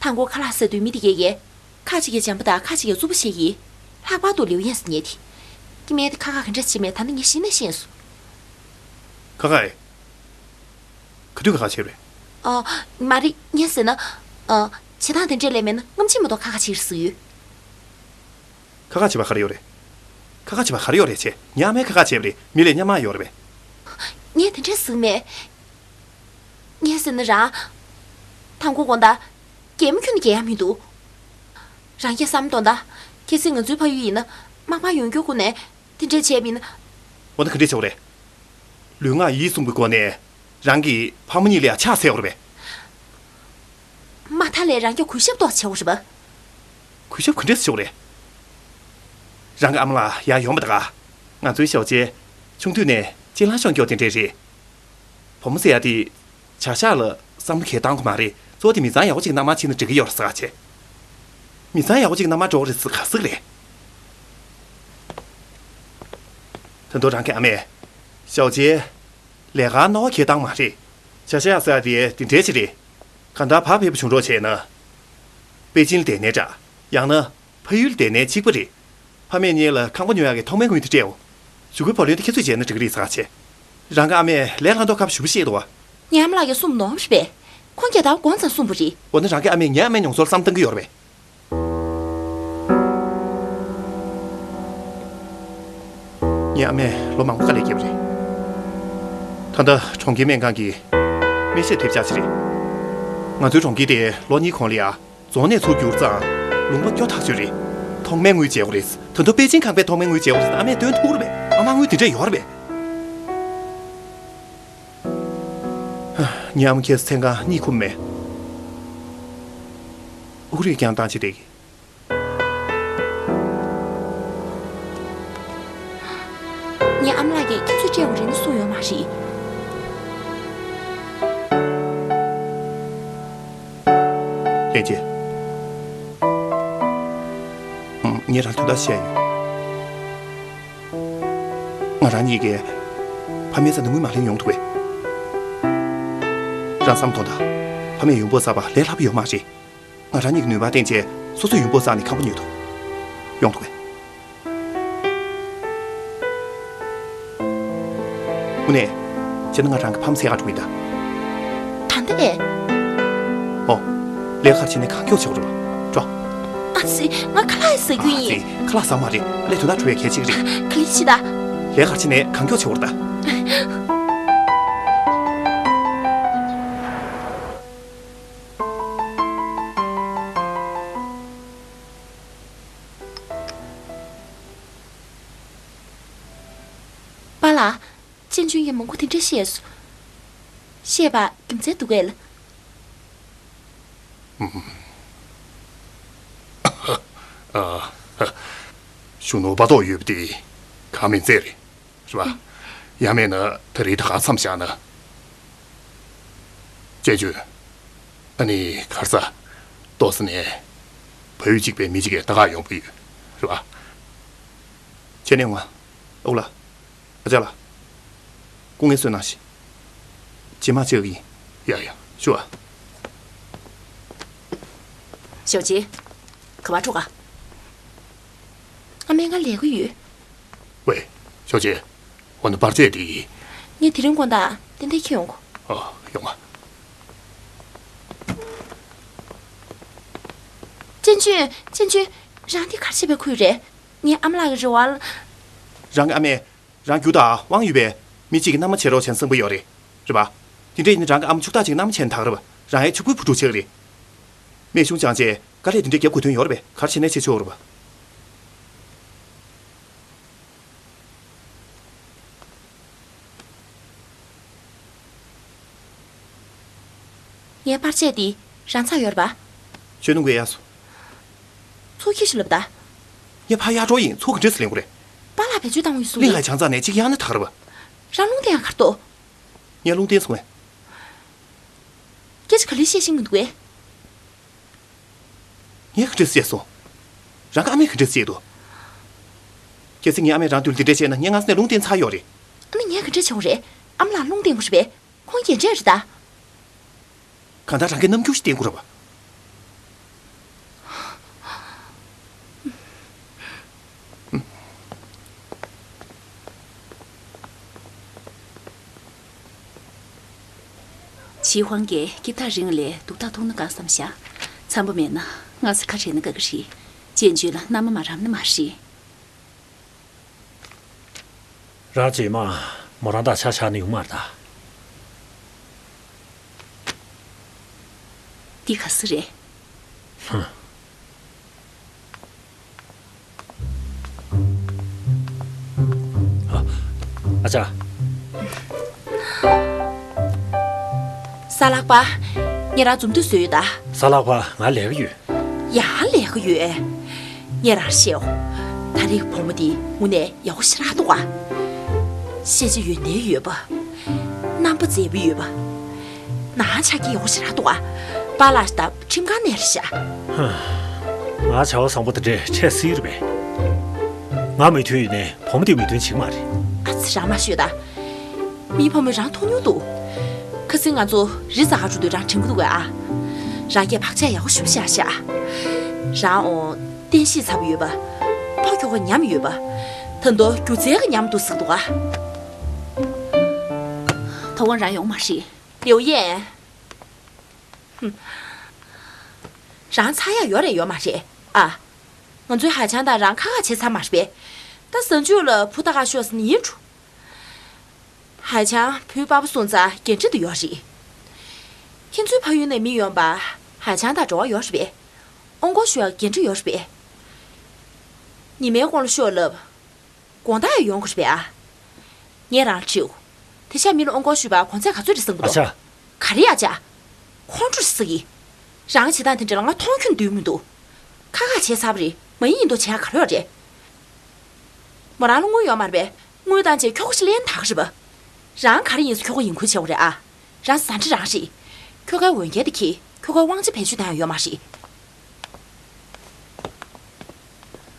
མཐའ་འཁོར་ཁ་ལག་ཟ་དུས་མི་དེ་གས་གས། ཁ་ཅིག་གིས་འཇམ་པོ་དང་ཁ་ཅིག་གིས་རྩུབ་པོ་བཤད་ཀྱིས། ལྷག་པར་དུ་ལིའུ་ཡན་ཟེར་མཁན་དེ། སྐྱེ་དམན་དེ་ཁ་ཁ་ག་འདྲས་བྱེད་མེད་ད་ནི་ངས་གཞི་ནས་ཤེས་སོང་། ཁ་ཁ་ཨེ། ག་དུས་ཁ་ཁ་བྱས་རེད། ཨ། མ་རེད། ངས་ཟེར་ན། ཨ། བྱེད་སྟངས་དེ་འདྲས་ལས་མེད་ན་རྔམ་བརྗིད་མ་གཏོགས་ཁ་ཁ་བྱེད་ཟེར་ཡོད། ཁ་ཁ་བྱེད་པ་ག་རེ་ཡོད་རེད། ཁ་ཁ་བྱེད་པ་ག་རེ་ཡོད་རེད་ཆེ། ངའི་ཨ་མས་ཁ་ཁ་བྱས་པ་རེད། མི་ལས་སྙན་མ་ཡོད་རེད་པས། ངས་དེ་འདྲས་ཟེར་མེད། ངས་ཟེར་ན་རང་། དང་པོ་དགོངས་དག་གད་མོ་ཁྱོན་ནས་རྒྱག་ཡ་མི་འདུག་རང་གིས་བསམ་དོན་དག་གལ་སྲིད་ང་ཚོའི་ཕ་ཡུལ་ཡིན་ན་དམག་དཔར་ཡོང་རྒྱུ་ཁོ་ནས་དེ་འདྲས་བྱས་པ་ཡིན་ན། འོ་ན་ག་འདྲས་བྱེད་དགོས་རེད། ལུས་ངག་ཡིད་གསུམ་གྱི་སྒོ་ནས་རང་གི་ཕ་མ་གཉིས་ལ་ཡང་ཕྱག་འཚལ་དགོས་རེད་པས། མ་མཐའ་ལས་རང་སྐྱོ་གུས་ཞབས་ཏོག་བྱེད་དགོས་རེད་པ། གུས་ཞབས་ག་འདྲས་བྱེད་དགོས་རེད། རང་གི་ཨ་མ་ལགས་ཡར་ཡོང་བ་དང་། ང་ཚོའི་ཞའོ་ཅེ། ཆུང་དུས་ནས་གཅིན་ལྷ་ཤོང་སྐྱོ་དེ་འདྲས་རེད། བུ་མོ་ཟེར་ཡ་དེ། བྱ་གཞག་ལ་བསམ་བློ་གས་བཏང་གི་མ་རེད། གཙོ་བོ་དེ་མི་ཚང་ཡག་པོ་ཅིག་གནང་མ་ཕྱིན་ན་འགྲིག་གི་ཡོད་རེད་ཟེར་ག་བྱས། མི་ཚང་ཡག་པོ་ཅིག་གནང་མ་འགྲོ་གི་རེད་ཟེར་ག་ཟེར་གི་རེད། ད་དུང་རང་གི་ཨ་མས། ཞའོ་ཅེ། ལས་ཀར་རྣ་བ་གས་བཏང་མ་རེད། བྱ་གཞག་ཟེར་ཡ་དེ་དེ་འདྲས་ཅིག་རེད། གང་ལྟར་བག་ཕེབས་པོ་བྱུང་རོགས་བྱས་ན། པེ་ཅིན་ལ་བསྡད་ནའི་འདྲ། ཡང་ན། ཕ་ཡུལ་ལ་བསྡད་ནའི་གཅིག་པ་རེད། ཕ་མས་གཉིས་ལ་ཁང་པ་ཉོ་ཡག་གི་ཐོག་མའི་དངུལ་དེ་སྤྲད་འོང་། གཞུག་གུའི་བུ་ལོན་དེ་ཁྱེད་ཚོས་འཇལ་ན་འགྲིག་གི་རེད་ཟེར་ག་བྱས། རང་གི་ཨ་མས་ལས་སླ་མདོག་ཁ་པོ་ཞེ་པོ་བཤད་འདུག་པ། ངའི་ཨ་མ་ལགས་ཀྱིས་གསུངས་ནོར་རེད་པས། ཁོང་སྐྱེས་དང་དགོང་ཙམ་གསུངས་པ་རེད། འོ་ན་རང་གི་ཨ་མས་ངའི་ཨ་མའི་མྱོང་ཚོར་བསམ་བཏང་གི་ཡོད་རེད་པས། ངའི་ཨ་མས་ལོ་མང་པོ་དཀའ་ལས་བརྒྱབ་པ་རེད། ད་ལྟ་གྲོང་ཁྱེར་སྨན་ཁང་གི་སྨན་ཞབས་ཐེབས་ཆག་ཅིག་རེད། ང་ཚོའི་གྲོང་ཁྱེར་དེ་ལོ་གཉིས་གོང་ལ་ཡ། རྫོང་ནས་ཚུར་བསྒྱུར་ཙང་ལུང་པ་སྐྱོ་ཐག་ཆོད་རེད། ཐོག་མའི་དངུལ་འཇལ་དགོས་རེད། ད་དུང་པེ་ཅིན་ཁང་པའི་ཐོག་མའི་དངུལ་འཇལ་དགོས་རེད། ཨ་མས་སྟོན་ཐུབ་རེད་པས། ཨ་མ་དངུལ་དེ་འདྲས་ཡོད་རེད་པས། ངའི་ཨ་མ་ཁྱེད་མཚན་གང་གཉིད་ཁུག་མེད། དབུགས་རིང་རྐྱང་བཏང་བྱས་བསྡད་ཀྱི། ངའི་ཨ་མ་ལགས་ཀྱིས་ཁྱེད་ཚོས་སྤྲད་དགོས་རེད་ནི་གསུངས་ཡོད་མ་རེད། ལན་ཅན། ངས་རང་དོན་དག་བཤད་ཡོད། ང་རང་གཉིས་ཀས་ཕ་མའི་རྩ་ནས་དངུལ་མ་ལེན་ཡོང་ཐུབ་པས། རང་བསམ་དོན་དག་ཕ་མས་ཡོང་འབབ་བསགས་པ་ལས་སླ་པོ་ཡོད་མ་རེད། ང་རང་གཉིས་ཀྱི་ནུས་པ་བརྟེན་བྱས་སོ་སོས་ཡོང་འབབ་བསགས་ནས་ཁང་པ་ཉོ་ཐུབ། ཡོང་ཐུབ་པས། དངོས་གནས། བྱས་ན་ང་རང་གི་ཕ་མ་འཚོལ་ག་འགྲོ་གི་ཡིན་ད། ད་ལྟ་ཨེ། ཨོ། ལས་ཀ་ག་རེ་བྱས་ནས་གང་མགྱོགས་བྱེད་དགོས་རེད་པ། འགྲོ། ཨ་ཙི། ང་ཁ་ལག་ཟ་རྒྱུ་ཡིན། ཨ་ཙི། ཁ་ལག་ཟ་མ་རེད། ལས་དོན་དག་འགྲོ་བའི་གལ་ཆེ་གི་རེད། ག་ལེར་བྱེད་ད། ལས་ཀ་ག་རེ་བྱས་ནས་གང་མགྱོགས་བྱེད་དགོས་རེད་ད། པཱ་ལགས། ཅན་ཅུན་གྱིས་མང་པོ་དེ་འདྲ་བཤད་སོང་། བཤད་པ་རྒྱུ་མཚན་འདུག་གས། ཨ། གཞོན་ནུ་བ་ཏོག་ཡོད་པ་དེ་གང་མིན་ཚད་རེད། རེད་པ། ཡང་མིན་ན་ད་རེས་ད་ག་མཚམས་བཞག་ན། ཅན་ཅུན། ཨ་ནི་ག་རེ་ཟ། ཏོག་ཙམ་ནས་ཕ་ཡུལ་གཅིག་པའི་མི་གཅིག་གིས་ད་ག་ཡོང་གི་ཡོད། རེད་པ། ཁྱེད་ནས་ང་། ཨོ་ལ། ཨ་ཅག་ལགས། སྐུ་ངལ་གསོ་གནང་ཞིག་རྗེས་མ་བཅར་གྱི་ཡིན། ཡ་ཡ། ཞུ་ཨ། ཞའོ་ཅེ། ག་པར་འགྲོ་ག་ཨ་མས་ང་ལས་ཀ་ཡོད། ཝེ། ཞའོ་ཅེ། འོ་ན་པར་ཆས་དེ། ངས་དེ་རིང་དགོང་དག་ཏན་ཏན་འཁྱེར་ཡོང་གོ། ཨ། ཡོང་ང་། ཅན་ཅུན། ཅན་ཅུན། རང་འདི་ག་རེ་བྱེད་པའི་ཁུལ་རེད། ངའི་ཨ་མ་ལགས་ཀྱི་རེ་བ་ལ། རང་གི་ཨ་མས། རང་རྒྱུ་དང་དབང་ཡོད་པའི་མི་གཅིག་གི་མནའ་མ་བྱེད་རོགས་བྱས་ན་བསམ་གྱི་ཡོད་རེད། རེད་པ། དེ་འདྲ་ཡིན་ན་རང་གི་ཨ་མ་ཕྱུག་བདག་ཅིག་མནའ་མ་བྱས་ན་ད་ག་རེད་པ། རང་ཡང་ཕྱུག་པོའི་བུ་ཕྲུག་ཆགས་ཀྱི་རེད། རྨས་གཞུང་བཅངས་བྱས་དཀའ་ལས་དེ་འདྲ་རྒྱབ་དགོས་དོན་ཡོད་རེད་པས། ག་རེ་བྱས་ནས་བྱེད་ཆོག་རེད་པ། ངའི་པར་ཆས་འདི་རང་ཚར་ཡོད་རེད་པ། ཁྱོད་ནུ་གུ་ཡག་སོང་། ཚུར་ཁྱེར་ཤོག་ལབ་ད། ངས་ཕར་གཡར་འགྲོ་ཡིན། ཚུར་ག་འདྲས་སེ་ལེན་དགོས་རེད། པཱ་ལགས་བེད་སྤྱོད་བཏང་བ་ཡིན་གསུངས་གླིང་ལ་བྱང་རྩ་ནས་གཅིག་གཡར་ན་ད་ག་རེད་པ། རང་ལུང་བསྟན་ཡག་ག་རེ་འདུག་ངས་ལུང་བསྟན་སོང་ངས། སྐད་ཆ་ག་ལེར་བཤད་ཤེས་ཀྱི་མི་འདུག་གས། ངས་ག་འདྲས་བཤད་སོང་། རང་གི་ཨ་མས་ག་འདྲས་བཤད་འདུག་གལ་སྲིད་ངའི་ཨ་མས་རང་དུས་ལ་འདི་འདྲས་བཤད་ན་ངས་སྔ་ས་ནས་ལུང་བསྟན་ཚར་ཡོད་རེད། ཨ་ནི་ངས་ག་འདྲས་བྱེད་དགོས་རེད། ཨ་མ་ལགས་ལུང་བསྟན་དགོས་རེད་པས། ཁོང་རྒན་གྲས་རེད་ད། གང་ལྟར་རང་གི་རྣམ་འགྱུར་ཞིག་བསྟན་དགོས་རེད་པ། ཆི་ཧོང་གིས་སྐྱིད་ཐག་རིང་ལས་སྡུག་ཐག་ཐུང་ན་དགའ་བསམ་བཞག་འཚམ་པོ་མེད་ན་སྔ་ས་ཁ་བྲལ་ན་དགའ་གི་རེད། ཅན་ཅུན་ལ་མནའ་མ་མ་རག་ན་མ་རེད། རང་རྗེས་མ་མོ་རང་དང་ཆ་བཞག་ན་ཡོང་མ་རེད་ད། འདི་ག་ས་རེད། ཧུམ། ཨ་ཅག་གཟའ་ལྷག་པ། ངས་རང་འཛོམས་འདུ་བཟོས་ཡོད་ད། གཟའ་ལྷག་པ་ང་ལས་ཀ་ཡོད། ཡ། ལས་ཀ་ཡོད། ངས་རང་བཤད་འོ། ད་རེས་བུ་མོ་འདི་དངོས་གནས་ཡག་པོ་ཞེ་དྲག་འདུག་ག་ཤེས་བྱ་ཡོན་ཏན་ཡོད་པ། རྣམ་པ་མཛེས་པོ་ཡོད་པ། ནང་ཆ་རྐྱེན་ཡག་པོ་ཞེ་དྲག་འདུག་ག་པཱ་ལགས་དང་ཁྲིམས་ཁང་ནས་རེད་ཤག་ཧ། ང་བྱ་བ་བཟང་པོ་དེ་འདྲས་འཕྲད་སྲིད་རེད་པས། ང་མོས་མཐུན་ཡོད་ནའི་བུ་མོ་དེས་མོས་མཐུན་བྱེད་ཀྱི་མ་རེད། ཨ་ཙི། རང་མ་ཤོད་ད། མིའི་ཕོ་མོས་རང་མཐོང་མྱོང་འདུག་ཁ་སང་ང་ཚོ་རི་འཛེག་ག་འགྲོ་དུས་རང་དྲན་གྱི་འདུག་གས་ཨ། རང་སྐྱེས་བག་ཆགས་ཡག་པོ་ཞེ་པོ་བཞག་ཤག་རང་འོང་། བསྟན་བཤིག་ཚ་པོ་ཡོད་པ། ཕ་ཁྱོ་ག་ཉམས་ཡོད་པ། ད་དུང་སྒྱུ་རྩལ་གྱི་ཉམས་འདུག་ཟེར་གྱི་འདུག་ག་ད་དུང་རང་ཡོང་མ་རེད། ལིའུ་ཡན། ཧུམ། རང་ཚར་ཡག་ཡོད་རེད་ཡོད་མ་རེད་ཨ། ང་ཚོའི་ཧའེ་ཆང་དང་རང་ཁ་ཁ་བྱས་ཚར་མ་རེད་པས། ད་གཟའ་མཇུག་ལ་བུ་ད་ག་ཤོག་ཟེར་ནས་ཡིན་འགྲོ། ཧའེ་ཆང་བུའི་པ་ཕ་སོང་ཙང་འགན་འཁྲི་འདི་ཡོད་རེད། ཁྱེད་ཚོའི་ཕ་ཡུལ་ནས་མི་ཡོང་པ་ཧའེ་ཆང་དང་འབྲེལ་བ་ཡོད་རེད་པས། དབུ་སྐོར་ཞུ་ཡག་འགན་འཁྲི་ཡོད་རེད་པས། ཉི་མའི་གུང་ལ་ཤོག་ལབ། དགོང་དག་ཡང་ཡོང་དགོས་རེད་པས་ཨ། ངས་རང་ལ་དྲིའོ། དེ་ཤ་མི་ལ་དབུ་སྐོར་ཞུས་པ་གོང་ཚད་ག་ཚོད་རེད་བསམ་གི་འདུག་ཨ་ཅག་ག་རེ་ཨ་ཅག་ཁོང་ཁྲོ་ཟ་གི། རང་བྱེད་སྟངས་དེ་འདྲ་ལ་ང་མཐོང་ཁྱོད་འདོད་མི་འདུག་ཁ་ཁ་བྱས་ཚར་བ་རེད། མ་ཡིན་ཡིན་མདོག་བྱེད་ཡག་ག་རེ་ཡོད་རེད། མོ་རང་ལ་དངུལ་ཡོད་མ་རེད་པས། དངུལ་བཏང་བྱས་ཁྱོ་ག་ཞིག་ལེན་ད་ག་རེད་པ། རང་ག་རེ་ཡིན་ཟེར་ཁྱོ་ག་ཡིན་ཁུལ་བྱེད་དགོས་རེད་ཨ། རང་ཟ་འདྲེ་རང་རེད། ཁྱོ་གའི་འོས་འགན་དེ་འཁྱེར། ཁྱོ་གའི་དབང་ཆ་བེད་སྤྱོད་བཏང་ཡ་ཡོད་མ་རེད།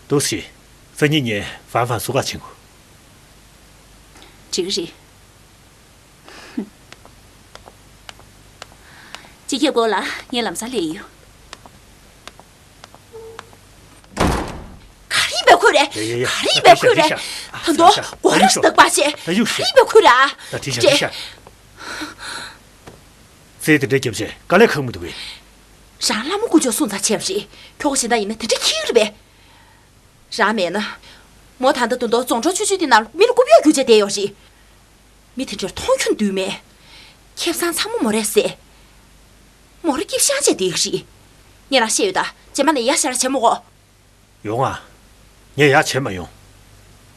ཏུའུ་ཞི། སང་ཉིན་ངས་ཧྥན་ཧྥན་བསུ་ག་ཕྱིན་དགོས། འགྲིག་གི་རེད། སྤྱི་ཁྱབ་སྐོར་ལ་ངས་ལམ་སང་སླེབས་ཡོང་། ག་རེ་ཡིན་པའི་ཁུལ་རེད། ཡ་ཡ་ཡ། ག་རེ་ཡིན་པའི་ཁུལ་རེད། ད་དུང་སྒོ་ར་ཞིག་བཏགས་པ་བྱས། ག་རེ་ཡིན་པའི་ཁུལ་རེད། ད་དྲིས་ཤག་དྲིས་ཤག། རྩེད་དེ་འདྲ་རྒྱབ་བྱས་དཀའ་ལས་ཁག་མི་འདུག་གས། རང་ལྷ་མོ་དཀོན་མཆོག་སོང་ཙང་བྱས་པ་རེད། ཁྱོ་ག་གཞན་དག་ཡིན་ན་དེ་འདྲ་ཁྱི་རེད་པས། རང་མེད་ན། མོ་ད་ལྟ་དུང་དུང་རྫོང་གྲོང་ཆུང་ཆུང་དེ་ནང་མི་ལ་རྐུབ་གཡོག་རྒྱུག་བྱས་བསྡད་ཡོད་རེད། མི་དེ་འདྲར་མཐོང་ཆུང་འདུག་མེད། ཁེ་བཟང་ཚང་མ་མོ་རས་ཟས། མོ་ར་སྐྱིད་ཤང་བྱས་བསྡད་ཀྱི་རེད། ངས་རང་བཤད་ཡོད་ད། རྗེས་མ་ནས་ཡ་ཤ་ར་བྱེད་མ་དགོས། ཡོང་ཨ། ངས་ཡ་བྱེད་མ་ཡོང་།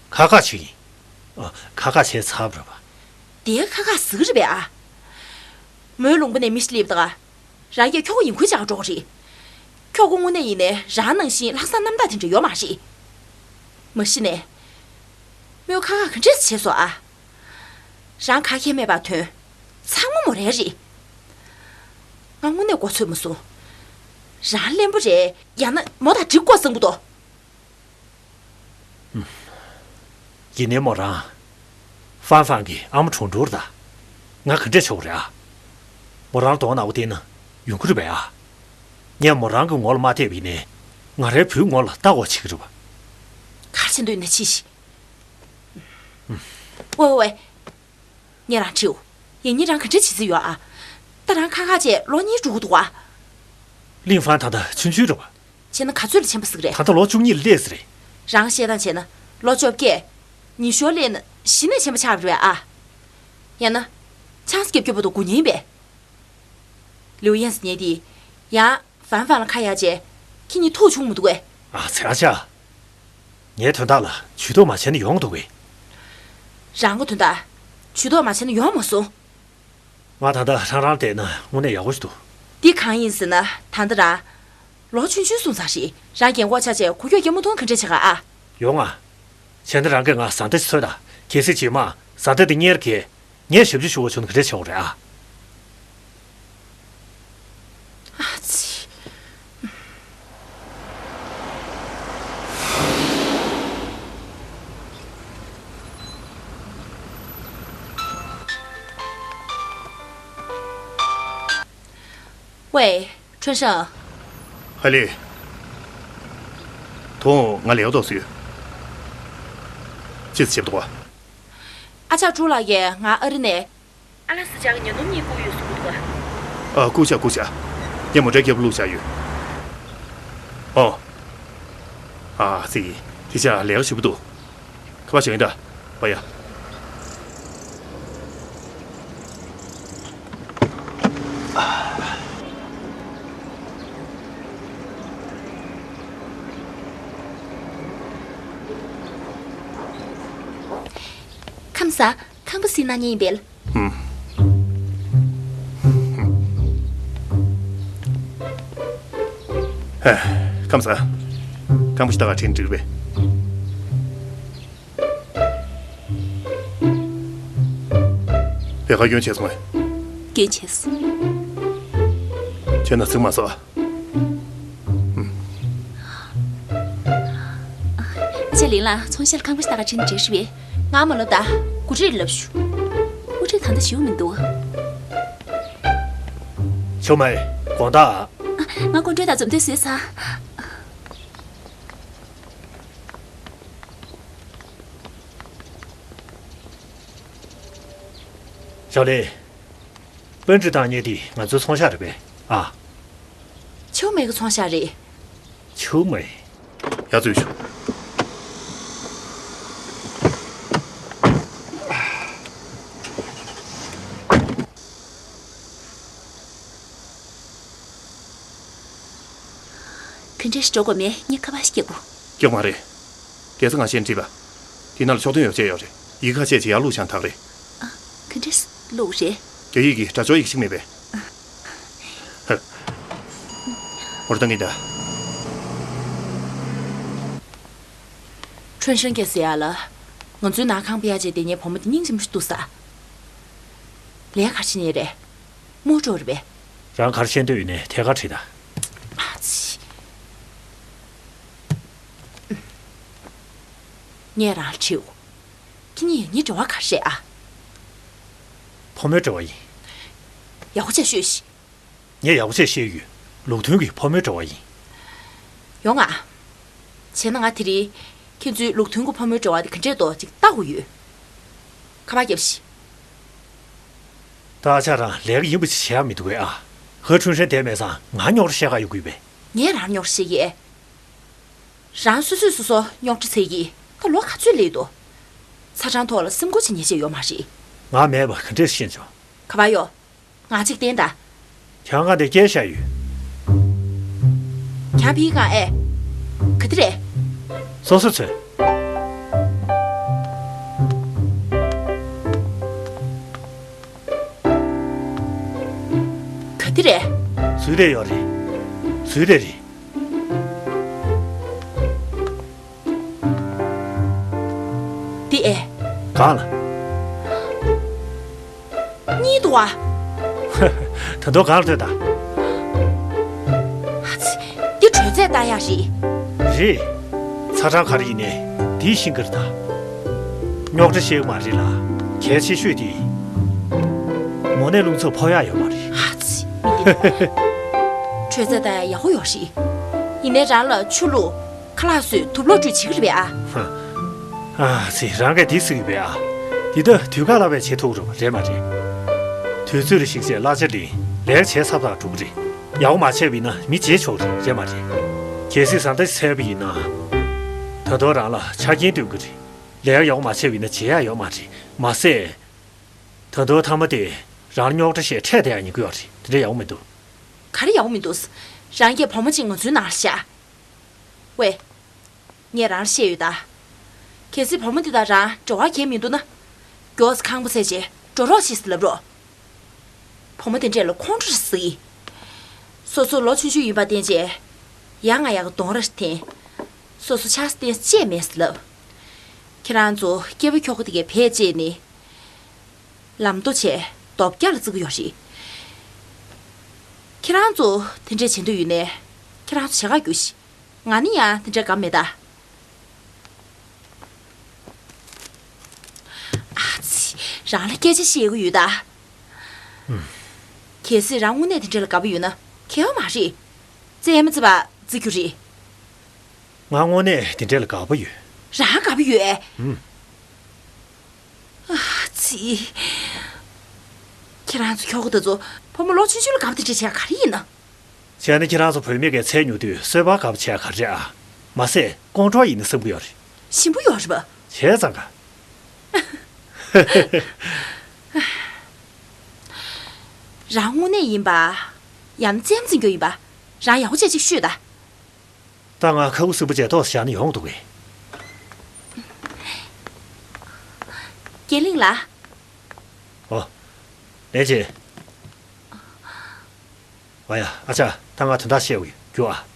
ཁ་ཁ་བྱེད་ཡིན། ཨ། ཁ་ཁ་བྱས་ཚར་བ་རེད་པ། དེ་ཁ་ཁ་ཟིག་རེད་པས་ཨ། མོའི་ལུང་པ་ནས་མི་ཞིག་སླེབས་ད། རང་གིས་ཁྱོ་ག་ཡིན་ཁུལ་བྱ་ག་འགྲོ་གི་རེད། ཁྱོ་ག་དངོས་གནས་ཡིན་ནའི་རང་ནང་བཞིན་ལྷག་བསམ་རྣམ་དག་དེ་འདྲ་ཡོད་མ་རེད། མ་གཞི་ནས། མོས་ཁ་ཁ་ག་འདྲས་བྱས་སོང་ཨ། རང་ཁ་ཁྱེར་མེད་པར་ཐོན། ཚང་མ་མོ་རའི་རེད། ང་དངོས་གནས་མགོ་ཚོད་མ་སོང་། རང་གླེན་པོ་རེད། ཡང་ན་མོ་དང་འགྲིག་དགོས་བསམ་གི་འདུག་ཡིན་ནའི་མོ་རང་། ཧྥང་ཧྥང་གི་ཨ་མ་གྲོངས་འགྲོ་རེད་ད། ང་ག་འདྲས་ཆོག་རེད་ཨ། མོ་རང་གདོང་ནག་པོ་བལྟས་ན་ཡོང་གི་རེད་པས་ཨ། ངས་མོ་རང་གི་ངོ་ལ་མ་བལྟས་པ་ཡིན་ནའི། ང་རའི་བུའི་ངོ་ལ་ལྟ་དགོས་བྱེད་ཀྱི་རེད་པ། ག་རེ་བྱེད་འདོད་ན་བྱེད་ཤིག་ཝེ་ཝེ་ཝེ། ངས་རང་དྲིའོ། ཡང་སྙིང་རང་ག་འདྲ་བྱེད་རྩིས་ཡོད་ཨ། ད་རང་ཁ་ཁ་བྱས་ལོ་གཉིས་འགྲོ་གི་འདུག་ཨ། ལིང་ཧྥང་ད་ལྟ་ཆུང་ཆུང་རེད་པ། བྱས་ན་ག་ཚོད་ལ་ཆེན་པོ་ཟིག་རེད། ད་ལྟ་ལོ་བཅུ་གཉིས་ལ་སླེབས་ཟིན་རེད། རང་བཤད་སྟངས་བྱས་ན་ལོ་བཅོ་བརྒྱད། ཉི་ཤུ་སླེབས་ན་གཞི་ནས་ཆེན་པོ་ཆགས་པ་རེད་ཨ། ཡང་ན། ཆང་ས་རྒྱབ་རྒྱུ་བར་དུ་དགུ་ཉིན་པས། ལིའུ་ཡན་ཟེར་མཁན་དེས་ཡང་ཧྥན་ཧྥང་ལ་ཁ་གཡར་བྱས་ཁྱེད་གཉིས་ཐུག་བྱུང་མི་འདུག་གས། ཨ་ཙི། ཨ་ཅག་ངའི་དོན་དག་ལ་ཇུས་གཏོགས་མ་བྱས་ན་ཡོང་འདུག་གས། རང་གི་དོན་དག་ཇུས་གཏོགས་མ་བྱས་ན་ཡོང་མ་སོང་། ང་ད་ལྟ་རང་རང་བསྡད་ན་དངོས་གནས་ཡག་པོ་ཞིག་འདུག་འདི་གང་ཡིན་ཟེར་ན་ད་ལྟ་རང་། ལོ་ཆུང་ཆུང་སོང་ཙང་རེད། རང་རྒན་གོག་ཆགས་བྱས་གོ་སྐྱོད་རྒྱག་མ་ཐུབ་ན་ག་འདྲས་བྱེད་ག་ཨ། ཡོང་ཨ། བྱས་ན་རང་གིས་ང་བཟའ་ཟླ་ཞིག་འཚོལ་དང་། གལ་སྲིད་རྗེས་མ་བཟའ་ཟླ་དེ་གཉེར་གས། ངས་ཞབས་ཕྱི་ཞུ་བ་བྱུང་ན་ག་འདྲས་བྱེད་དགོས་རེད་ཨ། ཨ་ཙི། ཝེ། ཁྲུན་ཧྲང་། ཧ་ལེ། དུང་ང་ལས་ཏོག་སུ་ཡོད། ཅི་ཟེར་བྱེད་འདུག་ག་ཨ་ཅག་ཀྲུའུ་ལགས་ཀྱིས་ང་ཨ་རི་ནས། ཨ་ལ་སི་ཅག་གི་ཉ་ནོར་གཉིས་བརྐུས་ཡོད་གསུངས་འདུག་ག་ཨ། བརྐུས་ཤག་བརྐུས་ཤག་ངས་མོ་ཊའི་རྒྱབ་ལ་བླུགས་བཞག་ཡོད། ཨོ། ཨ་ཙི། དེ་ཅག་ལས་ཀ་ཞེ་པོ་འདུག་ཁ་པར་བྱེད་ཀྱིན་གདའ། བ་ཡ། ཁམས་བཟང་། ཁང་པ་ཟིན་གནང་མཁན་ཡིན་པས། ཧུམ། ཧེ། ཁམས་བཟང་། ཁང་པ་ཞིག་ལྟ་ག་ཕྱིན་འགྲིག་པས། བེ་ཁ་སྐྱོན་བྱས་སོང་ངས། སྐྱོན་བྱས་སོང་། ཁྱོད་ན་ཚིག་མ་སོ། ཅེ་ལིང་ལགས། ཚོང་ཤག་ལ་ཁང་པ་ཞིག་ལྟ་ག་ཕྱིན་འགྲིག་རེད་པས། ང་མ་ལབ་ད། གུ་ཁྲིར་ལབ་ཞུ། གུ་ཁྲིར་ད་ལྟ་ཞུ་མི་འདུག་ཆོ་མེ། དགོང་དག་ང་ཀོན་ཀྲེ་དང་འཛོམས་དུས་བཟོས་ཚར། ཞའོ་ལི། པན་ཀྲི་བཏང་མཁན་དེ་ང་ཚོའི་ཚོང་ཤག་རེད་པས་ཨ། ཆོ་མེ་གི་ཚོང་ཤག་རེད། ཆོ་མེ། ཡར་འཛུལ་ཤོག་ག་འདྲ་ཞིག་འགྲོ་དགོས་མེད། ངས་ཁ་པར་ཞིག་རྒྱག་གོ། རྒྱག་མ་རེད། རྒྱལ་ས་ང་ཤན་བྲིས་པ། དེ་ནང་ལ་ཕྱོགས་སྟོན་ཡོ་བྱད་ཡོད་རེད། ཡི་གེ་ཁ་ཤས་ཅིག་ཡར་བླུགས་བཞག་ཐག་རེད། ཨ། ག་འདྲས་བླུགས་རེད། རྒྱ་ཡིག་གི་དྲ་ལྕོག་ཡིག་ཞིག་མེད་པས། འོར་བཏང་གི་འདའ། ཁྲོན་ཧྲན་སྐད་ཟེར་ཡ་ལ། ང་ཚོའི་ནང་ཁང་པ་ཡ་བྱས་དེ་ཉའི་བུ་མོ་དེ་སྙིང་རྗེ་མོ་ཞིག་འདུག་ས། ལས་ཀ་བྱེད་ཉེ་རེད། མོ་སྤྲོ་རེད་པས། རང་ག་རེ་བཤད་འདོད་ཡོད་ནའི་ཐད་ཀར་དྲིས་དང་། ཨ་ཙི། ངས་རང་ལ་དྲིའོ། ཁྱེད་གཉིས་ཡང་སྙིང་འབྲེལ་བ་ག་རེ་རེད་ཨ། ཕོ་མོའི་འབྲེལ་བ་ཡིན། ཡག་པོ་བྱས་ཤོད་ཤིག་ངས་ཡག་པོ་བྱས་བཤད་ཡོད། ལུགས་མཐུན་གྱི་ཕོ་མོའི་འབྲེལ་བ་ཡིན། ཡོང་ང་། བྱས་ན་ང་དེ་རིང་ཁྱེད་ཚོའི་ལུགས་མཐུན་གྱི་ཕོ་མོའི་འབྲེལ་བ་དེ་ག་འདྲས་འདུག་ཅིག་ལྟ་དགོས་ཡོད། ཁ་པར་བརྒྱབ་ཤིག་ད་ཨ་ཅག་རང་ལས་ཀ་ཡིན་པ་ཅིག་བྱེད་ཡག་མི་འདུག་གས་ཨ། ཧ་ཁྲུན་ཧྲན་བསྡད་མེད་ཙང་ང་རྙོག་དྲ་བཤད་ག་ཡོང་གི་ཡོད་པས། ངས་རང་རྙོག་དྲ་བཤད་ཀྱི། རང་སོ་སོས་སོ་སོ་རྙོག་དྲ་འཚོལ་གྱི། ད་ལོ་ག་ཚོད་སླེབས་འདུག་ཚ་གྲང་ཐོག་ལ་སེམས་ཁུར་བྱེད་མཁན་ཅིག་ཡོད་མ་རེད། ང་མེད་པ་ག་འདྲས་ཤེས་བྱུང་། ག་པར་ཡོད། ང་གཅིག་བསྟན་ད། གྱང་སྒང་དེ་བཀལ་བཞག་ཡོད། གྱང་ཕིའི་སྒང་ཨེ། ག་དེ་རེད། སོ་སོ་མཚོན། ག་དེ་རེད། ཚུལ་དེ་ཡོད་རེད། ཚུལ་དེ་རེད། འདི་ཨེ། གང་ལ། གཉིས་འདུག་ཨ། ད་དུང་གང་ལ་ལྟོས་དང་། ཨ་ཙི། འདི་དྲོད་ཚད་ལྟ་ཡག་རེད། རེད། ཚ་གྲང་ག་རེ་ཡིན་ནའི་འདིས་ཤིང་གི་རེད་ད། རྙོག་དྲ་ཤེས་ཀྱི་མ་རེད་ལ། གལ་ཆེ་ཤོས་དེ། མོ་ནད་རླུང་འཚུབ་ཕོག་ཡག་ཡོད་མ་རེད། ཨ་ཙི། མི་འདི། དྲོད་ཚད་ལྟ་ཡག་ཡག་པོ་ཡོད་རེད། ཡིན་ནའི་རང་ལ་ཆུ་བླུགས། ཁ་ལག་བཟོས། དུག་ལོག་བཀྲུས་བྱེད་ཀྱི་རེད་པས་ཨ། ཧ། ཨ་ཙི། རང་གིས་འདི་ཟེར་གྱི་པས་ཨ། འདི་ད་དུས་བཀག་ལ་བས་བྱེད་ཐུབ་རེད་པ་རེད་མ་རེད། དུས་ཚོད་ལ་གཞིགས་བྱས་གླ་ཆ་ལེན། ལས་ཀ་བྱས་ཚར་བ་དང་འགྲོ་གི་རེད། ཡག་པོ་མ་བྱས་པ་ཡིན་ན་མི་བརྗེད་ཆོག་གི་རེད་རེད་མ་རེད། གལ་སྲིད་བཟའ་ཟླ་ཞིག་འཚོལ་བ་ཡིན་ན། ད་དུང་རང་ལ་ཆ་རྐྱེན་སྟོན་གྱི་རེད། ལས་ཀ་ཡག་པོ་མ་བྱས་པ་ཡིན་ན་བརྗེད་ཡག་ཡོད་མ་རེད། མ་ཟད། ད་དུང་མཐའ་མ་དེ་རང་རྙོག་དྲ་བཤད་འཕྲད་བསྡད་ཡག་ཉེན་ཁ་ཡོད་རེད། དེ་འདྲ་ཡག་པོ་མི་འདུག་ག་རེ་ཡག་པོ་མི་འདུག་རང་གིས་བུ་མོ་གཅིག་ང་ཚོའི་ནང་ལ་བཞག་ཝེ། ངས་རང་ལ་བཤད་ཡོད་ད། གལ་སྲིད་བུ་མོ་འདི་དང་རང་འབྲེལ་བ་གང་ཡང་མི་འདུག་ན། མགྱོགས་སུ་ཁང་པ་བཙལ་བྱས་འགྲོ་རོགས་བྱེད་ཟེར་ལབ་རོགས། བུ་མོ་དེ་འདྲས་ལ་ཁོང་ཁྲོ་ཟ་གི། སོ་སོ་ལོ་ཆུང་ཆུང་ཡིན་པ་བསྟན་བྱས། ཡ་ང་ཡ་གི་གདོང་ར་འཐེན། སོ་སོ་ཆགས་ས་བསྟན་ས་ཅིག་མེད་ཟེར་ལབ། ཁྱེད་རང་ཚོ་སྐྱེས་པ་ཁྱོ་ག་དེ་གའི་བེད་སྤྱད་ནས། ལམ་མདོ་བྱས་རྡོ་བརྒྱ་ལ་བརྩི་གི་ཡོད་རེད། ཁྱེད་རང་ཚོ་དེ་འདྲས་བྱེད་འདོད་ཡོད་ནའི། ཁྱེད་རང་ཚོ་བྱེད་ག་རྒྱུགས་ཤིག་ང་ནི་ཡང་དེ་འདྲ་དགའ་མེད་ད། ཨ་ཙི། རང་ལ་སྐད་ཆ་བཤད་ཀྱི་ཡོད་ད། ཨུམ། གལ་སྲིད་རང་དངོས་གནས་དེ་འདྲ་ལ་དགའ་པོ་ཡོད་ན་གལ་ཡོད་མ་རེད། བཙལ་མ་བཙལ་བ་བརྩི་རྒྱུ་རེད། ང་དངོས་གནས་དེ་འདྲ་ལ་དགའ་པོ་ཡོད། རང་དགའ་པོ་ཡོད་ཨེ། ཨུམ། ཨ་ཙི། ཁྱེད་རང་ཚོ་ཁྱོ་ག་དེ་ཚོ་ཕོ་མོ་ལོ་ཆུང་ཆུང་ལ་དགའ་པོ་དེ་འདྲ་བྱས་ག་རེ་ཡིན་ན། བྱས་ན་ཁྱེད་རང་ཚོ་བུད་མེད་ཀྱིས་ཚལ་ཉོ་དུས་སོལ་བ་དགའ་པོ་བྱས་ག་རེ་རེད་ཨ། མ་ཟད་ཀོང་གྲོགས་ཡིན་ན་བསམ་གྱི་ཡོད་རེད། ཞིམ་པོ་ཡོད་རེད་པ། བྱས་ཙང་ག་རང་དངོས་གནས་ཡིན་པ། ཡང་ན་རྩེད་མོ་རྩེ་རྒྱུ་ཡིན་པ། རང་ཡག་པོ་བྱས་ཅིག་ཤོད་ད། ད་ང་ཁ་ཁུ་སིམ་པོ་བྱས་ཏོག་ཙམ་བཞག་ན་ཡོང་འདུག་གས། རྒྱན་གླིང་ལགས། ཨོ། ལན་ཅན། ཨ་ཡ། ཨ་ཅག་ད་ང་དོན་དག་བཤད་དགོས་ཡོད། རྒྱུགས་ཨ།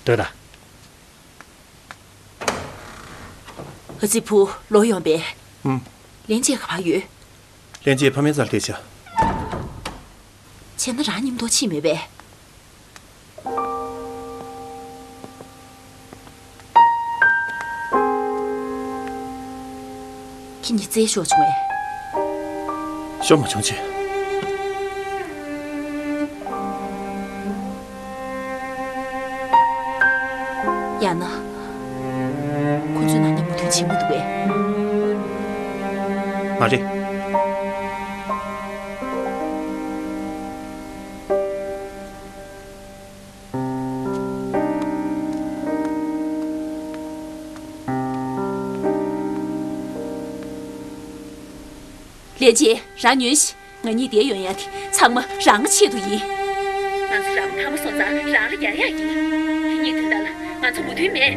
ལྟོས་དང་།། ཨ་ཙི་བུ་ལོག་ཡོང་པས། ཨུམ། ལན་ཅན་ག་པར་ཡོད། ལན་ཅན་ཕ་མའི་རྩར་བསྡད་ཤག་བྱས་ན་རང་མཉམ་དུ་ཕྱིན་མེད་པས། ཁྱེད་གཉིས་རྩེད་ཤོར་བྱུང་ངས། ཤོར་མ་བྱུང་ཅི། ཡང་ན། ཁོ་ཚོའི་ནང་ནས་མོས་མཐུན་བྱེད་མི་འདུག་གས། མ་རེད། ལན་ཅན། རང་ཉོན་ཞིག་ང་གཉིས་བསྡད་ཡོང་ཡ་དེ་ཚང་མ་རང་གི་ཆེད་དུ་ཡིན། ང་ཚོ་རང་ཕ་མ་སོང་ཙང་རང་ལ་རྒྱག་ཡག་ཡིན། དེ་གཉིས་དོན་དག་ལ་ང་ཚོ་མོས་མཐུན་མེད།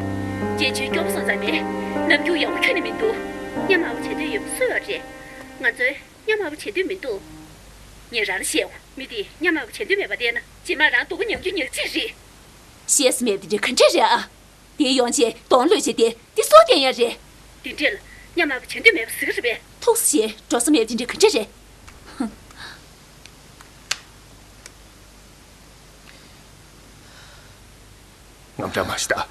རྗེས་ཆོས་སྐྱོ་པོ་སོང་ཙང་མེད། རྣམ་འགྱུར་ཡག་པོ་ཁྱོན་ནས་མི་འདུག་གཉའ་མ་བོ་བྱེད་འདོད་ཡོད་པ་སུ་ཡོད་རེད། ང་ཚོས་གཉའ་མ་བོ་བྱེད་འདོད་མི་འདུག་ངས་རང་ལ་བཤད་འོ། མི་དེས་ཉམ་དམའ་བ་བྱེད་འདོད་མེད་པ་བལྟས་ན། རྗེས་མ་རང་སྡུག་གུ་མྱངས་རྒྱུ་ཉག་གཅིག་རེད། བཤད་ས་མེད་པ་དེ་འདྲ་ག་འདྲ་རེད་ཨ། དེ་ཡོང་བྱས་གདོང་གློད་བྱས་ཏེ་དེ་སྲོག་སྐྱོན་ཡ་རེད། དེ་འདྲས་ལ་ཉམ་དམའ་བ་བྱེད་འདོད་མེད་པ་ཟེར་གི་རེད་པས། ཐུགས་རྗེ་ཆེ། འགྲོ་ས་མེད་པ་དེ་འདྲ་ག་འདྲ་རེད། དངངས་སྐྲག་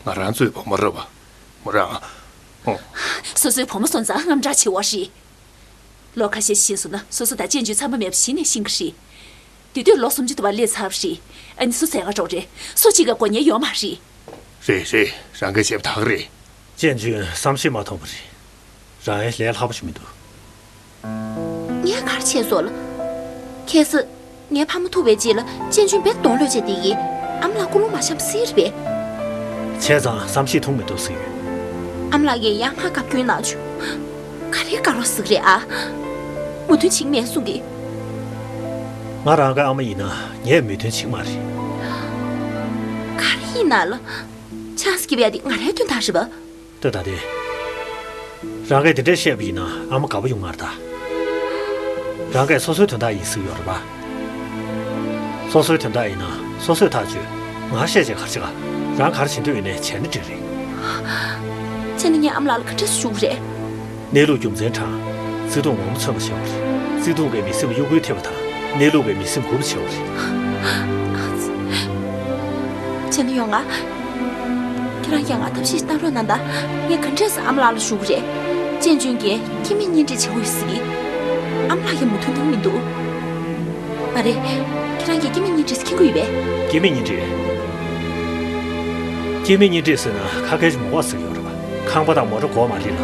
མ་བྱེད་ད། ང་རང་ཚོའི་བུ་མོ་རེད་པ། མོ་རང་། ཨོ། སོ་སོའི་བུ་མོ་སོང་ཙང་དངངས་སྐྲག་བྱེད་དགོས་རེད། ལོ་ཁ་ཤས་ཤིག་སོང་ན་སོ་སོ་དང་གཅེན་གཅུང་འཚམ་པ་མེད་པ་གཞི་ནས་ཤེས་ཀྱི་རེད། དེ་དུས་ལོ་སུམ་ཅུ་དུ་བ་སླེབས་ཚར་བ་རེད། ཨ་ནི་སུ་ཟས་ག་འགྲོ་རེད། སུ་གཅིག་ག་དགོས་མཁན་ཡོད་མ་རེད། རེད་རེད། རང་གིས་བྱས་པ་དག་རེད། གཅེན་གཅུང་བསམ་ཤེས་མ་ཐུབ་པ་རེད། རང་ཡང་ལས་སླ་པོ་ཞིག་མི་འདུག་ངས་ག་རེ་བྱས་སོང་ལ། ཁ་སང་། ངའི་ཕ་མ་ཐུག་པའི་རྗེས་ལ་གཅེན་གཅུང་དཔེ་གདོང་གློད་བྱས་བསྡད་ཀྱིས། ཨ་མ་ལགས་སྐུ་རླུང་མ་འཆམ་སེ་རེད་པས། བྱས་ཙང་བསམ་ཤེས་ཐུབ་མི་འདུག་ཟེར་ཡོད། ཨ་མ་ལགས་ཀྱིས་ཡང་སྔ་བཀའ་བཀྱོན་གནང་བྱུང་། ག་རེ་དགའ་རོགས་ཟིག་རེད་ཨ། མོས་མཐུན་བྱེད་ཀྱི་མེད་གསུང་གི། ང་རང་གི་ཨ་མ་ཡིན་ན་ངས་མོས་མཐུན་བྱེད་ཀྱི་མ་རེད། ག་རེ་ཡིན་ན་ལ། ཆང་སྐྱིད་པ་ཡ་དེ་ང་རའི་དོན་དག་རེད་པ། ལྟོས་ད་དེ། རང་གིས་དེ་འདྲས་བཤད་པ་ཡིན་ན་ཨ་མ་དགའ་པོ་ཡོང་ངར་ད། རང་གིས་སོ་སོའི་དོན་དག་ཡིན་ཟེར་གྱི་ཡོད་རེད་པ། སོ་སོའི་དོན་དག་ཡིན་ན་སོ་སོས་ཐག་གཅོད། ང་བཤད་བྱས་ག་རེ་བྱེད་ག་རང་ག་རེ་བྱེད་འདོད་ཡོད་ནའི་བྱས་ན་འགྲིག་རེད། བྱས་ན་ངས་ཨ་མ་ལགས་ལ་ག་འདྲས་སེ་ཞུ་དགོས་རེད། གནས་ལུགས་རྒྱུ་མཚན་དྲངས། བརྩེ་དུང་ངོ་མ་མཚོན་པ་བྱེད་དགོས་རེད། བརྩེ་དུང་གིས་མི་སེམས་གཡོ་འགུལ་ཐེབས་པ་དང་། གནས་ལུགས་ཀྱིས་མི་སེམས་འགུག་པ་བྱེད་དགོས་རེད། བྱས་ན་ཡོང་ང་། ཁྱེད་རང་ཡང་ང་ཐབས་ཤེས་བཏང་རོགས་གནང་ད། ངས་ག་འདྲས་སེ་ཨ་མ་ལགས་ལ་ཞུ་གི་རེད། གཅེན་གཅུང་གིས་སྐྱེ་དམན་གཉེན་སྒྲིག་བྱེད་དགོས་ཟེར་གི། ཨ་མ་ལགས་ཀྱིས་མོས་མཐུན་གནང་མི་འདུག་མ་རེད། ཁྱེད་རང་གིས་སྐྱེ་དམན་གཉེན་སྒྲིག་ཟེར་མཁྱེན་གྱི་ཡོད་པས། སྐྱེ་དམན་གཉེན་སྒྲིག་སྐྱེ་དམན་གཉེན་སྒྲིག་ཟེར་ན་ཁ་སྐད་ཅིག་མ་གོ་ཟེར་གྱི་ཡོད་རེད་པ། ཁང་པ་དང་མོ་ཊ་དགོས་མ་རེད་ལ།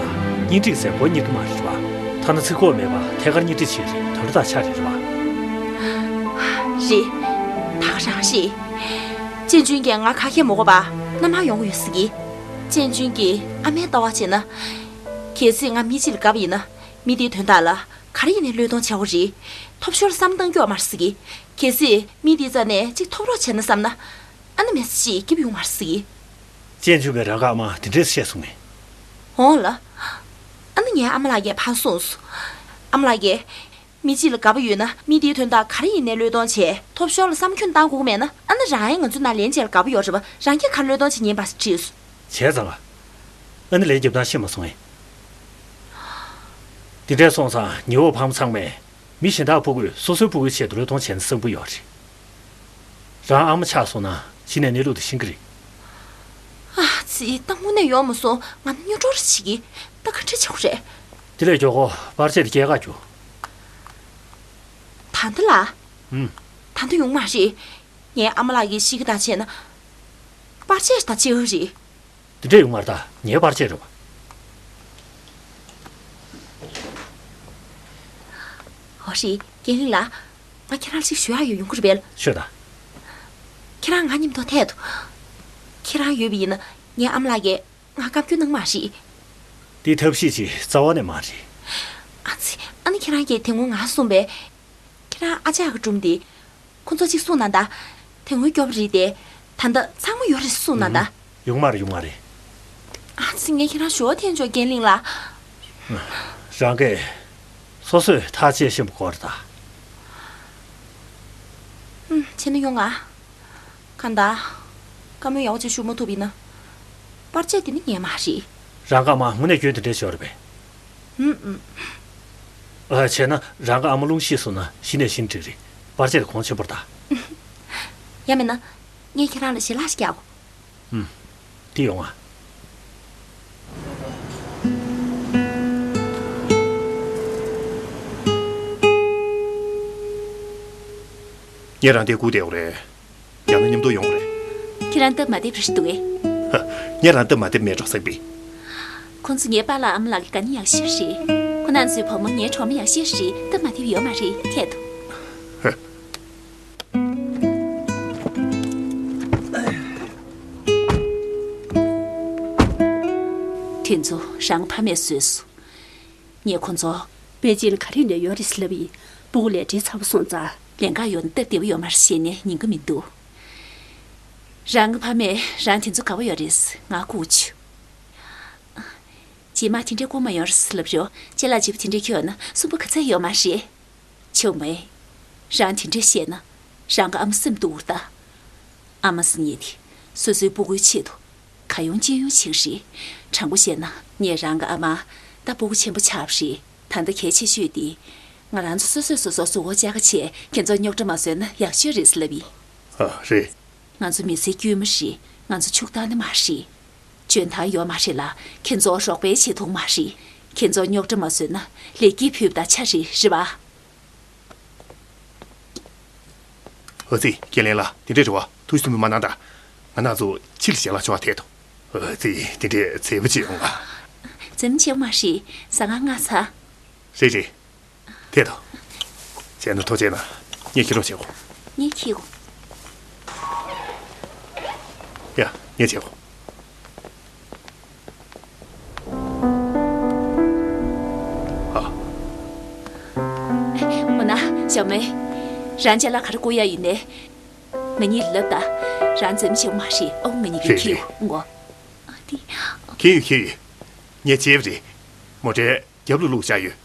གཉེན་སྒྲིག་ཟེར་སྒོ་གཉེར་གྱི་མ་རེད་པ། ཐ་ན་ཚིག་ཁོག་མེད་པ་ཐད་ཀར་གཉེན་སྒྲིག་བྱས་རེད། དོན་དག་ཆགས་རེད་རེད་པ། རེད། ད་ག་རང་རེད། གཅེན་གཅུང་གིས་ང་ཁ་སྐད་མ་གོ་བ་མནའ་མར་ཡོང་གི་ཡོད་ཟེར་གི། གཅེན་གཅུང་གིས་ཨ་མའི་ལྟ་བ་བྱས་ན། གལ་སྲིད་ང་མི་གཅིག་ལ་དགའ་བ་ཡིན་ན། མི་དེའི་དོན་དག་ལ་ག་རེ་ཡིན་ནའི་བློས་གཏོང་བྱ་དགོས་རེད། ཐོབ་ཤོར་བསམ་བཏང་རྒྱུ་ཡོད་མ་རེད་ཟེར་གི། གལ་སྲིད་མི་དེའི་རྩ་ནས་གཅིག་ཐོབ་རོགས་བྱས་ན་བསམ་ན། ཨ་ནི་མི་ཚེ་གཅིག་སྐྱིད་པོ་ཡོང་མ་རེད་ཟེར་གི། གཅེན་གཅུང་གིས་རང་གི་ཨ་མར་དེ་འདྲས་བཤད་སོང་ངས། འོང་ལ། ཨ་ནི་ངའི་ཨ་མ་ལགས་ཀྱིས་ཕར་གསུངས་སོང་། ཨ་མ་ལགས་ཀྱིས། མི་གཅིག་ལ་དགའ་པོ་ཡོད་ན་མི་དེའི་དོན་དག་ག་རེ་ཡིན་ནའི་བློས་གཏོང་བྱས། ཐོབ་ཤོར་ལ་བསམ་ཁྱོན་བཏང་དགོས་ཀྱི་མེད་ན། ཨ་ནི་རང་ཡང་ང་ཚོ་ནང་ལེན་བྱས་ལ་དགའ་པོ་ཡོད་རེད་པ། རང་གིས་ག་རེ་བློས་གཏོང་བྱེད་ཉན་པ་ཟེར་དྲིས་སོང་། བྱས་ཙང་། ཨ་ནི་ལན་རྒྱབ་སྟངས་ཤེས་མ་སོང་ངས། དེ་འདྲས་སོང་ཙང་ཉི་འོག་ཕ་མ་ཚང་མས། མི་གཞན་དག་ཕྲུ་གུས་སོ་སོའི་ཕྲུ་གུའི་ཆེད་དུ་བློས་གཏོང་བྱས་ན་བསམ་གྱི་ཡོད་རེད། རང་ཨ་མ་ཆགས་སོང་ན་གཞི་ནས་གནས་ལུགས་དེ་ཤེས་ཀྱི་རེད། ཨ་ཙི། ད་དངོས་གནས་ཡོང་མ་སོང་། ང་སྨྱོ་འགྲོ་རེ་བྱེད་ཀྱི། ད་ག་འདྲ་བྱེད་དགོས་རེད། དེ་ལས་མགྱོགས་པོ་པར་ཆས་དེ་སྐྱེལ་ག་རྒྱུགས། ད་འདི་ལ། ཨུམ། ད་འདི་ཡོང་མ་རེད། ངའི་ཨ་མ་ལགས་ཀྱིས་ཤི་གི་ད་བྱས་ན། པར་ཆས་ད་ཅི་ཨ་རེད། འདི་འདྲས་ཡོང་མ་རེད་ད། ངའི་པར་ཆས་རེད་པ། ཨོ་རེད། རྒན་ལགས། ང་ཁྱེད་རང་ལ་ཅིག་ཞུ་ཡག་ཡོད། ཡོང་གི་རེད་པས། ཤོད་ད། ཁྱེད་རང་ང་མཉམ་དུ་ཐད་དོ། ཁྱེད་རང་ཡོད་པ་ཡིན་ན་ངའི་ཨ་མ་ལགས་ཀྱིས་ང་བཀའ་བཀྱོན་གནང་མ་རེད། འདི་ཐབས་ཤེས་ཅིག་རྩ་བ་ནས་མ་རེད། ཨ་ཙི། ཨ་ནི་ཁྱེད་རང་གིས་དེ་སྔོན་ང་གསུངས་པས། ཁྱེད་རང་ཨ་ཅག་གི་སྒྲུང་དེ། ཁོ་ཚོ་གཅིག་གསུངས་གནང་ད། དེ་སྔོན་སྐྱོབ་རེད་དེ། ད་ལྟ་ཚང་མ་ཡོད་རེད་གསུངས་གནང་ད། ཡོང་མ་རེད། ཡོང་མ་རེད། ཨ་ཙི། ངས་ཁྱེད་རང་ཞུ་བ་འཐེན་ཆོག་རྒན་གླིང་ལགས། རང་གིས་སོ་སོས་ཐག་བཅད་ཤེས་པ་དགོས་རེད་ད། ཨུམ། བྱས་ན་ཡོང་ང་། གང་ལྟར། བཀའ་མོལ་ཡག་པོ་ཅིག་ཞུ་མ་ཐུབ་པ་ཡིན་ན། པར་ཆས་དེ་ནི་ངའི་མ་རེད། རང་གི་ཨ་མ་དངོས་གནས་སྐྱོན་དེ་འདྲས་ཤོར་བས། ཨུམ་ཨུམ། ཨ། བྱས་ན་རང་གི་ཨ་མ་རླུང་ཤེས་སོང་ན་གཞི་ནས་ཤི་ན་འགྲིག་རེད། པར་ཆས་དེ་གོང་ཆེན་པོ་རེད་ད། ཡང་མིན་ན། ངས་ཁྱེད་རང་ལ་ཞལ་ལག་ཞིག་རྒྱག་གོ། ཨུམ། དེ་ཡོང་ང་། ངས་རང་དེ་སྒུག་བསྡད་ཡོད་རེད། ཡང་ན་མཉམ་དུ་ཡོང་རེད། ཁྱེད་རང་སྟབས་མ་བདེ་བ་རེད་འདུག་གས། ཧ། ངས་རང་སྟབས་མ་བདེ་བ་མེད་འགྲོ་ཟེར་བས། ཁོང་ཚོ་ངའི་པཱ་ལགས་ཨ་མ་ལགས་ཀྱི་དགའ་ཉེ་ཡག་ཤོས་རེད། ཁོང་རྣམ་ཚོའི་བུ་མོ་ངའི་གྲོགས་མོ་ཡག་ཤོས་རེད། སྟབས་མ་བདེ་བ་ཡོད་མ་རེད། ཐད་དོ། ཧ། དེ་ཚོ་རང་ཕ་མས་བཟོས་སོང་། ངས་ཁོ་ཚོ། པེ་ཅིན་ལ་ག་རེ་ཡིན་ནའི་ཡོད་རེད་ཟེར་ལབ་ཡིན། སྤུ་གུ་ལས་བྲེལ་ཚ་པོ་སོང་ཙང་། ལན་ཁག་ཡོད་ན་སྟབས་བདེ་པོ་ཡོད་མ་རེད་ཟེར་ནས་ཉན་གི་མི་འདུག་རང་གི་ཕ་མས་རང་དེ་ཚོ་དགའ་པོ་ཡོད་རེད་ཟེར་ང་ལྐུགས་བྱུང་། རྗེས་མ་དེ་འདྲའི་སྐུལ་མ་ཡོང་རེད་ཟེར་ལབ་རོགས། ཅ་ལག་བརྗེ་པོ་དེ་འདྲའི་ཁྱོན་ཡོད་ན་སུན་པོ་ག་ཚད་ཡོད་མ་རེད། ཆུང་མ། རང་དེ་འདྲས་བཤད་ན། རང་གི་ཨ་མ་སེམས་སྡུག་གི་རེད་ད། ཨ་མ་ཟེར་མཁན་དེ་སོ་སོའི་སྤུ་གུའི་ཆེད་དུ་ག་ཡོང་ཅི་ཡོང་བྱེད་ཀྱི་རེད། དྲང་པོ་བཤད་ན་ངས་རང་གི་ཨ་མ་ད་སྤུ་གུ་ཆེན་པོ་ཆགས་པ་རེད། ད་ལྟ་གལ་ཆེ་ཤོས་དེ། ང་རང་ཚོ་སོ་སོས་སོ་སོར་གཟུགས་པོ་བཅག་ག་བྱས། ཁྱེད་ཚོར་རྙོག་དྲ་མ་བཟོས་ན་ཡག་ཤོས་རེད་ཟེར་ལབ་ཡིན། ཨ། རེད། ང་ཚོ་མི་ཚེའི་དཀྱུས་མ་རེད། ང་ཚོ་ཕྱུག་བཏང་ནི་མ་རེད། འཇོན་ཐང་ཡོད་མ་རེད་ལ། ཁྱེད་ཚོ་རོགས་པའི་བྱེད་ཐུབ་མ་རེད། ཁྱེད་ཚོར་རྙོག་དྲ་མ་བཟོས་ན་ལེགས་སྐྱེས་ཕུལ་བ་དང་ཆ་རེད། རེད་པ། ཨ་ཙི། ཁས་ལེན་ལ་དེ་འདྲའི་རེ་བ་ཐུགས་ཆུང་མ་གནང་དང་། ང་རང་ཚོ་ཕྱི་ལ་ཞལ་ལག་མཆོད་པ་ཐེག་ཐུབ། ཨ་ཙི། དེ་འདྲའི་མཛེས་པོ་ཅིག་ཡོང་ང་། མཛེས་མོ་བྱེད་མ་རེད། ཟ་ཁང་མངགས་ཚར། རེད་རེད། ཐེག་ཐོག་བྱས་ན་ཐོག་བྱས་ན། ངས་ཁྱེད་རོགས་བྱེད་གོ། ངས་ཁྱེད་གོ། ཡ། ངས་བྱེད་གོ། ཨ། འོ་ན་ཞྭ་མོ། རང་ཅ་ལག་ག་རེ་བསྐུར་ཡ་ཡིན་ནའི། ང་གཉིས་ལབ་ད། རང་འཛེམ་བྱེད་མ་རེད། ཨོ། ང་གཉིས་ཀྱིས་རེད་ཁྱེད་རེད། ཡོང་གོ། ཨ་དེ། ཁྱེད་ཡོད་ཁྱེད་ཡོད། ངས་བྱས་པ་རེད། མོ་ཊའི་རྒྱབ་ལ་བླུགས་བཞག་ཡོད།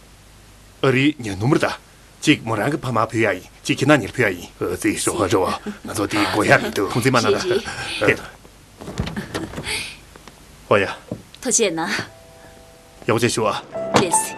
ཨ་རིའི་ཉ་ནུ་མར་ད། གཅིག་མོ་རང་གི་ཕ་མར་ཕུལ་ཡ་ཡིན། གཅིག་ཁྱེད་རང་གཉིས་ལ་ཕུལ་ཡ་ཡིན། ཨ་ཙི། ཞོགས་པ་རེད་པ། ང་ཚོ་དེ་དགོས་ཡ་མི་འདུག་ཐུགས་འཛེམ་མ་གནང་ད། རེད་རེད། ཨོ་ཡ། ཐུགས་རྗེ་གནང་། ཡག་པོ་བྱས་ཤོག་ཨ། ལགས་སེ།